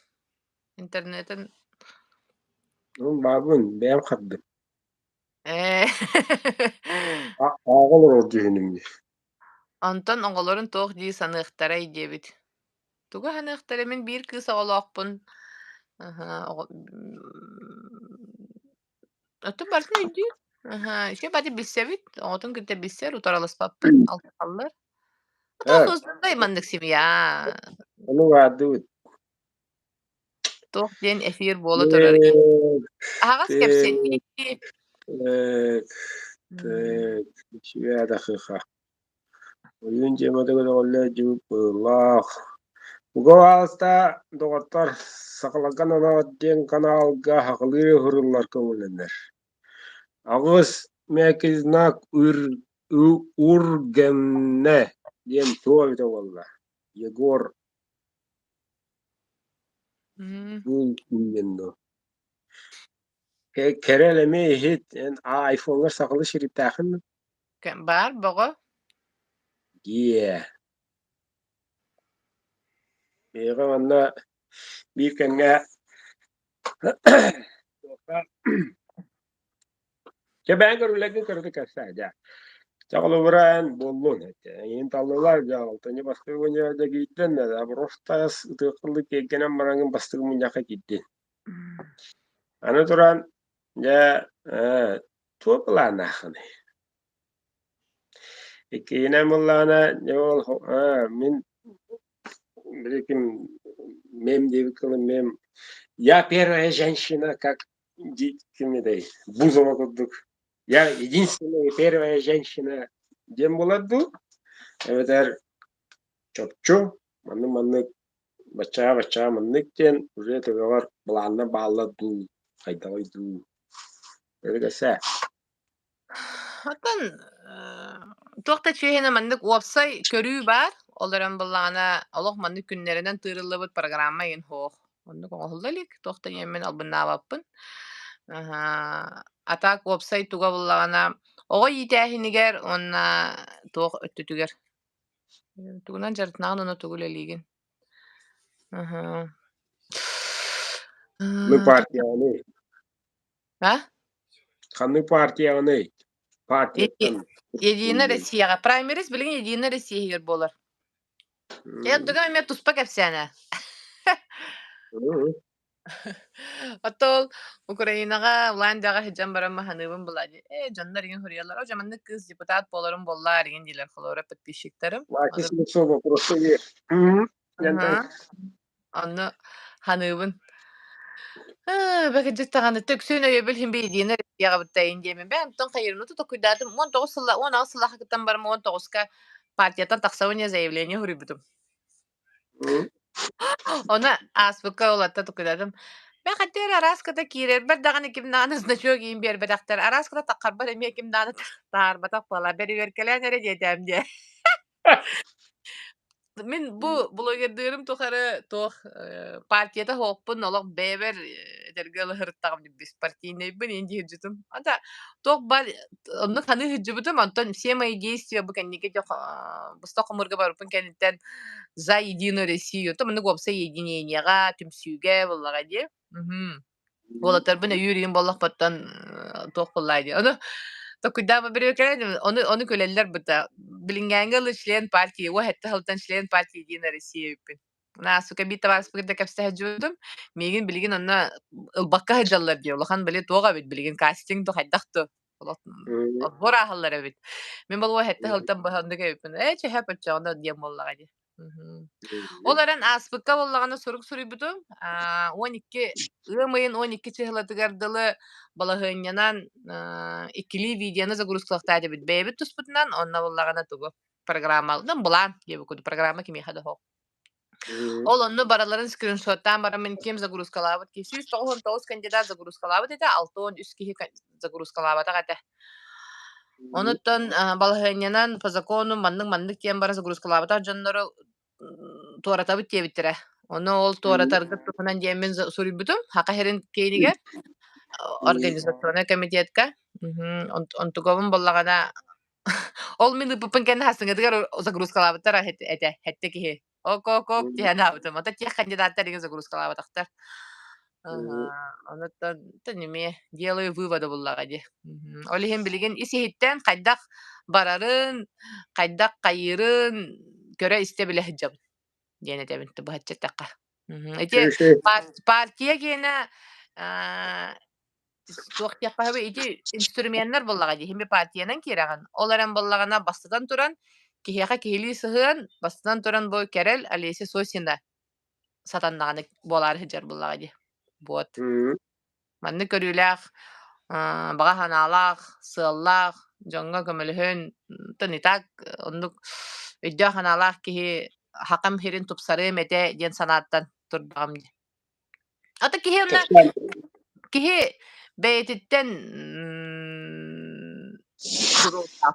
Интернетин Мин баабын, бэйэм хардым. Ээ. Ааҕа олорор дьүһүнүм дии. Онтон оҕолорун туох дии саныахтарай диэбит. Тугу саныахтарай, мин биир кыыс оҕолоохпун. Аһа, оҕо Оттон барытын өйдүүр. Аһа, үчүгэй баҕайы билсэбит, оҕотун кытта билсэр, утарыласпаппыт, алтыһаллар. Э, Туох узнай маннык семья. ону баардыбыт. Туох диэн эфир буола турарый? Аһаҕас кэпсэтии. Так, так, үчүгэй Ойуун дьиэмэтэ көтөҕүллэр дьыбыт быһыылаах. Бука баалыста, доҕоттор, сахаларга анаат диэн каналга сахалыы ыһырыллар көҥүллэнэр. Аҕыс мээки знак Ургэмнэ диэн туох эбитэ буолла? Егор диэн дуо? Кэрэл эмиэ иһит, эн айфоҥҥар сахалыы шриптээххин дуо? Баар бөҕө. Дьиэ. Миэхэ манна биир кэмҥэ Чэ бэйэҥ көрүүлэргин көрө кэпсээ дьэ. Чэ холобура эн буоллун эйигин таллылар дьэ алтынньы бастакы мунньаҕа дьэ киирдин просто ытыаххылыы киэргэнэн бараҥҥын бастакы мунньахха киирдин. Аны туран дьэ туох былааннааххыный? Иккиһинэн буоллаҕына дьэ ол мин билигин мем диэбит кылым мем я первая женщина как кимитэй Бузова курдук я единственная первая женщина диэн буолар дуу эбэтэр чопчу маннык-маннык баччаҕа-баччаҕа маннык диэн уже төбөҕөр былааннар бааллар дуу хайдаҕый дуу Эбэгэсээ Оттон туох да чиэһинэ маннык уопсай көрүү баар, ол эрэн былаана олох маннык күннэринэн тыырыллыбыт программа игин суох. Оннук оҥоһулла илик, туох да диэммин албыннаабаппын. А так уопсай туга буллаҕына оҕо иитээһинигэр уонна туох өттүтүгэр тугунан дьарыктанаҕын уонна тугу үлэлиигин. Ну партияны А? Ханнык партияҕыный? Партияттан. Единая Россияҕа. Праймерис билигин Единая Россия иһигэр буолар. Э, онтугам эмиэ туспа кэпсээнэ. Оттон Украинаҕа Улаандаҕа сылдьан баран маһаныыбын буолаа дии. Э, дьоннор игин суруйаллар, о, дьэ маннык кыыс депутат буоларым буоллаар игин дииллэр холобура подписчиктарым. Лаки Слепцова просто Онно ханыыбын. Аа, бэкэдьит даҕаны төксүн өйөбүл иһин биһигини Россияҕабыттайын диэмин. Бээ, онтон хайырыны токуйдаатым. 19 сылла, 16 сыллаах кыттан баран 19-ка партияттан тахсабын диэн заявление суруйбутум. Ону ааспыкка уолатта токуйдаатым. Бээ, ханна эрэ арааската киирэрбэр даҕаны ким даҕаны значок иин биэрбэтэхтэр. Арааската таххарбар эмиэ ким даҕаны таһаарбатах буолаа. Бэрибиэркэлээн эрэ диэтэм диэ. Мин бу блогердыырым тухары туох партията суохпун, олох бэйэбэр этэргэ дылы сырыттаҕым беспартийнайбын иин дии сылдьыбытым. Ата туох баар оннук саныы сылдьыбытым, онтон все мои действия бу кэнники быстах хомуурга барбыппын кэнниттэн за единую Россию, то маннык уопсай единениеҕа, түмсүүгэ буоллаҕа дии. Мгм. Уолаттарбын өйүүр иһин буоллахпыттан туох буоллаа дии. Ону токуйдаама бүрүөкэлэн ону ону күлэллэр быта. Билиҥҥээҥҥэ ылы член партии, уо сэттэ сылтан член партии Единая Россия эбиппин. Наа, сука, биир табаарыспын кытта кэпсэһэ сылдьыбытым. Миигин билигин онно ылбакка сылдьаллар дии. Улахан били туох эбит билигин кастинг да хайдах да отбор ааһаллар эбит. Мин болуо сэттэ сылтан быһа оннук эбиппин. Ээ, чэһэ оччоҕуна диэн буоллаҕа дии. Ол эрэн ааспыкка буоллаҕына сурук суруйбутум. 12 ыам ыйын 12 чыһылатыгар дылы балаһыанньанан иккилии видеоны загрузкалыахтаах этибит. Бэйэбит туспутунан, онно буоллаҕына тугу программалынан былаан диэбит курдук программа кимиэхэ да суох. Ол онно барыларын скриншоттаан бараммын ким загрузкалаабыт киһи 199 кандидат загрузкалаабыт этэ, 63 киһи загрузкалаабатах этэ. Онуттан балаһыанньанан по закону маннык-маннык диэн баран загрузкалаабатах дьоннору туоратабыт диэбиттэрэ. Ону ол туоратаргыт туһунан диэммин суруйбутум. Саха сирин киинигэр организационнай комитетка. Онтугабын буоллаҕына ол мин ыыппыппын кэннэ хассыҥҥытыгар загрузкалаабыттар этэ, сэттэ киһи. Ок-ок-ок диэн аабытым. Ото тех кандидаттар иһин загрузкалаабатахтар. Онуттан эмиэ делаю выводы буллаҕа дии. Ол иһин билигин ис-иһиттэн хайдах барарын, хайдах хайыырын көрө-истэ билэ сылдьабын диэн этэбин быһаччы эттэххэ. Ити партия гиэнэ Туох диэххэ сөбүй, ити инструменнар буоллаҕа дии, иһин партиянан киирэҕин. Ол эрэн буоллаҕына, бастатан туран, киһиэхэ киһилии сыһыан, бастатан туран бу Кэрэл Олеся Сосина сатаннаҕына буолаары сылдьар буоллаҕа дии. Вот. Маннык көрүүлээх, баҕа санаалаах, сыаллаах, дьоҥҥо көмөлөһөн, то не так оннук өйдөөх санаалаах киһи хакам сирин тупсарыам этэ диэн санааттан турдаҕым дии. Ата киһи онно киһи бэйэтиттэн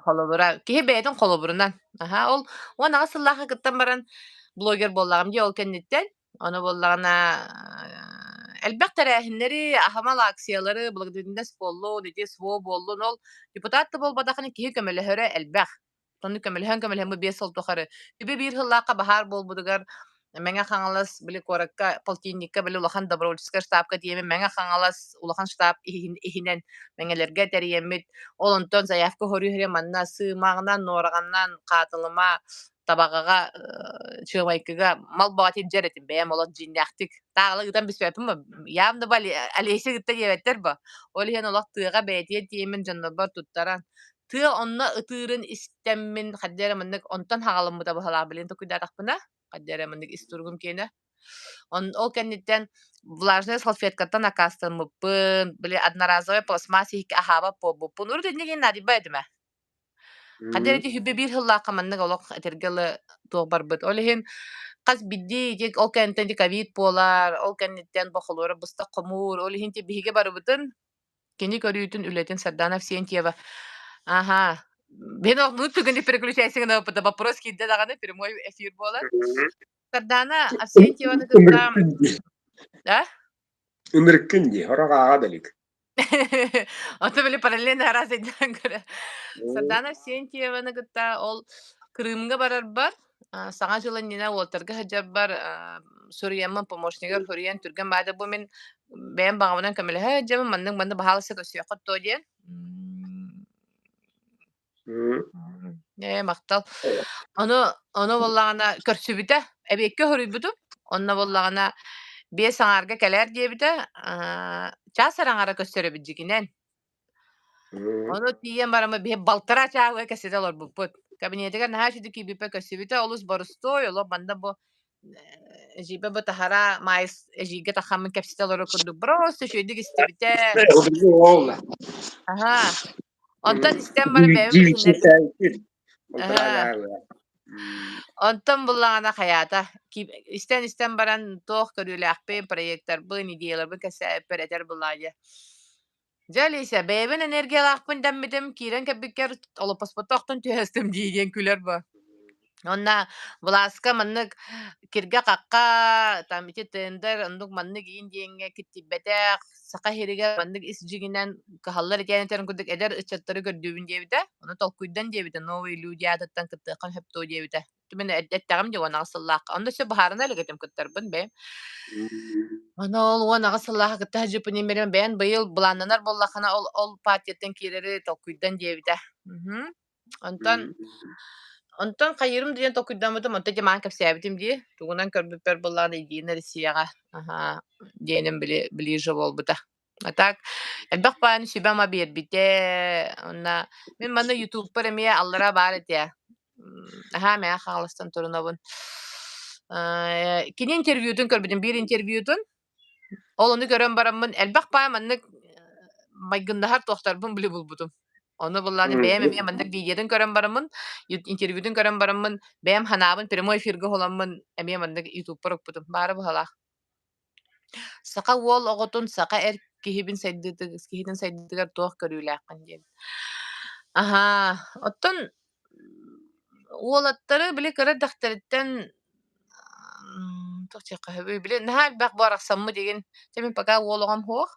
холобура киһи бэйэтин холобурунан аһа ол 18 сыллаахха кыттан баран блогер буоллаҕым дии ол кэнниттэн ону буоллаҕына элбэх тэрээһиннэри аһымал акциялары благотворительность буоллун ити СВО буоллун ол депутат да буолбатахына киһи көмөлөһөрө элбэх. Онно көмөлөһөн-көмөлөһөн бу 5 сыл тухары үбү биир сыллаахха баһаар буолбутугар Мэҥэ Хаҥалас били куоракка полтинникка били улахан добровольческай штабка тиийэммит Мэҥэ Хаҥалас улахан штаб иһинэн Мэҥэлэргэ тэрийэммит ол онтон заявка хоруй манна Сыымаҕынан, Нуораҕанан, Хаатылыма, Табаҕаҕа, Чыамайкыга мал бөҕөтүн дьэр этим бэйэм олох дьиҥнээхтик тааҕыла ыытан бүспэппин бо явно бу Олеся кытта диэбэттэр бо ол иһин олох тыаҕа бэйэтигэр тиийэммин дьоннорбор туттаран Тыа онно ытыырын истэммин, хайда эрэ маннык онтон хаҕаламмыта быһалаах билигин толкуйдаатахпына, хайда эрэ маннык ис туругум киэнэ. Ол кэнниттэн влажнай салфеткаттан аккаастаммыппын, били одноразовай пластмасс иһиккэ аһаабат буолбуппун. Урут инники наадыйбат этим ээ. Хайда эрэ ити сүбэ биир сыллаахха маннык олох этэргэ дылы туох барбыт. Ол иһин хас биирдии ити ол кэнниттэн ити ковид буолар, ол кэнниттэн бохолуора быстах хомуур, ол иһин ити биһиги барыбытын Кини көрүүтүн, үлэтин Сардана Авсентьева Аһаа, мин оннук түгэни переключайся гына вопрос киирдэ даҕаны прямой эфир буолар. Сардана Авсентьеваны кытта Ынырыккын дии. Да? Ынырыккын дии, сорох ааҕа да илик. Ото били параллельно араас өйдөөн көрө. Сардана Авсентьеваны кытта ол Крымга барарбар Саҥа дьыл иннинэ уолтарга сылдьарбар суруйаммын помощнигар суруйан түргэн баада бу мин бэйэм баҕабынан көмөлөһө сылдьабын маннык-маннык баһаалыста көрсүөххүт дуо диэн. Ээ, махтал. Ону ону буоллаҕына көрсүбүтэ. Эбиэккэ суруйбутум. Онно буоллаҕына 5 аҥаарга кэлээр диэбитэ. Чаас эрэ аҥаара көрсөр эбит дьигинэн. Ону тиийэн бараммыт биһи балтараа чааһыгар кэпсэтэ олорбуппут. Кабинетыгар наһаа үчүгэй киирбиппэ көрсүбүтэ олус борустуой, олох манна бу эдьиийбэ бу таһара Маайыс эдьиийгэ тахаммын кэпсэтэ олорор курдук просто үчүгэйдик истибитэ. Аһаа. Онтон истэн баран бэйэм билиһиннэрбит. Аһаа. Онтон буллаҕына хайаата, истэн-истэн баран туох көрүүлээхпин, проектарбын, идеяларбын кэпсээбиппэр этэр буллаҕа дии. Дьэ, Алиса, бэйэбин энергиялаахпын дэммитим, киирэн кэлбиккэр олоппоспотто охтон түһэстим дии диэн күлэр бо. Уонна былааска маннык киргэ-хахха, там ити тендер, оннук маннык иин диэҥҥэ киттийбэтэх, Саха сиригэр маннык ис дьиҥинэн кыһаллар итиэн этэрин курдук эдэр ыччаттары көрдүүбүн диэбитэ. Ону толкуйдан диэбитэ, новые люди аатыттан кыттыаххын сөп дуо диэбитэ. Мин эттэҕим дии 18 сыллаахха. Онно өссө быһаарына илик этим кыттарбын бэйэм. Аны ол 18 сыллаахха кытта сылдьыппын бэйэм бэйэн быйыл былааннанар буоллаххына ол ол партияттан киирэри толкуйдан диэбитэ. Онтон онтон хайыырым диэн толкуйдаммытым, онтон дьэ маан кэпсээбитим дии. Тугунан көрбүппэр буоллаҕына Единая Россияҕа аһаа диэним били ближе буолбута. А так элбэх бааны сүбэ-ама биэрбитэ. Уонна мин манна ютубпар эмиэ аллара баар этэ. Аһаа мээнэ хаалыстан турунабын. Кини интервьютун көрбүтүм, биир интервьютун. Ол ону көрөн бараммын элбэх баай маннык майгыннаһар туохтарбын били булбутум. Ону буллааны бэйэм эмиэ маннык видеотын көрөн бараммын, интервьютун көрөн бараммын, бэйэм ханаабын прямой эфиргэ холаммын эмиэ маннык ютубпар укпутум. Баара быһалаах. Саха уол оҕотун саха эр киһибин сайдыытыг киһитин сайдыытыгар туох көрүүлээххин диэн. Аһаа, оттон уолаттары били кыра эрдэхтэриттэн туох диэххэ сөбүй, били наһаа элбэх буорахсаммыт игин. Чэ мин пока уол оҕом суох.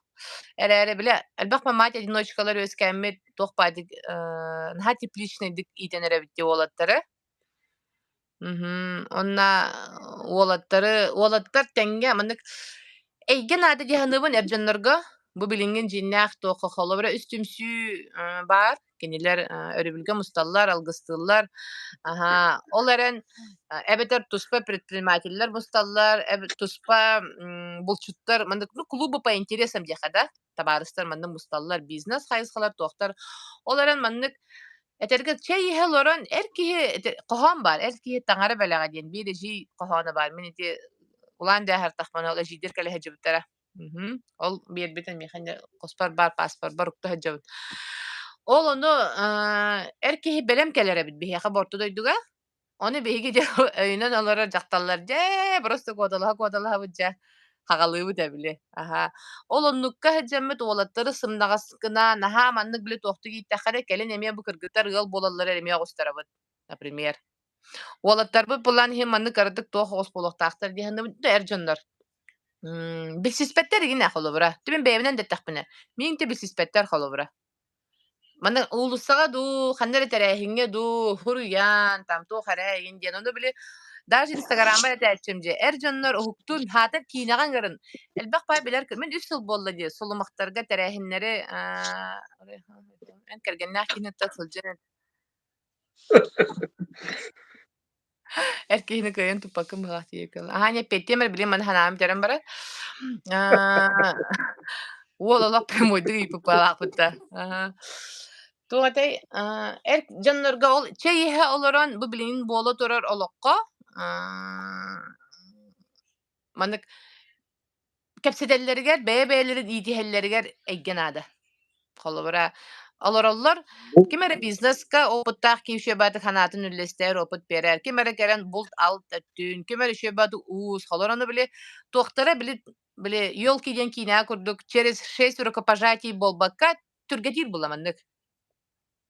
Эрээри били элбэх мать-одиночкалар үөскээммит туох баайдык наһаа тепличнэйдик иитэн эрэбит дии уолаттары. Мгм. Уонна уолаттары уолаттар тэҥҥэ маннык эйгэ наада дии саныыбын эр дьоннорго. Бу билиҥҥи дьиҥнээх туохха холобура үс түмсүү баар. Кинилэр өрөбүлгэ мусталлар, алгыстыыллар. Аһаа, ол эрэн эбэтэр туспа предпринимателлэр мусталлар, туспа булчуттар маннык ну клубы по интересам диэххэ да, табаарыстар маннык мусталлар, бизнес хайысхалар туохтар. Ол эрэн маннык Этэргэ чэй иһэ олорон эр киһи ити хоһоон баар, эр киһи таҥара бэлэҕэ диэн биир эдьиий хоһооно баар. Мин ити улаан дьааһыртахпына ол эдьиийдэр кэлэ сылдьыбыттара. Мгм. Ол биэрбитин миэхэ инньэ хоспор баар пааспарбар укта сылдьабын. Ол ону эр киһи бэлэм кэлэр эбит биһиэхэ бу орто дойдуга. Ону биһиги дьэ өйүнэн олорор дьахталлар дьэ просто куоталаһа-куоталаһабыт дьэ хаҕалыыбыт ээ били. Аһаа. Ол оннукка сылдьаммыт уолаттары сымнаҕас гына наһаа маннык били туохтук ииттэххинэ кэлин эмиэ бу кыргыттар ыал буолаллара эмиэ оҕустарабыт, например. Уолаттарбыт булан иһин маннык кыратык туох оҕус буолуохтаахтар дии саныыбын да эр дьоннор. Билсиспэттэр игин ээ холобура. Мин бэйэбинэн да эттэхпинэ, миигин да билсиспэттэр холобура. Маны уулуссаҕа дуу, ханна эрэ тэрээһиҥҥэ дуу, суруйан, там туох эрэ эҥин диэн. Ону били даже инстаграммар этээччим дьэ, эр дьоннор уһуктун, хаатар киинэҕэ ыҥырын. Элбэх баай билэр мин үс сыл буолла дии, сулумахтарга тэрээһиннэри эн кэргэннээх киһини сылдьан Эр киһини кыайан туппаккын быһалаах диэбиккин. Аһаа, эппиэттиэм эрэ, билим маны санаам бүтэрэн баран. Аа, уол олох прямойдук ыйыппыппалаахпыт да. Аһаа. Туох этэй, аа, эр дьоннорго ол чэй иһэ олорон бу билигин буола турар олоххо аа, маннык кэпсэтэллэригэр, бэйэ-бэйэлэрин иитиһэллэригэр эйгэ наада. Холобура, олороллор, ким эрэ бизнеска опыттаах киһи үчүгэй санаатын үллэстэр, опыт биэрэр, ким эрэ кэлэн булт-алт өттүн, ким эрэ үчүгэй уус, холор ону били туохтара били били елки диэн киинэҕэ курдук через шесть рукопожатий буолбакка түргэтиир була маннык.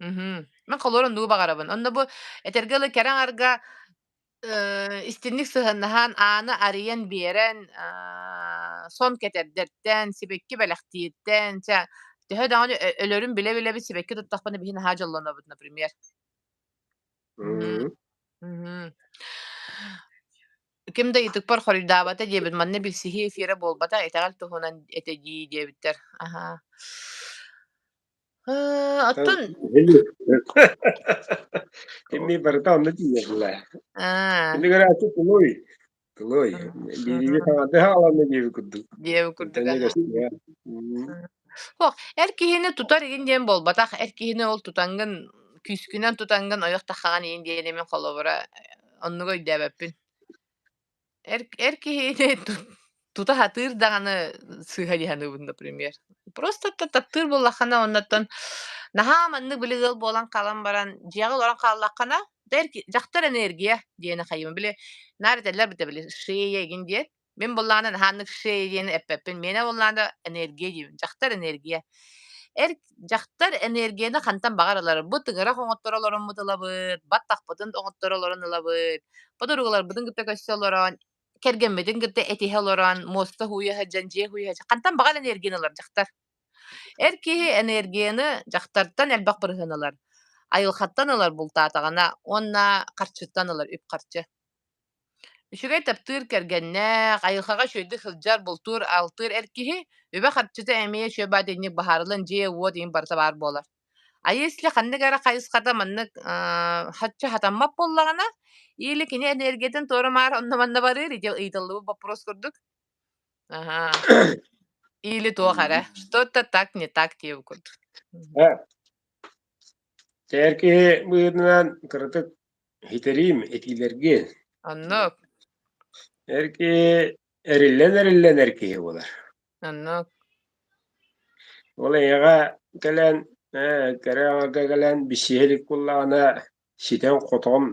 Мгм. Мин холобур оннугу баҕарабын. Онно бу этэргэ дылы кэрэ аҥарга истинник сыһыаннаһан, ааны арыйан биэрэн, сон кэтэрдэртэн, сибэкки бэлэхтииртэн, чэ, төһө даҕаны өлөрүн билэ-билэбит сибэкки туттахпына биһи наһаа дьоллонобут, например. Мгм. Мгм. Ким да ыйытыкпар хоруйдаабата диэбит, манна билсиһии эфирэ буолбата, итэҕэл туһунан этэ дии диэбиттэр. Аһаа. Оттон Кими барыта онно тиийэллэ. Аа. Кини көрөөччү тулуй. Тулуй. Биириги саҥарды хааланна диэби курдук. Диэби курдук. Ох, эр киһини тутар игин диэн буолбатах. Эр киһини ол тутаҥҥын, күүскүнэн тутаҥҥын ойох таххаҕын иин диэн мин холобура оннугу өйдөөбөппүн. Эр эр киһини тута сатыыр даҕаны сыыһа дии саныыбын, например. Просто таптыыр буоллаххына оннуттан наһаа маннык били ыал буолан хаалан баран дьиэҕэ олорон хааллаххына да эр дьахтар энергия диэни хайыыбын. Били наар этэллэр битэ били шея игин диэн. Мин буоллаҕына наһаа оннук шея диэни эппэппин. Миэнэ буоллаҕына энергия диибин. Дьахтар энергия. Эр дьахтар энергияны хантан баҕар ылар. Бу тыҥырах оҥотторо олороммут ылабыт, баттахпытын оҥотторо олорон ылабыт, подругаларбытын кытта көрсө олорон, кэргэммитин кытта этиһэ олорон, муоста һууйа сылдьан, дьиэ һууйа сылдьан, хантан баҕар энергияны ылар дьахтар. Эр киһи энергияны дьахтартан элбэх бырыһыан ылар. Айылҕаттан ылар бултаатаҕына уонна харчыттан ылар үп-харчы. Үчүгэй таптыыр кэргэннээх, айылҕаҕа үчүгэйдик сылдьар, бултуур, алтыыр эр киһи үбэ-харчыта эмиэ үчүгэй баҕайы итинник быһаарыллан дьиэ-уот иһин барыта баар буолар. А если ханнык эрэ хайысхата маннык хаччы хатаммат буоллаҕына, или кини энергиятын туора-маары онно-манна барыыр, ити ыйытыллыбыт боппуруос курдук. Аһаа. Или туох эрэ. Что-то так не так диэбит курдук. Эр киһи быһыытынан кыратык итэриим этиилэргэ. Оннук. Эр киһи эриллэн-эриллэн эр киһи буолар. Оннук. Ол эйиэхэ кэлэн Кэрэ аҥарга кэлэн билсиһэ илик буоллаҕына, ситэн-хотон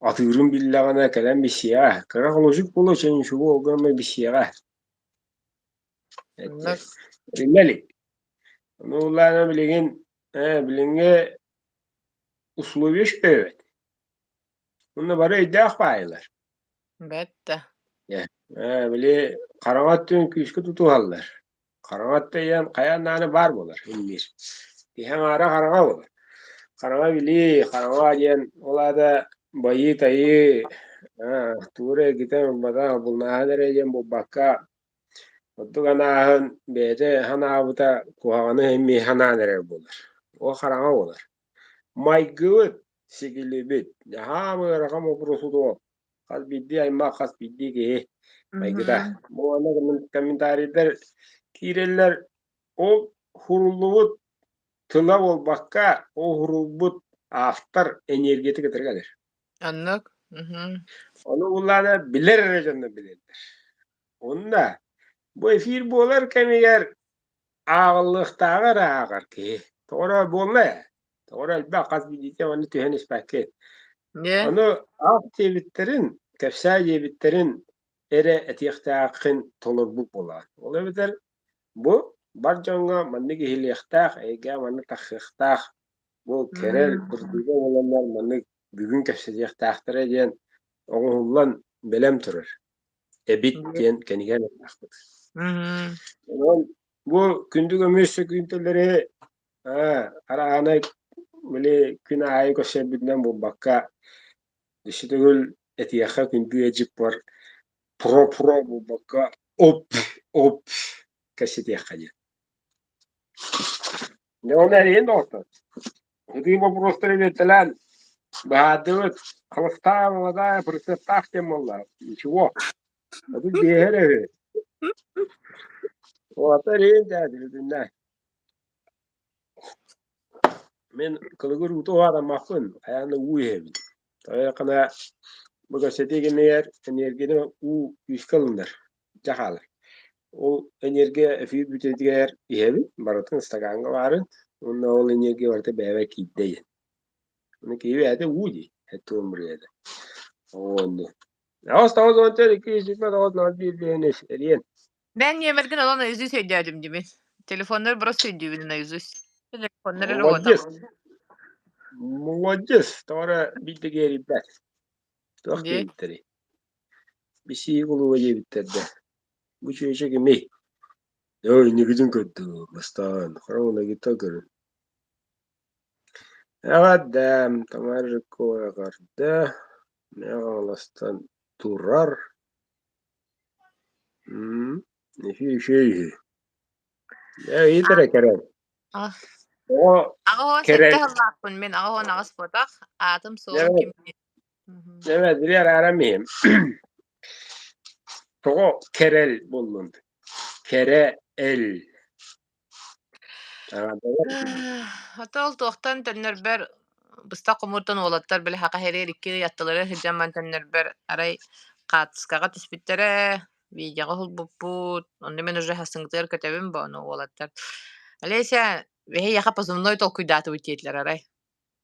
атыырын биллэҕинэ кэлэн билсиэҕэ. Кыра холуочук буолуо чэнчугу ол гынан билсиэҕэ. Оннук. Биллэ илик. Ону ыллаана билигин билиҥҥи условия үчүгэй Уонна бары өйдөөх баайылар. Бэт да. Били хараҥа өттүн күүскэ тутуһаллар. Хараҥа өттө ийэн хайаан даҕаны баар буолар инниир. Киһи аҥаара хараҥа буолар. Хараҥа билии, хараҥа диэн ол аата байыы-тайыы, тугу эрэ эргитэн ылбатах, булнааһын эрэ диэн буолбакка, ордук анааһын бэйэтэ санаабыта куһаҕаны эмиэ санаан эрэр буолар. Ол хараҥа буолар. Майгыбыт, сигилибит, наһаа ыарахан боппуруос хас биирдии аймах, хас биирдии киһи майгыта. Бу уонна комментарийдар киирэллэр, ол суруллубут тыла буолбакка, ол суруллубут автор энергията кытары кэлэр. Оннук. Мгм. Ону буллаана билэр эрэ дьоннор билэллэр. Онно бу эфир буолар кэмигэр ааҕыллыахтааҕы эрэ ааҕар киһи. Тоҕо эрэ буолла ээ. Тоҕо эрэ элбэх хас биирдиитэ ону түһэн испэккин. Дьэ. Ону аах диэбиттэрин, кэпсээ диэбиттэрин эрэ этиэхтээххин толорбут буолаҕын. Ол эбэтэр бу бар дьоҥҥо маннык иһилиэхтээх, эйгэ маннык тахсыахтаах, бу кэрэл кырдьыга буоланнар маннык бүгүн кэпсэтиэхтээхтэрэ диэн оҥоһуллан бэлэм турар эбит диэн кэнигэр ыллахпыт. Онон бу күндү көмүс сөкүүнтэлэри араанай били күн аайы көрсөрбүтүнэн буолбакка, өссө төгүл этиэхэ күндү эдьик бар про-про буолбакка оп-оп кэпсэтиэххэ диэн. Дьэ ол эриэн доҕоттор. Ытыы боппуруостары биэртэлээн быһаардыбыт. Холостая молодая прицептаах диэн буолла. Ничего. Аты биэһэр үһү. Уолаттар эриэн дээдилитиннэ. Мин кылыгыр уута уһаатаммаппын, хайаан да уу иһэбин. Тоҕо бу кэпсэтии кэмигэр энергияны уу күүскэ ылынар, дьэ хаалар. Ол энергия эфир бүтэтигэр иһэбин, барытын ыстакааҥҥа баарын, уонна ол энергия барыта бэйэбэр киирдэ диэн. Ону киһи бэйэтэ уу дии, эт-туом бырыата. Онно. 8 9 14 2 29 01 биэни эриэн. Мен нүөмэргин ылан наизусть өйдөөтүм димин. Телефоннар просто өйдүүбүн наизусть. Телефоннар эрэ Молодец. уотам. Молодец. Тоҕо эрэ биирдэ киэрийбэт. Туох Дии. диэбиттэрий? Бисии кулуба диэбиттэр да. Бу чүөчэ кимий? Ой, инникитин көрдүм. Бастаан. Хара көрүн. Эҕэрдээм, Тамара Жиркова эҕэрдэ. Мэҥэ Хаҥаластан турар. Үчүгэй үһү. Ээ, ыйыт эрэ кэрэн. Тоҕо Аҕыс уон кэрэн сэттэ сыллаахпын мин 88 буотах. Аатым суолум Дьэ, ким дьэ, били арааран иһим. Тоҕо кэрэл буоллун? Кэрэ-эл. Ото ол туохтан төннөрбөр быстах хомууртан уолаттар били хаха иһэригэр икки ый аттылара сылдьан баран төннөрбөр арай хаартыскаҕа түспүттэрэ, видеоҕа уһулбуппут. Онно мин уже сарсыҥҥытыгар көтөбүн бо ону уолаттар Олеся, биһиэхэ позывной толкуйдаатыбыт диэтилэр арай.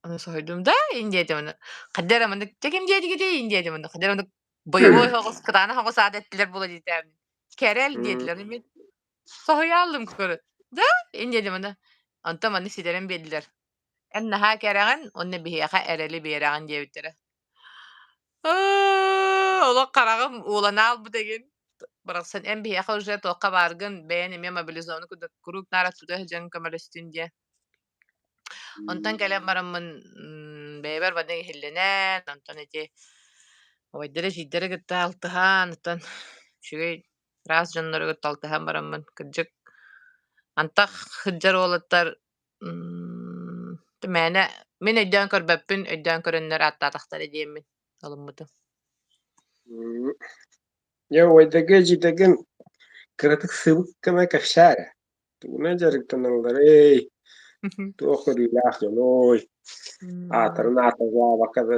Ону соһуйдум да ин диэтим ону хайда эрэ маннык дьэ ким диэтигитий ин диэтим ону хайда эрэ маннык боевой соҕус кытаанах соҕус аат эттилэр буола диэтэм. Кэрэл диэтилэр мин Соһуйааллым көрө да инньэ диэмэнэ онтон маннык ситэрэн биэрдилэр эн наһаа кэрэҕин уонна биһиэхэ эрэли биэрэҕин диэбиттэрэ аа олох хараҕым уулана аалбыт игин барахсан эн биһиэхэ уже туохха бааргын бэйэн эмиэ мобилизованный курдук куруук наар тута сылдьан көмөлөстүн диэн Онтон кэлэн бараммын бэйэбэр маннык иһиллэнэн, онтон ити убайдары-эдьиийдэри кытта алтыһан, оттон үчүгэй ыраас дьоннору кытта алтыһан бараммын, кырдьык, антах сылдьар уолаттар мээнэ мин өйдөөн көрбөппүн, өйдөөн көрөннөр ааттаатахтара диэммин ылыммытым. Дьэ, убайдарга эдьиийдэргин кыратык сыбык гына кэпсээ эрэ. Тугунан дьарыктаналларый? Туох көрүүлээх дьонуй? Аатарын аатырдаабакка да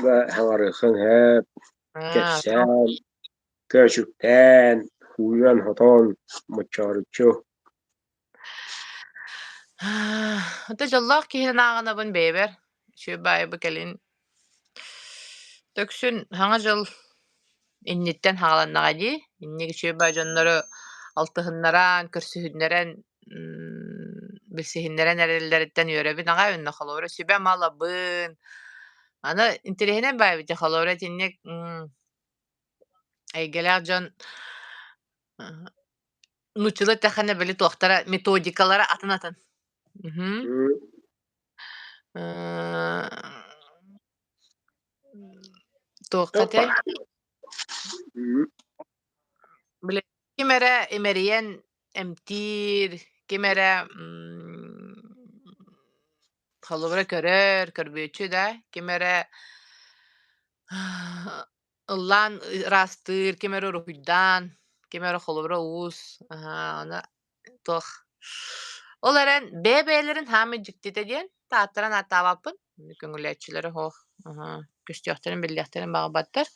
да саҥарыаххын сөп, кэпсээн, көөчүктээн, ууйан-хотон, моччооруччу. Ата дьоллоох киһинэн ааҕынабын бэйэбэр. Үчүгэй баайы кэлин Төксүн Саҥа дьыл инниттэн хааланнаҕа дии. Инник үчүгэй баҕайы дьоннору алтыһыннаран, көрсүһүннэрэн, билсиһиннэрэн эрэллэриттэн үөрэбин аҕай уонна холобура сүбэм алабын. Аны интэриэһинэй баҕайы эбит холобура итинник эйгэлээх дьон нууччалыы эттэххинэ били туохтара методикалара атын-атын. Туохха этэй? Били ким эрэ имэрийэн эмтиир, ким эрэ холобура көрөр, көрбүөччү да, ким эрэ ыллаан ыраастыыр, ким эрэ уруһуйдаан, ким эрэ холобура уус, аны туох Ол эрэн бэйэ-бэйэлэрин хаамай дьиктитэ диэн тааттаран ааттаабаппын, көҥүллээччилэрэ суох, көстүөхтэрин биллиэхтэрин баҕарбаттар.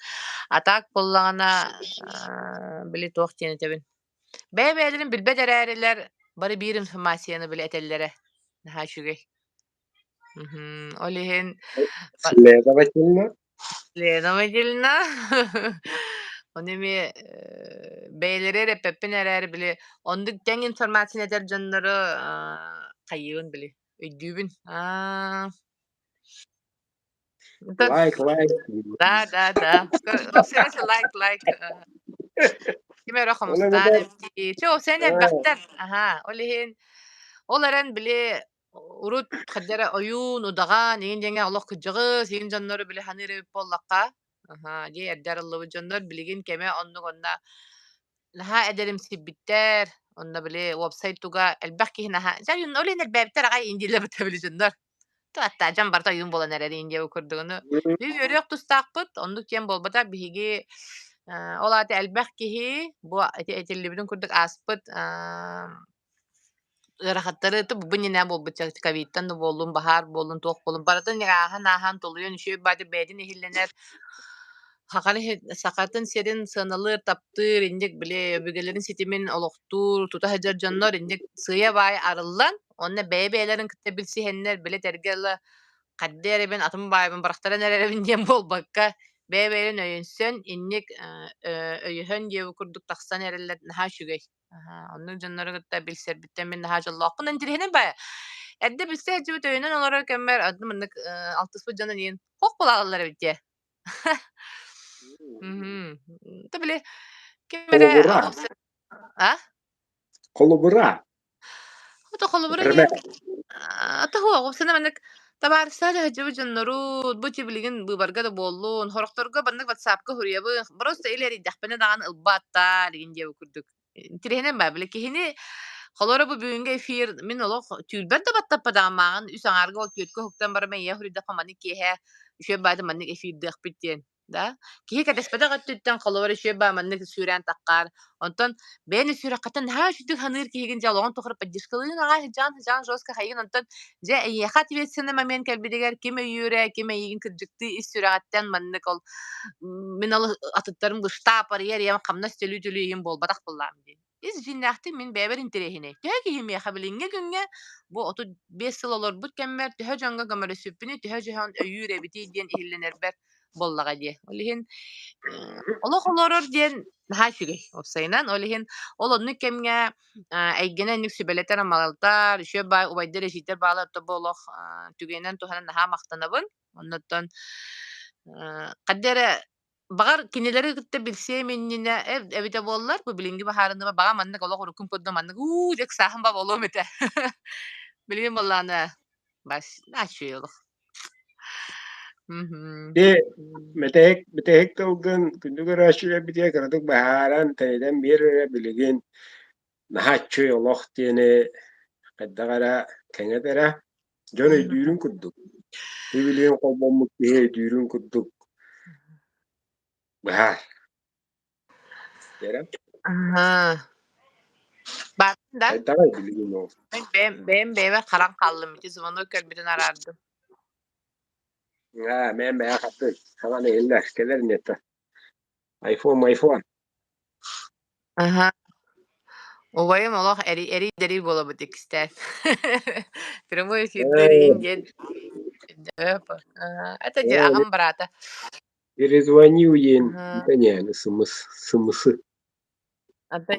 А так буоллаҕына били туох диэн этэбин, бэйэ-бэйэлэрин билбэт эрээрилэр бары биир информацияны били этэллэрэ наһаа үчүгэй. Ол иһин Следовательно Следовательно, ону эмиэ бэйэлэри эрэ эппэппин эрээри, били оннук тэҥ информацияны этэр дьоннору хайыыбын били өйдүүбүн. Аа Лайк, лайк. Да, да, да. Лайк, лайк. Ким эрэ хомустаан эмтии. Чэ, ол сен элбэхтэр. Аха, ол иһин ол эрэн били Урут хайда эрэ ойуун, удаҕан игин диэҥҥэ олох кырдьаҕас игин дьоннору били саныыр эбит буоллахха, аһаа, дьиэ эрдэ арыллыбыт дьоннор билигин кэмэ оннук онно наһаа эдэримсийбиттэр, онно били уопсай туга элбэх киһи наһаа дьэ ол иһин элбээбиттэр аҕай индиялар били дьоннор Аттаа дьон барыта ойуун буолан эрэр Индия курдук ону биһиги үөрүөх тустаахпыт оннук диэн буолбатах биһиги ол аата элбэх киһи бу ити этиллибитин курдук ааспыт Ыарахаттары бу иннинэ буолбут ковидтан да буоллун, баһаар буоллун, туох буоллун барытын ааһан-ааһан тулуйан үчүгэй баҕайытык бэйэтин иһиллэнэр сахатын сирин сыаналыыр, таптыыр, инник били өбүгэлэрин ситимин олохтуур, тута сылдьар дьоннор инник сыыйа-баайа арыллан, уонна бэйэ-бэйэлэрин кытта билсиһэннэр, били этэргэ дылы харды эрэбин, атын баайбын бырахтаран эрэрэбин диэн буолбакка, бэйэ-бэйэлэрин өйөнсөн, инник өйөһөн диэбит курдук тахсан эрэллэр наһаа үчүгэй. Аһаа, оннук дьоннору кытта билсэрбиттэн мин наһаа дьоллоохпун. Интириэһинэй баайа. Эрдэ билсэ сылдьыбыт өйүнэн олорор кэммэр атын маннык алтыспыт дьон эниин хох булааллар эбит дии. Мгм. То били ким эрэ Холобура. А? Холобура. Ото холобура диэн Ата суох, сана маннык табаарыстаах дьаһайдьыбыт дьоннору бу ти билигин быыбарга да буоллун, сорохторго маннык ватсапка суруйабын, просто или эрийдэхпинэ даҕаны ылбааттаар игин диэбит курдук. Интириэһинэй баа, били киһини холоро бу бүгүҥҥү эфир мин олох түүрбэр да баттаппатаҕым мааҕын үс аҥаарга ол түөрткэ уһуктан баран ийэ суруйдахха маннык киэһэ үчүгэй баайда маннык эфирдыахпыт диэн да киһи кэтэспэтэх өттүттэн холобур үчүгэй баа маннык сүүрээн таххаар онтон бэйэни сүрэххиттэн наһаа үчүгдүк саныыр киһигин дьэ олоҕун тухары поддержкалыын аҕай сыдьаан сыдьаан жестко хайыгын онтон дьэ эйиэхэ ответственный момент кэлбитигэр ким өйүүрэ ким эйигин кырдьыктыы ис сүрэҕиттэн маннык ол мин ол атыттарым штаб арыйар ийэм хамнас төлүү төлүү иһин буолбатах буоллаам дии Ис дьиҥнээхтик мин бэйэбэр интэриэһинэй. Төһө киһи миэхэ билиҥҥи күҥҥэ бу 35 сыл олорбут кэммэр төһө дьоҥҥо көмөлөспүппүнүй, төһө дьон өйүүр эбитий диэн иһиллэнэрбэр буоллаҕа дии. Ол иһин олох олорор диэн наһаа үчүгэй уопсайынан. Ол иһин ол оннук кэмҥэ эйгэни инник сүбэлэтэр амалалтар, үчүгэй баай убайдар, эдьиийдэр баалар бу олох түгэнинэн туһанан наһаа махтанабын. Оннуттан ханна эрэ Баҕар, кинилэри кытта билсиэм иннинэ эбитэ буоллар, бу билиҥҥи баһаарыныма баҕа маннык олох уруккум курдук маннык уу дьэ ыксааһын ба буолуом этэ. Билигин буоллаҕына бас нааччый олох. Мгм. Ти мэтэһик бүтэһик тылгын күндү көрөөччүлэрбитигэр кыратык быһааран тэрийэн биэр эрэ билигин наһаа үчүгэй олох диэни хайдах эрэ кэҥэт эрэ дьон өйдүүрүн курдук билигин холбоммут киһи өйдүүрүн курдук быһаар Аһаа. Баарын да? Хайдаҕый билигин ол? Мин бэйэм бэйэм бэйэбэр харан хааллым ити звонок кэлбитин араардым. Аа, мэн бэйэ хаттын. Саҥаны иһиллэр, кэлэр инньэттэн. Айфон, айфон. Аһаа. Убайым олох эрий-дэрий буолабыт иккистээн. Прямой эфирдэр игин диэн Это дьэ аҕам быраата. Перезвонил ей, не, смс, смс. Ата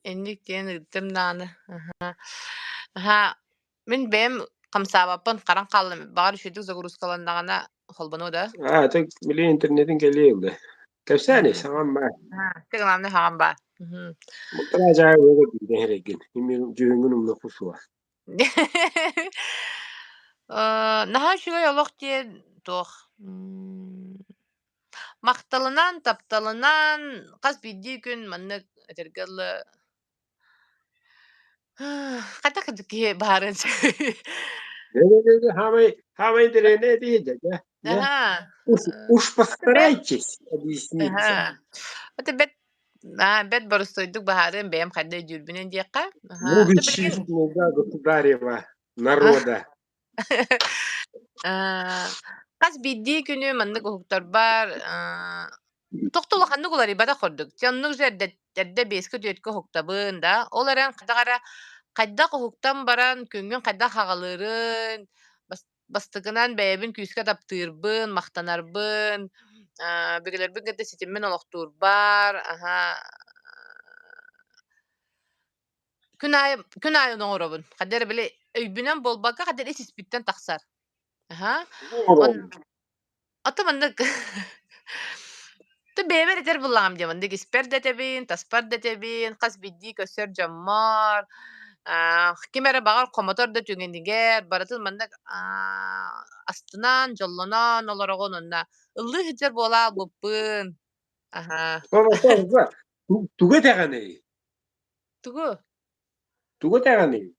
инник диэн ыыттым даҕаны. Аха. Мин бэйэм хамсаабаппын харан хааллым. Баҕар үчүгдүк загрузкаланнаҕына холбонуо да? А, так, блин, интернетин кэлиэ ылла. Кэпсээни, саҥам баар. Ты главное хаҕам баар. Муттара жаа уога диирэ эрэгин. Дьүһүҥҥүн умнуохпут суоҕа. Наһаа үчүгэй олох диэн туох махталынан, тапталынан хас биирдии күн маннык этэргэ дылы хайдах киһи баһаарыан сөбүй? Хаамай, хаамай интэриэһинэй этии дьэ. Аһаа. Уж, уж постарайтесь объясниться. Аһаа. Это бэт бэт боростуойдук баһаарыан бэйэм хайда өйдүүрбүнэн диэххэ. Аһаа. Это Будущий билигин слуга государева народа. Хас биирдии күнү маннык уһуктарбар туох да улаханнык уларыйбатах курдук. Дьэ оннук же эрдэ эрдэ биэскэ-түөрткэ уһуктабын да, ол эрэн хайдах эрэ хайдах уһуктан баран күҥҥүн хайдах аҕалыырын, бастакынан бэйэбин күүскэ таптыырбын, махтанарбын, өбүгэлэрбин кытта ситиммин олохтуурбар, аһаа Күн аайы күн аайы ону оҥоробун. Хайда эрэ били өйбүнэн буолбакка, хайда эрэ ис-испиттэн тахсар. Аһа. Он ото маннык то бэйэбэр этэр буллаҕым дии маннык испэр да этэбин, таспар да этэбин, хас биирдии көрсөр дьоммор, ким эрэ баҕар хомотор да түгэнигэр барытын маннык астынан, дьоллонон олороҕун уонна ыллыы сылдьар буола албыппын. Аһа. Тугу этэҕиний? Тугу? Тугу этэҕиний?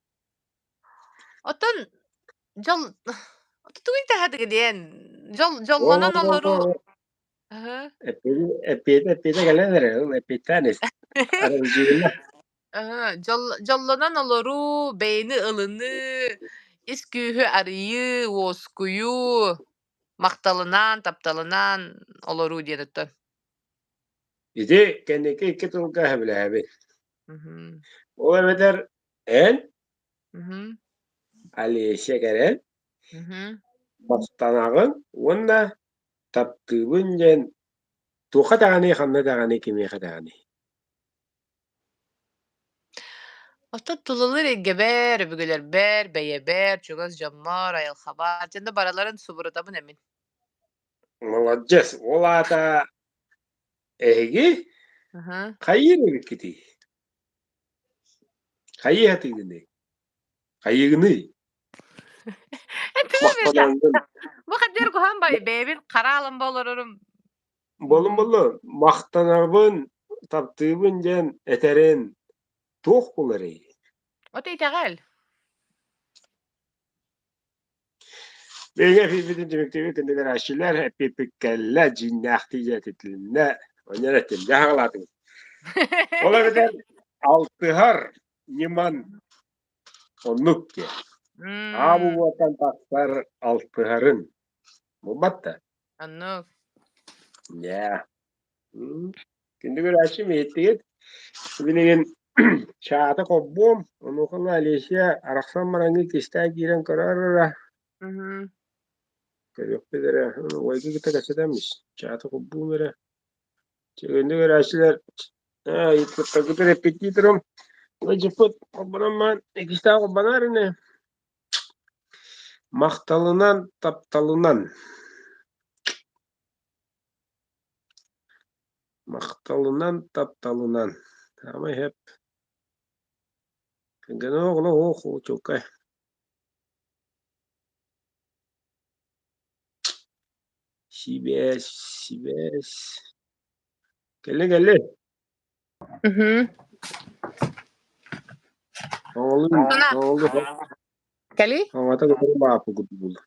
Оттон дьол тугу итэҕэдиги диэн дьол дьоллонон олоруу Аһа. Эппиэтэ эппиэтэ кэлэн эрэ, ыл эппиэттээн ис. Аралдьыйма. Аһа, дьол дьоллонон олоруу, бэйэни ылыныы, ис күүһү арыйыы, уоскуйуу, махталынан, тапталынан олоруу диэн оттон. Ити кэнники икки тылга сөбүлэһэбин. Ол эбэтэр эн Олеся кэлэн махтанаҕын уонна таптыыбын диэн туохха даҕаны, ханна даҕаны, кимиэхэ даҕаны. Оттон тулалыыр эйгэбэр, өбүгэлэрбэр, бэйэбэр, чугас дьоммор, айылҕабар дьэ барыларын субурутабын эмин. Маладьыас, ол аата эһиги хайыыр эбиккитий? Хайыы сатыыгыный? Хайыыгыный? Махтанаҥҥын. Бу хаддер куһаан бай бэйэбин хара аалан олорорум. Болун боллун махтанабын, таптыыбын диэн этэрин туох буларый? Ото итэҕэл. Биһиги эфирбитин түмүктүүбүт күндү эппиппит кэллэ, дьиҥнээхтии дьиэтитилиннэ, онньон эттим, дьэ хаҕалаатыҥ. Ол эбэтэр алтыһар ньыман оннук диэн. Аабы уотан тахсар алтыһарын. Булбат да? Оннук. Дьэ. Күндү көрөөччүм иһиттигит. Билигин чаата холбуом, онуоха Олеся арахсан бараҥҥы кистээн киирэн көрөөр эрэ. Көрүөхпүт эрэ, уойга кытта кэпсэтэммис. Чаата холбуум эрэ. Күндү көрөөччүлэр, ыйыппыттаргытын эппиттии турум. Ыдьыппыт холбонон иккистээх холбоноор ини. Махталынан, тапталынан. Махталынан, тапталынан Саамай сөп Кэргэнэ оҕоло суох чуолкай Сибээс, сибээс Кэллэ, кэллэ Оҕолун, оҕолу Кэлий? Оҕото кытары бааппы курдук буолла.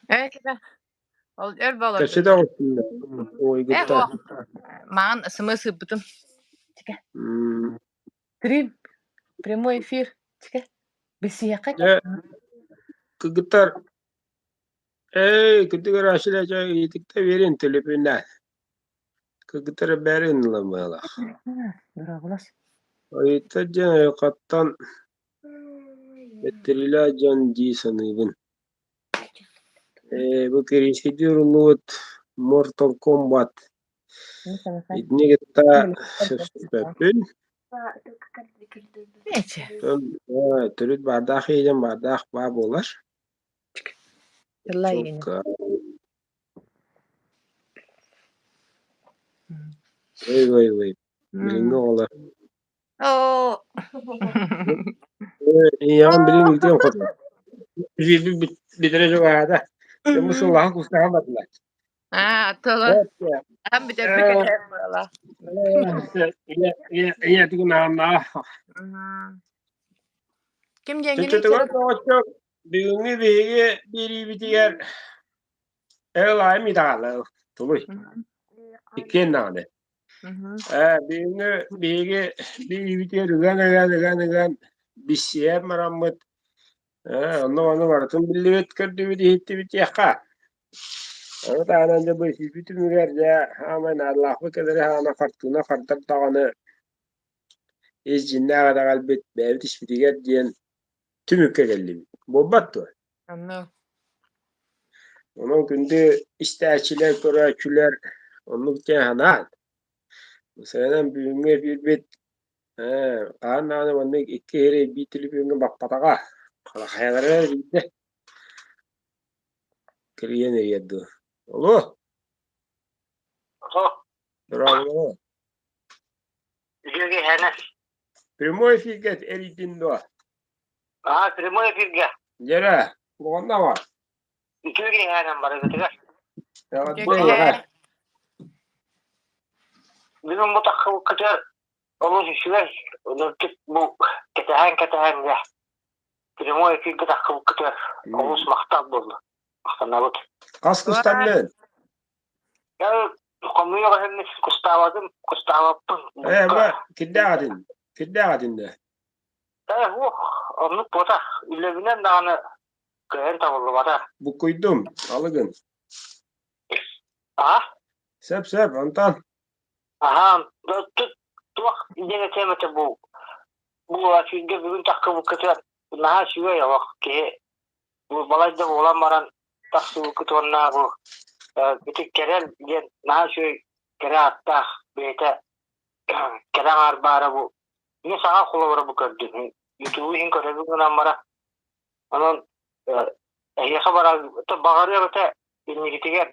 Э, кэтэ. Ол өр Кэпсэтэ болордум. оҕустунна. Э, Уойгутта. о, маҕан сымыы сыыппытым. Чикэ. Стрим. Прямой эфир. Чикэ. Билсиһиэххэ. Дьэ, кыргыттар, эй, кырдьык ыраашыла дьэ ыйытыкта биэрин төлөпүөннээн. Кыргыттар бэри ылымыалах. Дорооболос. Ойуттар диэн айылҕаттан бэттэрилээх дьон дии саныыбын. Ээ, бу Кирийскэйдии уруллубут Mortal Kombat итини кытта сөпсөспөппүн. Эчи. Төрүт баардаах иһин баардаах баа буолар. Тылла иһин. Ой ой ой, билиҥҥи оҕолор. Оо. Ийэҕин билин ыытыан хоту. Биирбит бүтэрэ чугаһаата. Дьоммут сыллаһан кустаһан бардылар. Аа, тылы. Аһан бүтэрбит этэр буола. Ийэ ийэ тугунааннаа. Ким диэҥҥиний? Чөчөтүгэр доҕоччук, бүгүҥҥү биһиги биэриибитигэр Эл итэҕэл тулуй. Иккиэн даҕаны. Ээ, бүгүҥҥү биһиги биэриибитигэр ыган ыган ыган ыган биссиһэн бараммыт ээ, онно-маны барытын биллибит, көрдүбүт, иһиттибит диэххэ. Ону таһынан дьэ бу эфирбит түмүгэр дьэ хаамай наадалаахпыт кэлэри хаана хартыына хардар даҕаны ис дьиннээх итэҕэлбит бэйэбит испитигэр диэн түмүккэ кэллибит. Буолбат дуо? Онно. Онон күндү истээччилэр, көрөөччүлэр оннук диэн санаан, сайынан бүгүҥҥү эфирбит ээ, хаһан даҕаны маннык икки иһирэй биир төлөпүөҥҥэ баппатаҕа. Хайалара эрэ биирдэ кирийэн эрийэр дуу. Алло! Алло. Здорово. Үтүө киэһээнэ. Прямой эфиргэ эрийдин дуо? Аа, прямой эфиргэ. Дьэрэ, уонна бар. Үтүө киэһээнэн барыгытыгар. Эҕэрдэ Бүгүн бу таххыбыккытыгар олус үчүгэй, ынырдык бу кэтэһэн-кэтэһэн дьэ прямой эфиргэ таххыбыккытыгар олус махтал буолла. Махтанабыт. Хас кустаннын? Хомуйуох иһиммит кустаабатым, кустаабаппын. Ээ, ма, кирдээх этин, кирдээх этин да. Ээ, уох, оннук буотах. Үлэбинэн даҕаны кыайан табыллыбата. Буккуйдум, алыгын. Аа? Сөп, сөп, онтон? Аһаа, туох диэн этиэм этэ бу? Бу эфиргэ бүгүн таххыбыккытыгар наһаа үчүгэй олох киһи бу балайда буолан баран тахсыбыккыт уонна бу ити Кэрэл диэн наһаа үчүгэй кэрэ ааттаах бэйэтэ кэрэ аҥаар баара бу мин саҥа холобура бу көрдүм ютубу иһин көрөбүн гынан бара онон эһиэхэ барар баҕарыам этэ инникитигэр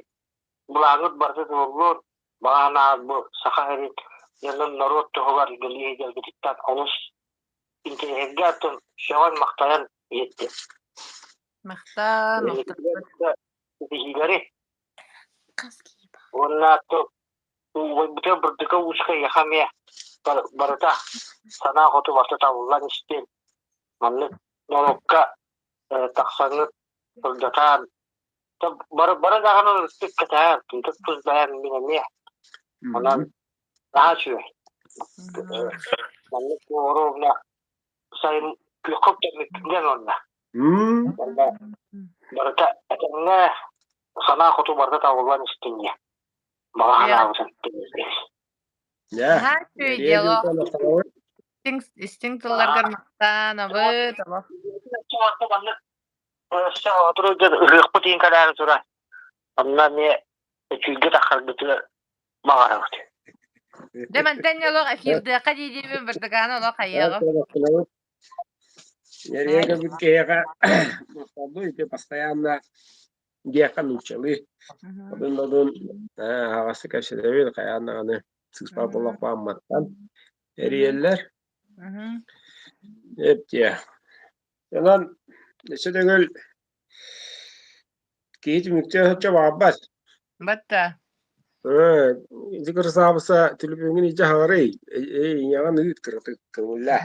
былааҥҥыт барыта туоллун баҕа санаа бу саха сирин дьонун норуот туһугар үлэлии сылдьаргытыттан олус интэриэһиргэ атын сөҕөн-махтайан иһиттим. Махтал, махтал. Ситиһиилэри уонна убайбытыгар Бырдыка Ууска эйиэхэ эмиэ барыта санаа хоту барыта табыллан истин. Маннык норуокка тахсаҥҥыт сылдьатаан бары бары даҕаны ытык кэтэһэр тутук тус бэйэм мин эмиэ. Онон наһаа үчүгэй. Маннык оруобуна сайын күөххэ үктэммиккин уонна. Барыта этэҥҥэ санаа хоту барыта табыллан истин диэн. Баҕа санаабытын Наһаа үчүгэй диалог. Истиҥ истиҥ тылларгар махтанабыт. Өссө отуру ыһыахпыт иин кэлээри турар. Онно эмиэ үчүгэй таххарбытыгар баҕарабыт. Дьэ мантан олох эфирдыахха дии-диибин бырдыгааны олох хайыаҕым. Нерия кэлбит киһиэхэ махталлыы ити постоянно диэххэ нууччалыы. Одун одун аһаҕастык кэпсэтэбит хайаан даҕаны сыыспат буоллахпа эрийэллэр. Эптиэ. Онон өссө төгүл киһи түмүктүө соччо баҕарбат. Батта. Ээ, ити кырасаабыса түлүпүөҥҥүн илдьэ аһаарый, ээ, ийэҕин ыыт кыратык көҥүллээ.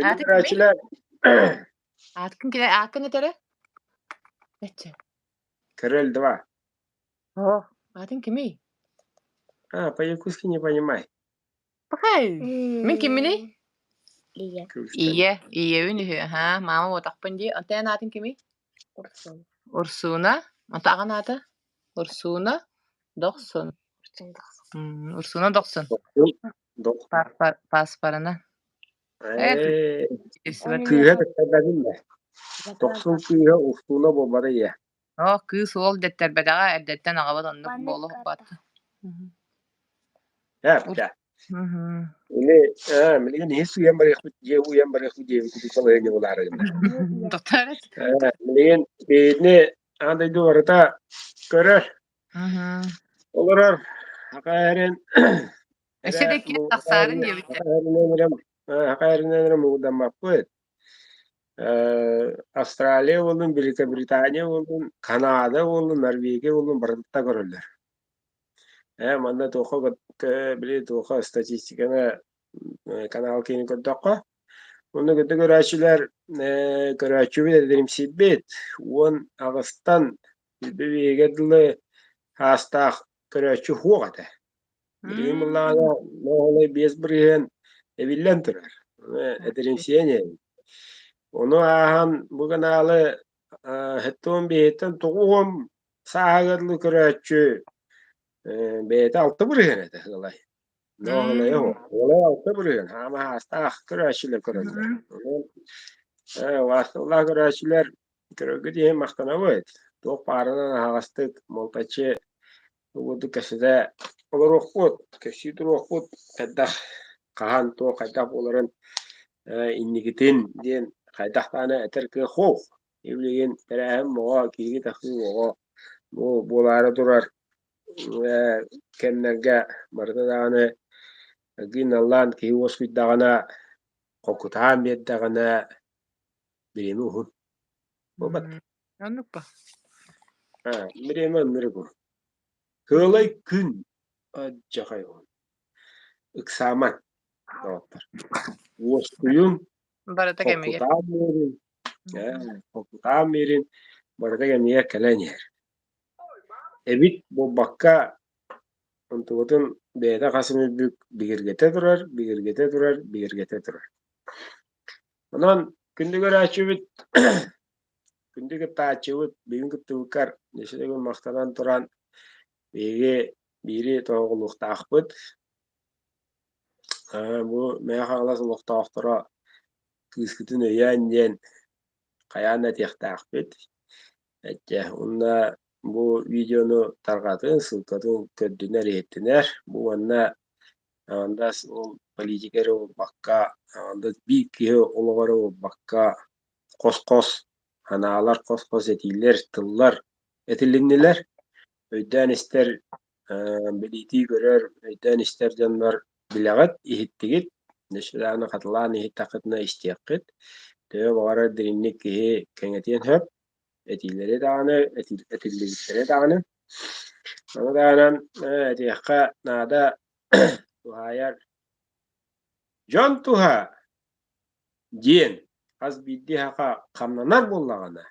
Ааты кимий? Көрөөччүлэр Ааккын кини ааккын этэрэ? Эччэ. Кэрэл два. О, аатын кимий? А, по-якутски не понимай. Пахай. Мин кимминий? Ийэ. Ийэ, ийэбин үһү. Аһаа, маама буотахпын дии. Онтон эн аатын кимий? Урсун. Урсууна. Онтон аҕан аата? Урсууна. Дохсун. Урсуна Дохсун. Дох. Паспорына. Ээ, кыыһа кыттардагын да. Дохсун кыыһа Урсуна буолбата ийэ. Оо, кыыс уол дэттэрбэтэҕэ, эрдэттэн аҕабыт оннук буола баатта. Ээ, Или ээ, билигин иһи сыыйан барыахпыт, дьиэ уйан барыахпыт диэбит курдук балаһыанньа буолаары гынна. Доктор. Ээ, билигин биһигини аан дойду барыта көрөр, олорор. Аха эрин Өссө эрэ да киэр тахсаарын диэбиттэр. Аха эринэн эрэ муҥурдаммаппыт. Э, Австралия буоллун, Великобритания буоллун, Канада буоллун, Норвегия буоллун барыта көрөллөр. Ээ, манна туохха били туохха статистиканы канал киинин көрдөххө, онно кытта көрөөччүлэр ээ, көрөөччүбүт эдримсийбит 18-тан биһигэ дылы саастаах көрөөччү суох этэ. Билигин былаана 5% эбиллэн турар. Эдримсийэн Ону ааһан бу каналы 75-тэн 90 Сааһыгар дылы көрөөччү бэйэтэ 6% этэ ыалай. Ноһолойо ыалай 6% хаама хаастаах көрөөччүлэр көрөллөр. Онон убаастабыллаах көрөөччүлэр көрөргүт иһин махтанабыт. Туох баарынан аһаҕастык малтаччы курдук кэпсэтэ олоруохпут, кэпсии туруохпут хайдах хаһан туох хайдах буоларын инникитин диэн хайдах даҕаны этэр кыах суох. Билигин тэрээһин оҕо, киһи тахсыы оҕо бу буолаары турар кэмнэргэ барыта даҕаны гыналлаан киһи уоскуйдаҕына, хокутаан биэрдэҕинэ бириэмэ уһун. Буолбат. Оннук ба. Бириэмэ ыннырык уһун. Кыалай күн адьахай уһун. Ыксааман, доҕоттор. Уоскуйуҥ, Барыта кэмигэр. Холкутаан биэрин, холкутаан биэрин, барыта кэмигэр кэлэн иһэр. Эбит буолбакка, онтубутун бэйэтэ хас эмэ бүк бигэргэтэ турар, бигэргэтэ турар, бигэргэтэ турар. Онон күндү көрөөччүбүт, күндү кыттааччыбыт, бүгүн кыттыбыккар өссө төгүл махтанан туран, биһиги биири тоһоҕолуохтаахпыт. Бу Мэҥэ Хаҥалас олохтоохторо кыыскытын өйөөн диэн хайаан да этиэхтээхпит. Эттэ уонна бу видеону тарҕатын, ссылкатын көрдүнэр, иһиттинэр. Бу уонна аҥардас ол политика эрэ буолбакка, аҥардас биир киһи олоҕо эрэ буолбакка, хос-хос санаалар, хос-хос этиилэр, тыллар этилиннилэр. Өйдөөн истэр Билиитии көрөр, өйдөөн истэр дьоннор билэҕит, иһиттигит, өссө даҕаны хатылаан иһиттэххитинэ истиэххит. Төһө баҕарар дириҥник киһи кэҥэтиэн сөп, этиилэри даҕаны, этиллибиттэри даҕаны. Ону таһынан этиэххэ наада туһаайар дьон туһа диэн хас биирдии саха хамнанар буоллаҕына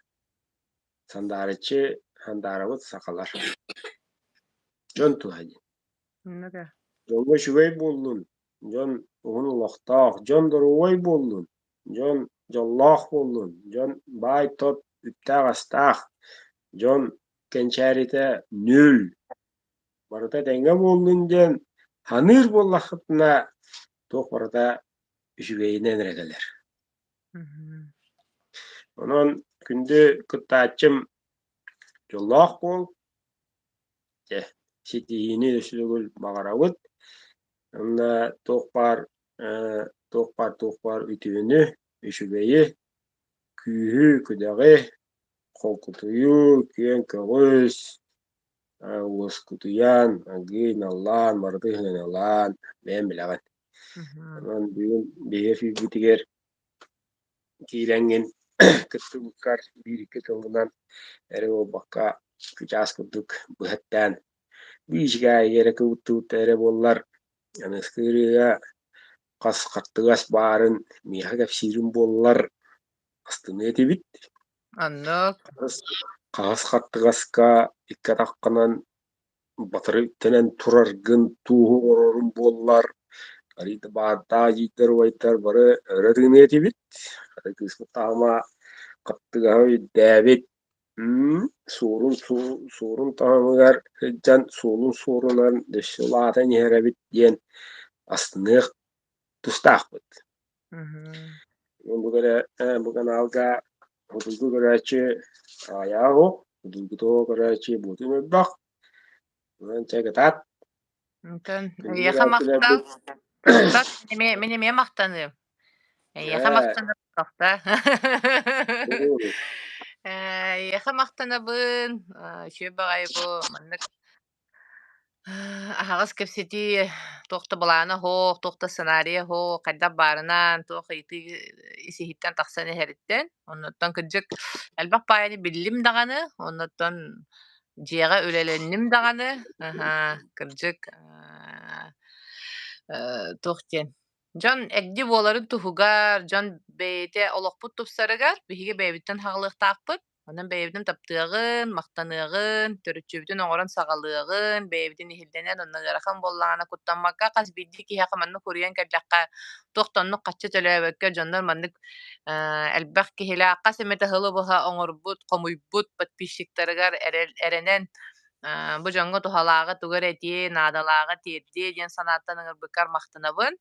Сандаарыччы сандаарабыт сахалар. Дьон туһа диэн. Дьоҥҥо үчүгэй буоллун, дьон уһун олохтоох, дьон доруобай буоллун, дьон дьоллоох буоллун, дьон баай-тот үптээх-астаах, дьон кэнчээритэ нүл, барыта этэҥҥэ буоллун диэн саныыр буоллаххытына, туох барыта үчүгэйинэн эрэ кэлэр. Онон күндү кыттааччым дьоллоох буол, дьэ ситиһиини өссө төгүл баҕарабыт. Уонна туох баар туох баар туох баар үтүөнү, үчүгэйи, күүһү, күдэҕи, холкутуйуу, күөн көҕүс, уоскутуйан, аргыый-наллаан, барытын сыаналаан бэйэм билэҕин. Онон бүгүн биһиги эфирбитигэр киирэҥҥин кыттыбыккар биир-икки тылынан эрэ буолбакка, чаас курдук быһаттаан биичикээйигэ эрэ кыбыттыбыт эрэ буоллар, аныгыскы ырыаҕа хас хаттыгас баарын миэхэ кэпсиирим буоллар астыныа этибит. Оннук. Хаһыс хаттыгаска икки атаххынан батары үктэнэн тураргын тууһу оҥорорум буоллар, арыый да баардаах дьийтэр убайдар бары өрө тыыныа этибит. Хата кыыспыт таһыма хаттыгаһа үрдээбит. Суорун суорун таһымыгар сылдьан суолун суорунан өссө улаатан иһэр эбит диэн астыныах тустаахпыт. Бу кэрэ бу каналга судургу көрөөччү аҕыйаҕа суох, судургутук көрөөччү буотун элбэх. Онон чэ кытаат. Онтон Күндү эйиэхэ махтал. көрөөччүлэрбит Тохтот, эмиэ мин эмиэ махтаныам. Эйиэхэ ээ махтанабын, тохтоо. Эйиэхэ махтанабын. Үчүгэй баҕайы бу маннык аһаҕас кэпсэтии туох да былаана суох, туох да сценарийа суох, хайдах баарынан, туох ыйытыы ис-иһиттэн тахсан иһэриттэн. Оннуттан кырдьык элбэх баайыны биллим даҕаны, оннуттан дьиэҕэ үлэлэнним даҕаны, аһаа, кырдьык, туох диэн Дьон эгди буоларын туһугар, дьон бэйэтэ олохпут тупсарыгар биһиги бэйэбиттэн хаалыахтаахпыт. Онон бэйэбитин таптыаҕын, махтаныаҕын, төрүччүбүтүн оҥорон саҕалыаҕын, бэйэбитин иһиллэнэн онно ыарахан буоллаҕына куттаммакка хас биирдии киһиэхэ маннык суруйан кэллэххэ туох да оннук харчы төлөөбөккө дьоннор маннык элбэх киһилээх хас эмэтэ сылы быһа оҥорбут, хомуйбут подписчиктарыгар эрэл эрэнэн бу дьоҥҥо туһалааҕы тугу эрэ этиэ, наадалааҕы тиэрдиэ диэн санааттан ыҥырбыккар махтанабын.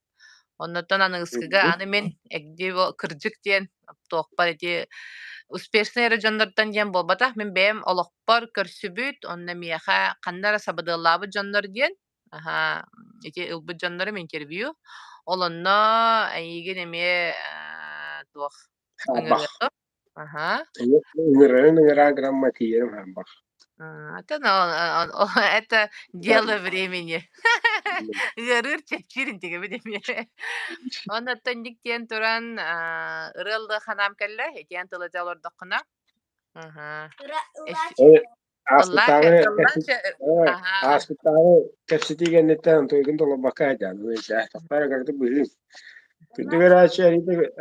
Оннуттан аныгыскыга аны мин эгди кырдьык диэн туохпар ити успешный эрэ дьоннортон диэн буолбатах, мин бэйэм олохпор көрсүбүт, онно миэхэ ханна эрэ сабыдыаллаабыт дьоннор диэн аһаа ити ылбыт дьоннорум интервью. Ол онно эйигин эмиэ туох Хаарбах. ыҥырыаҕым. Аһаа. Ыҥырарын ыҥыраа грамма тиийэрим хаарбах. А, это это дело времени. Ыарыыр чэпчиир интигэбит эмиэ. Оннуттан диэн туран ырыаллыы ханаам кэллэ, итиэн тыл этэ олордоххуна. Аха. Ааспыттааҕы Аха. ааспыттааҕы кэпсэтии кэнниттэн туйгун толорбокко сылдьан тохтоор кырдьык быһыы. Күндү көрөөччү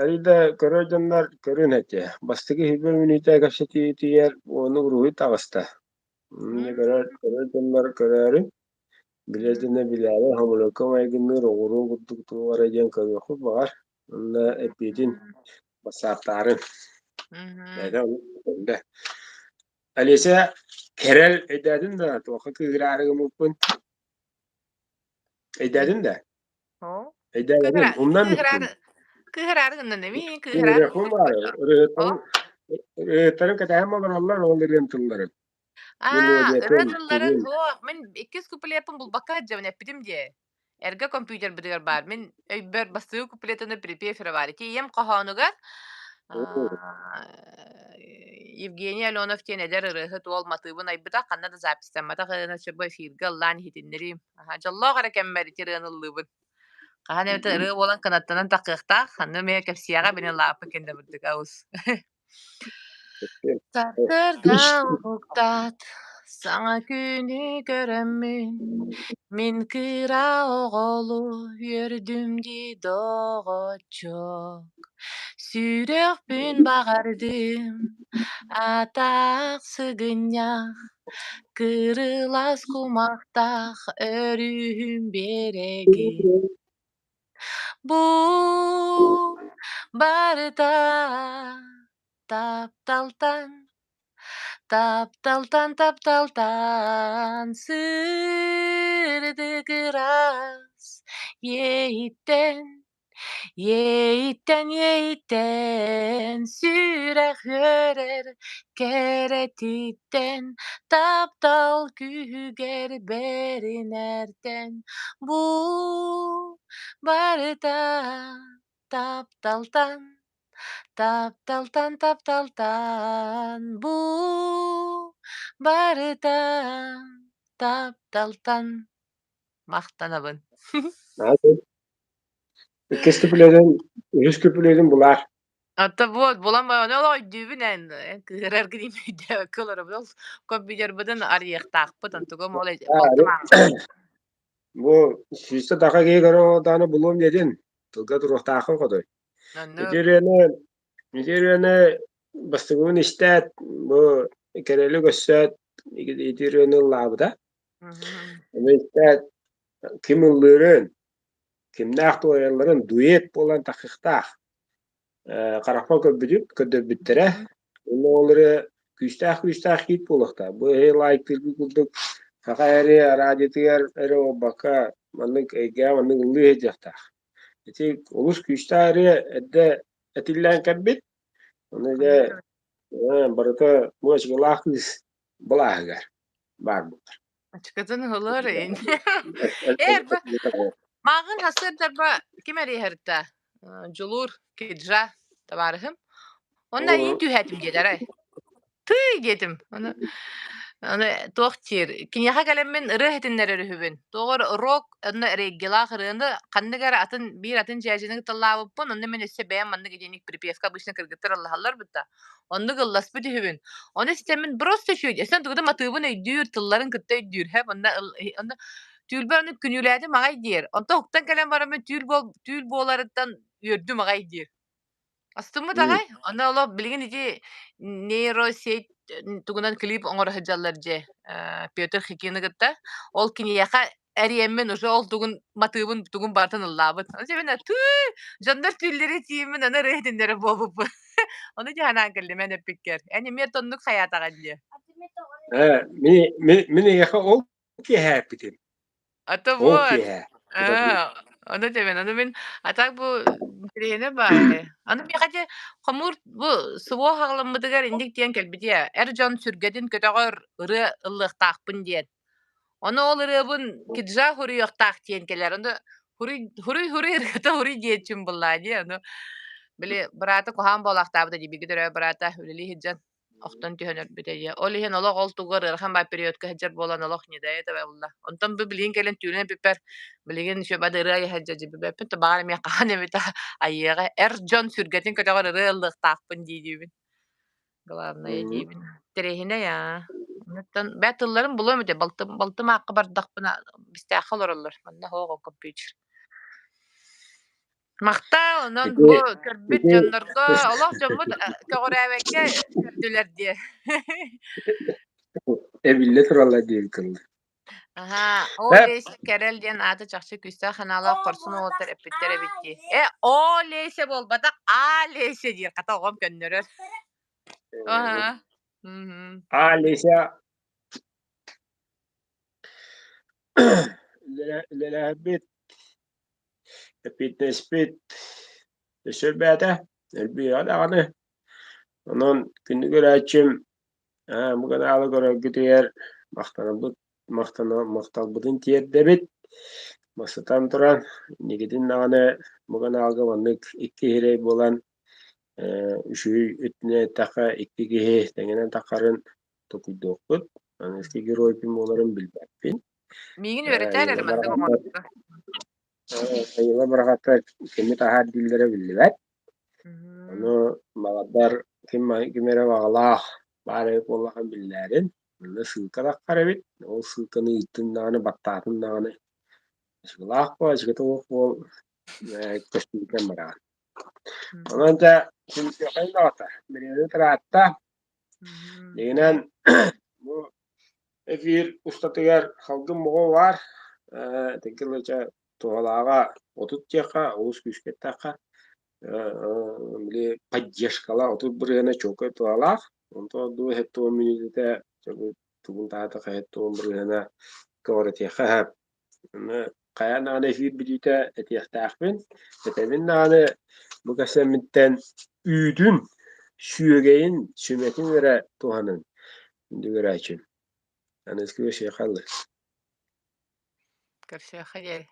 арыйда көрөр дьоннор көрүн этэ. Бастакы иһирбэ мүнүүтэ кэпсэтиитигэр уону уруһуй таҕыста. Көрөр көрөр дьоннор көрөөрү, билэр дьоннор билээри хомолойко майгынныыр оҕуруо курдук туох эрэ диэн көрүөххүт баҕар. Уонна эппиэтин бассааттаарын. Бэйэтэ оннук Алиса, Кэрэл өйдөөтүн да, туохха кыыһыраары гыммыппын? Өйдөөтүн да? Өйдөөбөтүм, умнан бүттүм. Кыыһыраары гыннан эми, кыыһыраары Кыыһырыахпын баары. Ырыһыттарым ырыһыттарым кэтэһэн олороллор ол ырыам тылларын. Аа, ырыа тылларын суох. Мин иккис куплеппын булбакка сылдьабын эппитим дии. Эргэ компьютербытыгар баар. Мин өйбөр бастакы куплетаны припев эрэ баар. Ити ийэм хоһоонугар Евгений Аленов диэн эдэр ырыаһыт уол матыыбын айбыта, ханна да записьтамматах ырыаны бу эфиргэ ыллаан иһитиннэриим. Дьоллоох эрэ кэммэр ити ырыаны ыллыыбын. Хаһан эбэтэ ырыа буолан кынаттанан таххыахтаах, ханна эмиэ кэпсиэҕэ бини лааппы кэннэ бурдук аус. Сарсыарда уһуктаат, саҥа күнү көрөммүн, мин кыра оҕолуу үөрдүм дии доҕоччуок. Сүрэхпин баҕардым, атах сыгынньах, кырылас кумахтаах өрүһүм биэрэгин. Бу барыта тапталтан, тапталтан, тапталтан сырдык ыраас иэйиттэн, иэйиттэн, иэйиттэн сүрэх үөрэр кэрэтиттэн, таптал күүһүгэр бэринэртэн бу барыта тапталтан Тапталтан, тапталтан бу барыта тапталтан махтанабын. Иккис күпүлүөтүн, үһүс күпүлүөтүн булаар. Ата вот булан баран ол өйдүүбүн эн эн кыыһырар гиним өйдөөбөккө олоробун ол компьютербытын арыйыахтаахпыт онтугум ол балтым Бу сүүстэ таха киһи көрө даҕаны булуом диэтин тылга туруохтааххын хотуй. Ити ырыаны, ити ырыаны бастакыбын истээт, бу Кэрэли көрсөөт, ити ырыаны ыллаабыта. Ону истээт, ким ыллыырын, кимнээх туойалларын дуэт буолан таххыахтаах. Харахпар көрбүтүм, көрдөрбүттэрэ. Уонна ол ырыа Күүстээх-күүстээх киит буолуохтаах. Бу эһи лайктыыргыт курдук саха эрэ араадьыйатыгар эрэ буолбакка, маннык эйгэҕэ маннык ыллыы сылдьыахтаах. Ити олус күүстээх ырыа эрдэ этиллээн кэлбит. Ону дьэ барыта бу ачыкылаах кыыс былааһыгар баар буолар. Ачыкытын ылар ин. Эр Мааҕын сарсыардарба ким эрийэртэ? Дьулуур Киджа табаарыһым. Онно эйиин түһээтим диэтэр Тыый диэтим. Ону ону туох диир, киниэхэ кэлэммин ырыа иһитиннэрэр үһүбүн. Туоҕар рок онно реггилаах ырыаны ханнык эрэ атын биир атын дьээдьэни кыталлаабыппын, онно мин өссө бэйэм маннык итинник припевка обычно кыргыттар ыллаһаллар бытта. Оннук ылласпыт үһүбүн. Ону истэммин просто үчүгэй. Өссө тугу да матыыбын өйдүүр, тылларын кытта өйдүүр. Һэ, онно онно түүлбэр ону күнүүлээтим аҕай диир. Онтон уһуктан кэлэн бараммын түүл буол түүл буоларыттан үөрдүм аҕай диир. Астыммыт аҕай. Онно олох билигин ити нейросеть тугунан клип оҥоро сылдьаллар дьэ Петр Хикины кытта. Ол киниэхэ эриэммин уже ол тугун матыыбын тугун барытын ыллаабыт. Ону дьэ тыы дьоннор түүллэри тиийиммин аны ырыа иһитиннэрэ буолбуппун. Ону дьэ санаан кэллим эн эппиккэр. Эн эмиэ тоннук хайаатаҕын дии. Э, мин мин мин эйиэхэ ол киэһэ эппитим. А то Ол вот. киэһэ. Аа, ону тэбэн, ону мин а так бу интэриэһинэ баайы. Аны миэхэ дьэ хомуур бу СВО хаҕыламмытыгар инник диэн кэлбитэ. Эр дьон сүргэтин көтөҕөр ырыа ыллыахтаахпын диэн. Ону ол ырыабын киджа хуруйуохтаах диэн кэлэр. Ону хуруй хуруй хуруй ырыата хуруй диэччим буллаа дии. Ону били быраата куһаҕан буолаахтаабыта дии бииргэ төрөөбүт быраата үлэлии сылдьан охтон түһэн өлбүтэ дии. Ол иһин олох ол тугар ыарахан баар периодка сылдьар буолан олох не до этого буолла. Онтон бу билигин кэлэн түүнүн эппиппэр билигин еще бады ырыа айа сылдьа дьибибэппин то баҕар эмиэ хаһан эмит айыаҕа эр дьон сүргэтин көтөҕөр ырыа ыллыахтаахпын дии диибин. Главное диибин. Тэрэһинэй аа. Онуттан бээ тылларын булуом этэ балтым балтым аахха бардахпына бистээххэ олороллор. Манна оһоҕо компьютер. Махтал, онон Ити бу көрбүт ити дьоннорго олох дьоммут көҕүрээбэккэ көрдүлэр диэ. Эбиллэ тураллар диэбит кыллар. Аһаа, оо Э, Леся Кэрэл диэн аата чахчы күүстээх санаалаах хорсун уолаттар эппиттэр эбит дии. Э, оо Леся буолбатах, аа Леся диир, хата оҕом көннөрөр. Аһаа. Мгм. А Леся үлэлээбит Эппиэтинэспит өссө элбээтэ, элбиэҕэ даҕаны. Онон күндү көрөөччүм, бу каналы көрөргүтүгэр махтанабыт, махтана махталбытын тиэрдэбит. Бастатан туран, инникитин даҕаны бу каналга маннык икки сирэй буолан үчүгэй өттүнэн эттэххэ икки киһи тэҥинэн таххарын толкуйдуохпут. Аныгыскы герой ким буоларын билбэппин. Миигин үөрэтээр эрэ Айылла маннык барахаттар оҥорорго. Айылла барахаттар кими таһаар дииллэрэ биллибэт. Ону баҕардар ким ким эрэ баҕалаах баар эбит буоллаҕына биллээрин. Манна ссылка таххар эбит. Ол ссылканы ыыттын даҕаны, баттаатын даҕаны ачыкылаах буол, ачыкыта суох буол көстүүтэн бараҕын. Онон дьэ түмүктүөххэйин даҕата. Бириэмэ ыраатта. Дьиҥинэн бу Эфир устатыгар салгын моҕо баар, итинки ылыча туһалааҕа 30 диэххэ, олус күүскэ эттэххэ, били поддержкала 30 бырыһыана чуолкай туһалаах, онтон ордук 70 мүнүүтэтэ тугун таһата 70 бырыһыана көҕүрэтиэххэ сөп. Аны хайаан даҕаны эфир бүтүүтэ этиэхтээхпин, этэбин даҕаны бу кэпсэммиттэн үүтүн, сүөгэйин, сүмэтин эрэ туһанын Күндү Аныгыскы көрсүөххэ Көрсүөххэ диэри.